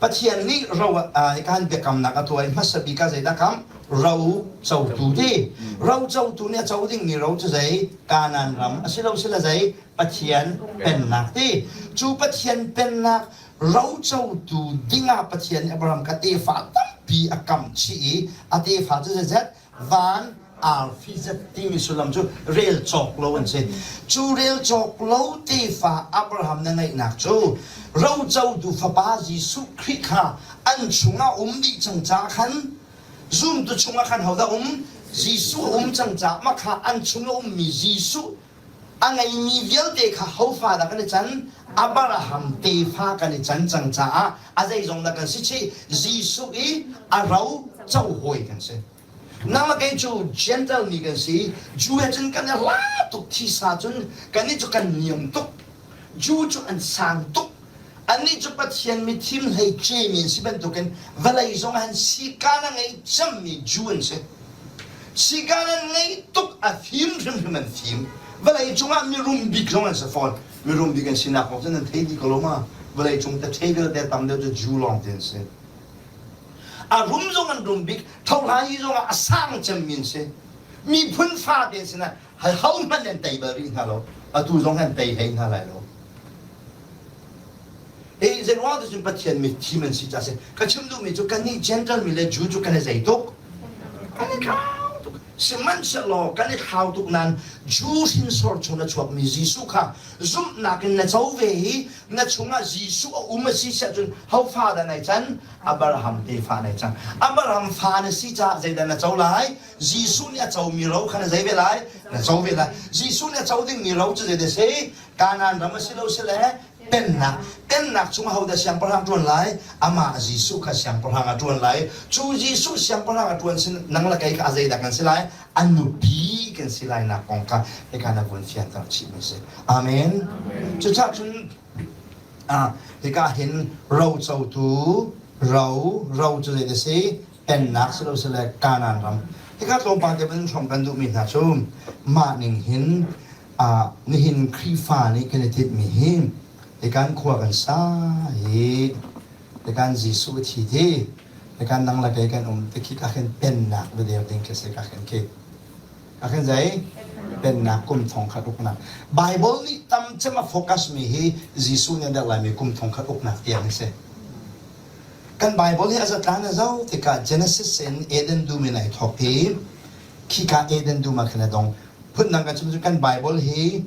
Pathian nih ro hika hin biakamnak a tuah i hmasa bik ah zeidah kam? Ro cotu ti. Ro cotu nih a co dingmi ro cu zei? Kanaan ram a si lo sila zei? Pathian pennak ti. Cu Pathian pennak ro cotu dingah Pathian nih Abraham kha tefa tampi a kam chih i a tefa cu zeizat? Van arfi zat timi sullam cu rel cawk lo an si. Cu rel cawk lo tefa Abraham na ngeihnak cu rocotu fapa Jesuh Khrih kha an chungah um dih cang ca khan zumtu chungah khan hodah um? Jesuh um cang ca mah kha an chung a ummi Jesuh a ngeimi vialte kha hofa dah kan i can? Abraham tefa kan i can cang caah a zeizong dah kan si chih? Jesuh i a ro cohawi kan si. Nang le kei cu Gentile mi kan si. Jew he cun kan i hla tuk thisa cun kannih cu kan niam tuk. Jew cu an sang tuk. Annih cu Pathian mithim hlei cemi an si bantukin vawlei zong ah hin sikaan a ngei cemmi Jew an si. Sikaan an ngei tuk a fim hrimhrim an fim. Vawlei cungah mirum bik zong an si fawn. Mirum bik an sinak kong cu nan thei dih ko lo ma? Vawlei cung te vialte tam deuh cu Jew lawng te an si. A rum zong an rum bik, thohla hi zong ah a sang cemmi an si. Miphun fate an si na hohmanh an tei bal rih hna lo. Atu zong an tei hlei hna lai lo. Hi zeiruang cun Pathian mitthim an si ca si. Ka chim duhmi cu kannih Gentile mi le Jew cu kan i zei tuk. Kan i thlau tuk. Sihmanhsehlaw kan i thlau tuk nain Jew hrinsor chung a chuakmi Jesuh kha zumhnak in na co ve i na chungah Jesuh a um a si siah cun ho fa dah nai can? Abraham tefa nai cang. Abraham fa na si caah zeidah na co lai? Jesuh nih a comi ro kha na zei ve lai? Na co ve lai. Jesuh nih a co dingmi ro cu zeidah si? Kanaan ram a si lo si le pennak. Pennak chung hodah siangpahrang ṭuan lai? Amah Jesuh kha siangpahrang a ṭuan lai. Cu Jesuh siangpahrang a ṭuan sin nang le kei kha a zeidah kan si lai? A nupi kan si lai nak kong kha hika na vun fianter chihmi si. Amen. Cucaah cun hika hin ro cotu ro ro cu zei si? Pennak si lo si le Kanaan ram. Hika tlawmpal te van hrawm kan duhmi hna cu mah ning hin. Nihin Khrihfa nih kan i tinhmi hi hikan khua kan sa hi hikan Jesuh a thi ti hikan nang le kei kan um ti khi ka khin pennak va deu ding khi si ka khin khi ka khin zei pennak kum thong khat uknak Bible nih tam cem a focus mi hi Jesuh nih a deuh laimi kum thong khat uknak tiang hi si. Kan Bible hi a zatlang na zoh tikah Genesis in Eden dum in ai thawk i khika Eden dum ah khin a dong. Phundang kan chim cu kan Bible hi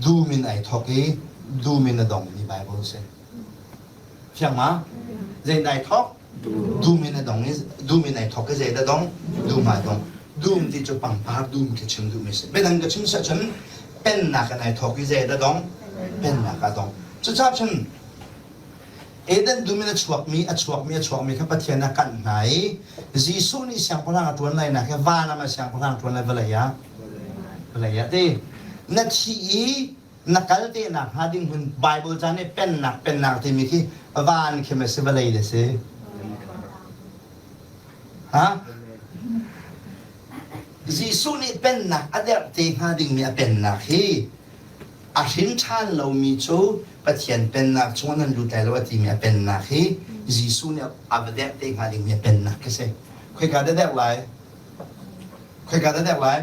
dum in ai thawk i dum in a dongmi Bible a si. Fiang ma? Zei ai thawk? Dum in a dong i dum in ai thawk i zei dah dong? Dum ah dong. Dum ti cu pangpar dum khi chim duhmi si. Biadang ka chim seh cun pennak in ai thawk i zei dah dong? Pennak ah dong. Cucaah cun Eden dum in a chuakmi, a chuakmi, a chuakmi kha Pathian a kanh hna i Jesuh nih siangpahrang a ṭuan lainak hi van ah ma siangpahrang ṭuan lai vawlei ah? Vawlei ah ti. Na thi i na kal te nak hnga ding hmun Bible ca nih pennak pennak timi khi van khi ma si vawlei le si? Ha? Jesuh nih pennak a derh te hnga dingmi a pennak hi A hrin ṭhan lomi cu Pathian Pennak chungah nan lut lai lo a timi a pennak hi Jesuh nih a va derh te hnga dingmi a pennak khi si. Khoika dah derh lai? Khoika dah derh lai?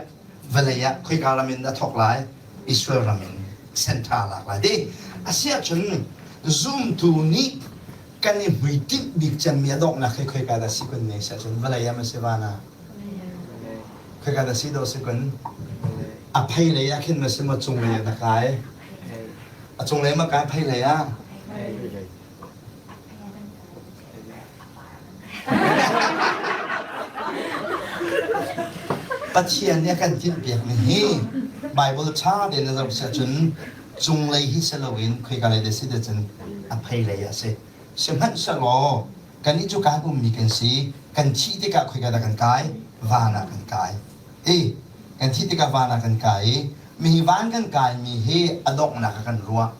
Vawlei ah khoika ram in dah thawk lai? Israel ram in center lak lai ti. Asiahcun zumtu nih kan i hmuitinh bik cemmi a donghnak hi khoika dah si kun ne siahcun vawlei ah ma si van ah? Khoika dah si dawh si kun? A phei lei ah khin na si maw cung lei ah na kai? A cung lei ma kai phei lei ah? Pathian nih a kan tinhpiak mi hi Bible ṭha tein na zoh siah cun cunglei hi si loin khoika lei dah si ti cun a phei lei ah a si. Sihmanhsehlaw kannih cu kan ummi kan si, kan thih tikah khoika dah kan kai? Van ah kan kai. I kan thih tikah van ah kan kai i mihi van kan kaimi hi a donghnak ah kan ruah.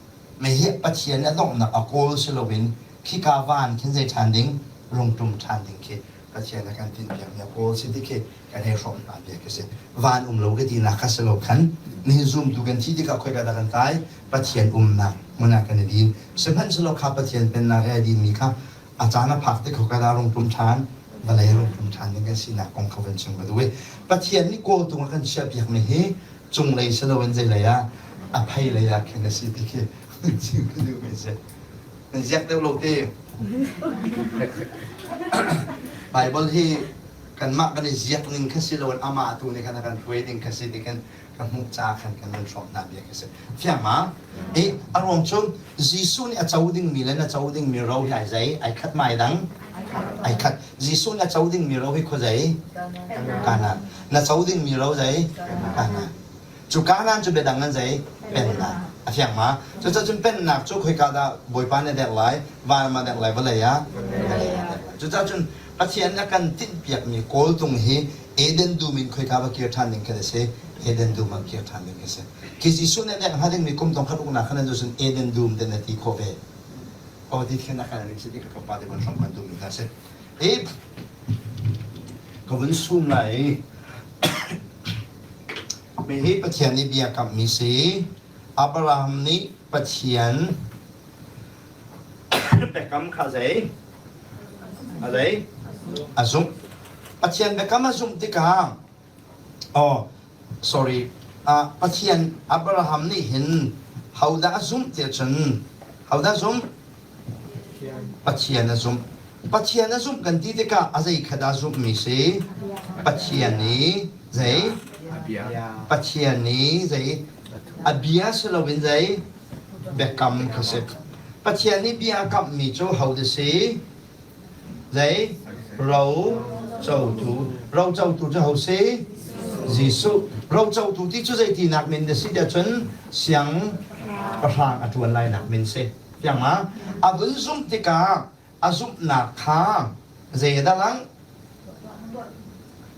Mihi Pathian nih a donghnak a kawl si loin khika van khin zei ṭhan ding rungṭum ṭhan ding khi Pathian a kan tinhpiakmi a kawl si ti khi kan hei hrawm hna bia khi si. Van um lo ka tinak kha si lo khan nihin zumtu kan thih tikah khoika dah kan kai? Pathian umnak hmun ah kan i din. Sihmanhsehlaw kha Pathian pennak he a dinmi kha a caan a phak tik khoika dah rung ṭum ṭhan? Vawlei rung ṭum ṭhan ding kan sinak kong kha van chim ka duh i Pathian nih kawltung a kan chiahpiakmi hi cunglei si loin zeilei ah a phei lei ah khin a si ti khi chim ka duhmi a si. Nan ziak deuh lo te. Bible hi kanmah kan i ziak ning kha si loin amah tu nih khan a kan hruai ding kha si ti khan ka hmuh ca khan kan nan hrawm hna bia khi si. Fiang ma? I a ruang cu Jesuh nih a co dingmi le na co dingmi ro hi ai zei? Ai khat ma ai dang? Ai khat. Jesuh nih a co dingmi ro hi khuazei? Kanaan. Na co dingmi ro zei? Kanaan. Cu Kanaan cu biadang an zei? Pennak. A fiang ma? Cucaah cun pennak cu khoika dah Bawipa nih a derh lai? Van ah a derh lai, vawlei ah? Vawlei ah a derh lai. Cucaah cun Pathian a kan tinhpiakmi kawltung hi Eden dum in khoika va kir ṭhan ding khan a si? Eden dum ah kir ṭhan ding khi a si. Khi Jesuh nih a derh hnga dingmi kum thong khat uknak khan cun Eden dum ten a ti khawh ve. Aw ti khin a kan ning si ti ka pa te von hram kan duhmi hna si. I ka vun sum lai i Hihi Pathian nih bia kamhmi si. Abraham nih Pathian biakam kha zei? A zei? A zumh. Pathian biakam a zumh tikah oh sorry uh, Pathian Abraham nih hin hodah a zumh tiah cun hodah zumh? Pathian a zumh. Pathian a zumh kan ti tikah a zei kha dah zumhmi si? Pathian i zei? Pathian i zei? A bia si loin zei? Biakam kha si. Pathian nih bia a kamhmi cu hodah si? Zei? Ro cotu. Ro cotu cu ho si? Jesuh. Ro cotu ti cu zei tinak min dah si tiah cun siang pahrang a ṭuan lainak min si. Tiang ma? A vun zumh tikah a zumhnak kha zei dah lang?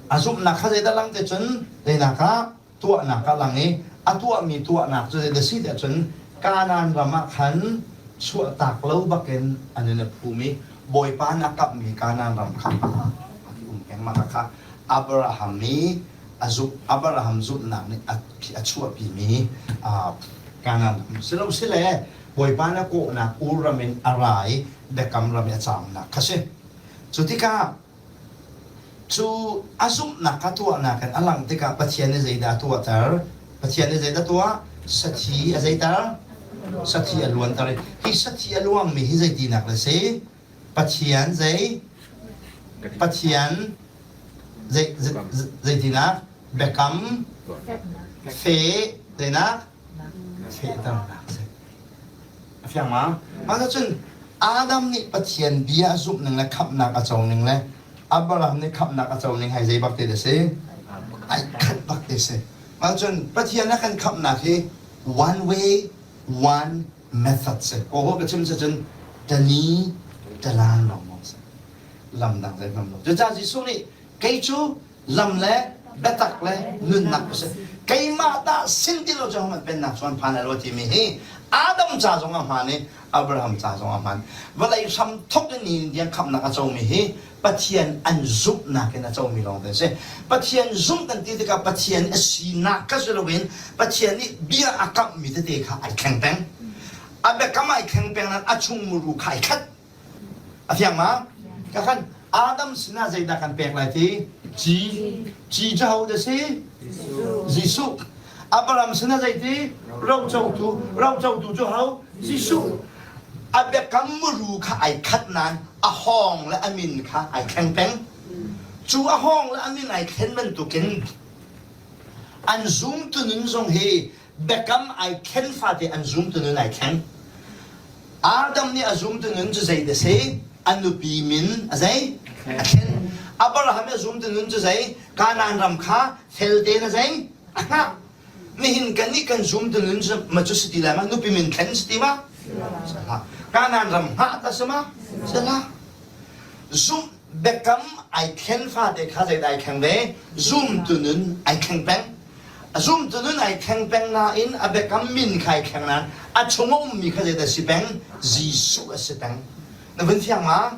A zumhnak kha zei dah lang te cun zeinak ah tuahnak ah lang i a tuahmi tuahnak cu zei dah si tiah cun Kanaan ram ah khan chuahtak lo bakin an in a phum i Bawipa nih a kamhmi Kanaan ram kha a um peng mah kha Abraham i a zumh Abraham zumhnak nih a a chuahpimi Kanaan ram si lo sile Bawipa na kawhnak Ur ram in a ra i biakam ram i a caamnak kha si. Cu tikah cu a zumhnak kha tuahnak in a langh tikah Pathian nih zeidah a tuahter? Pathian nih zeidah a tuah? Sathi a zeiter? Sathi a luanter i hi sathi a luangmi hi zeitinak le si? Pathian zei? Pathian zei, zeitinak? Biakam fe zeinak? Fehternak si. A fiang ma? Mah cun Adam nih Pathian bia a zumh ning le khamhnak a co ning le Abraham nih khamhnak a co ning hai zei bak te da si? Ai khat bak te si. Mah cun Pathian a kan khamhnak hi one way, one method si. Kaw ka chim cun tani talan lawngmang si. Lam dang zei hmang lo. Cucaah Jesuh nih kei cu lam le biatak le nunnak ka si. Keimah dah sin ti lo cu hohmanh pennak cu an phan lai lo timi hi Adam ca zong a hmaan i Abraham ca zong a hmaan. Vawlei hram thok in ni tiang khamhnak a comi hi Pathian an zumhnak in a comi lawng te a si. Pathian zumh kan ti tikah Pathian a sinak kha si loin Pathian nih bia a kamhmi tete kha ai thleng peng. A biakam ai thleng peng nain a chung muru kha ai khat. A fiang ma? Ka khan Adam sinah zeidah kan pek lai ti? Ci. Ci cu ho da si? Jesuh. Abraham sinah zeiti? Rocotu. Rocotu cu ho? Jesuh. A biakam muru kha ai khat nain a hawng le a min kha ai thleng peng. Cu a hawng le a min ai thlen bantukin an zumtu nun zong hi biakam ai thlen fate an zumtu nun ai thleng. Adam nih a zumtu nun cu zei dah si? A nupi min a zei? A thlen. Abraham nih a zumtu nun cu zei? Kanaan ram kha fel tein a zei? A hngah. Nihin kan nih kan zumtu nun cu ma cu si ti lai ma? Nupi min thlen si ti ma? Salah. Kanaan ram hngah ta si ma? Salah. Zumh biakam ai thlen fate kha zeidah ai thleng ve? Zumtu nun ai thleng peng. A zumtu nun ai thleng peng nain a biakam min kha ai thleng nain a chung a ummi kha zeidah si peng? Jesuh a si peng. Na vun fiang ma?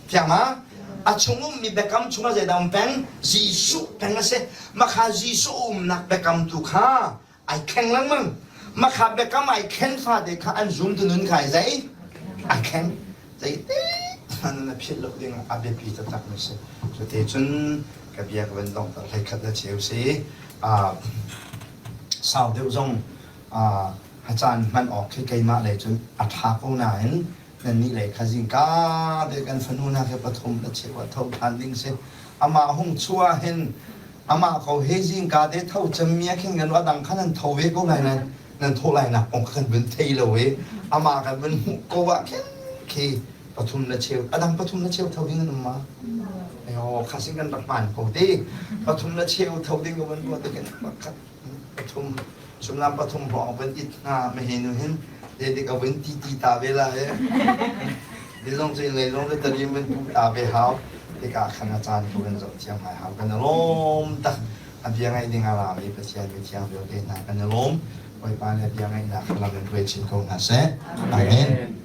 Fiang ma? A chung ummi biakam chungah zeidah um peng? Jesuh peng a si. Makha Jesuh umnak biakam tu kha ai thleng lengmang. Makha biakam ai thlen fate kha an zumtu nun kha ai zei? Ai thleng. Zeitik hmanh na philh lo ding a biapi taktak mi si. Cute cun ka bia ka van donghter hlei khat le cheu si. Sau deuh zong a caan hman awk khi keimah lei cun a ṭha ko nain nannih lei kha zingka te kan fanu nak hi pathum na cheu ah tho ṭhan ding si amah hung chuah hin amah ko he zingka te tho cemmi ah khin kan a dang kha nan tho ve ko lai nan nan thawh lai nak kong kan vun thei lo i amah kan vun hmuh ko ah khin khi pathum na cheu a dang pathum na cheu tho ding an um ma ayo khasin kan rak hman ko ti pathum na cheu tho ding ka vun ruah te kan pakhat pathum sumlam pathum hrawng van it hna me nu hin zeidik a vun ti ti ta ve la he ni zong cu lei zong le tarim van pu ta ve hau tikah khan a caan ko kan zoh thiam ngai hau kan lawm tak a bia ngaih ding a rami Pathian mithiang vialte hna kan i lawm Bawipa nih a bia ngaihnak lam in hruai chin ko hna seh Amen.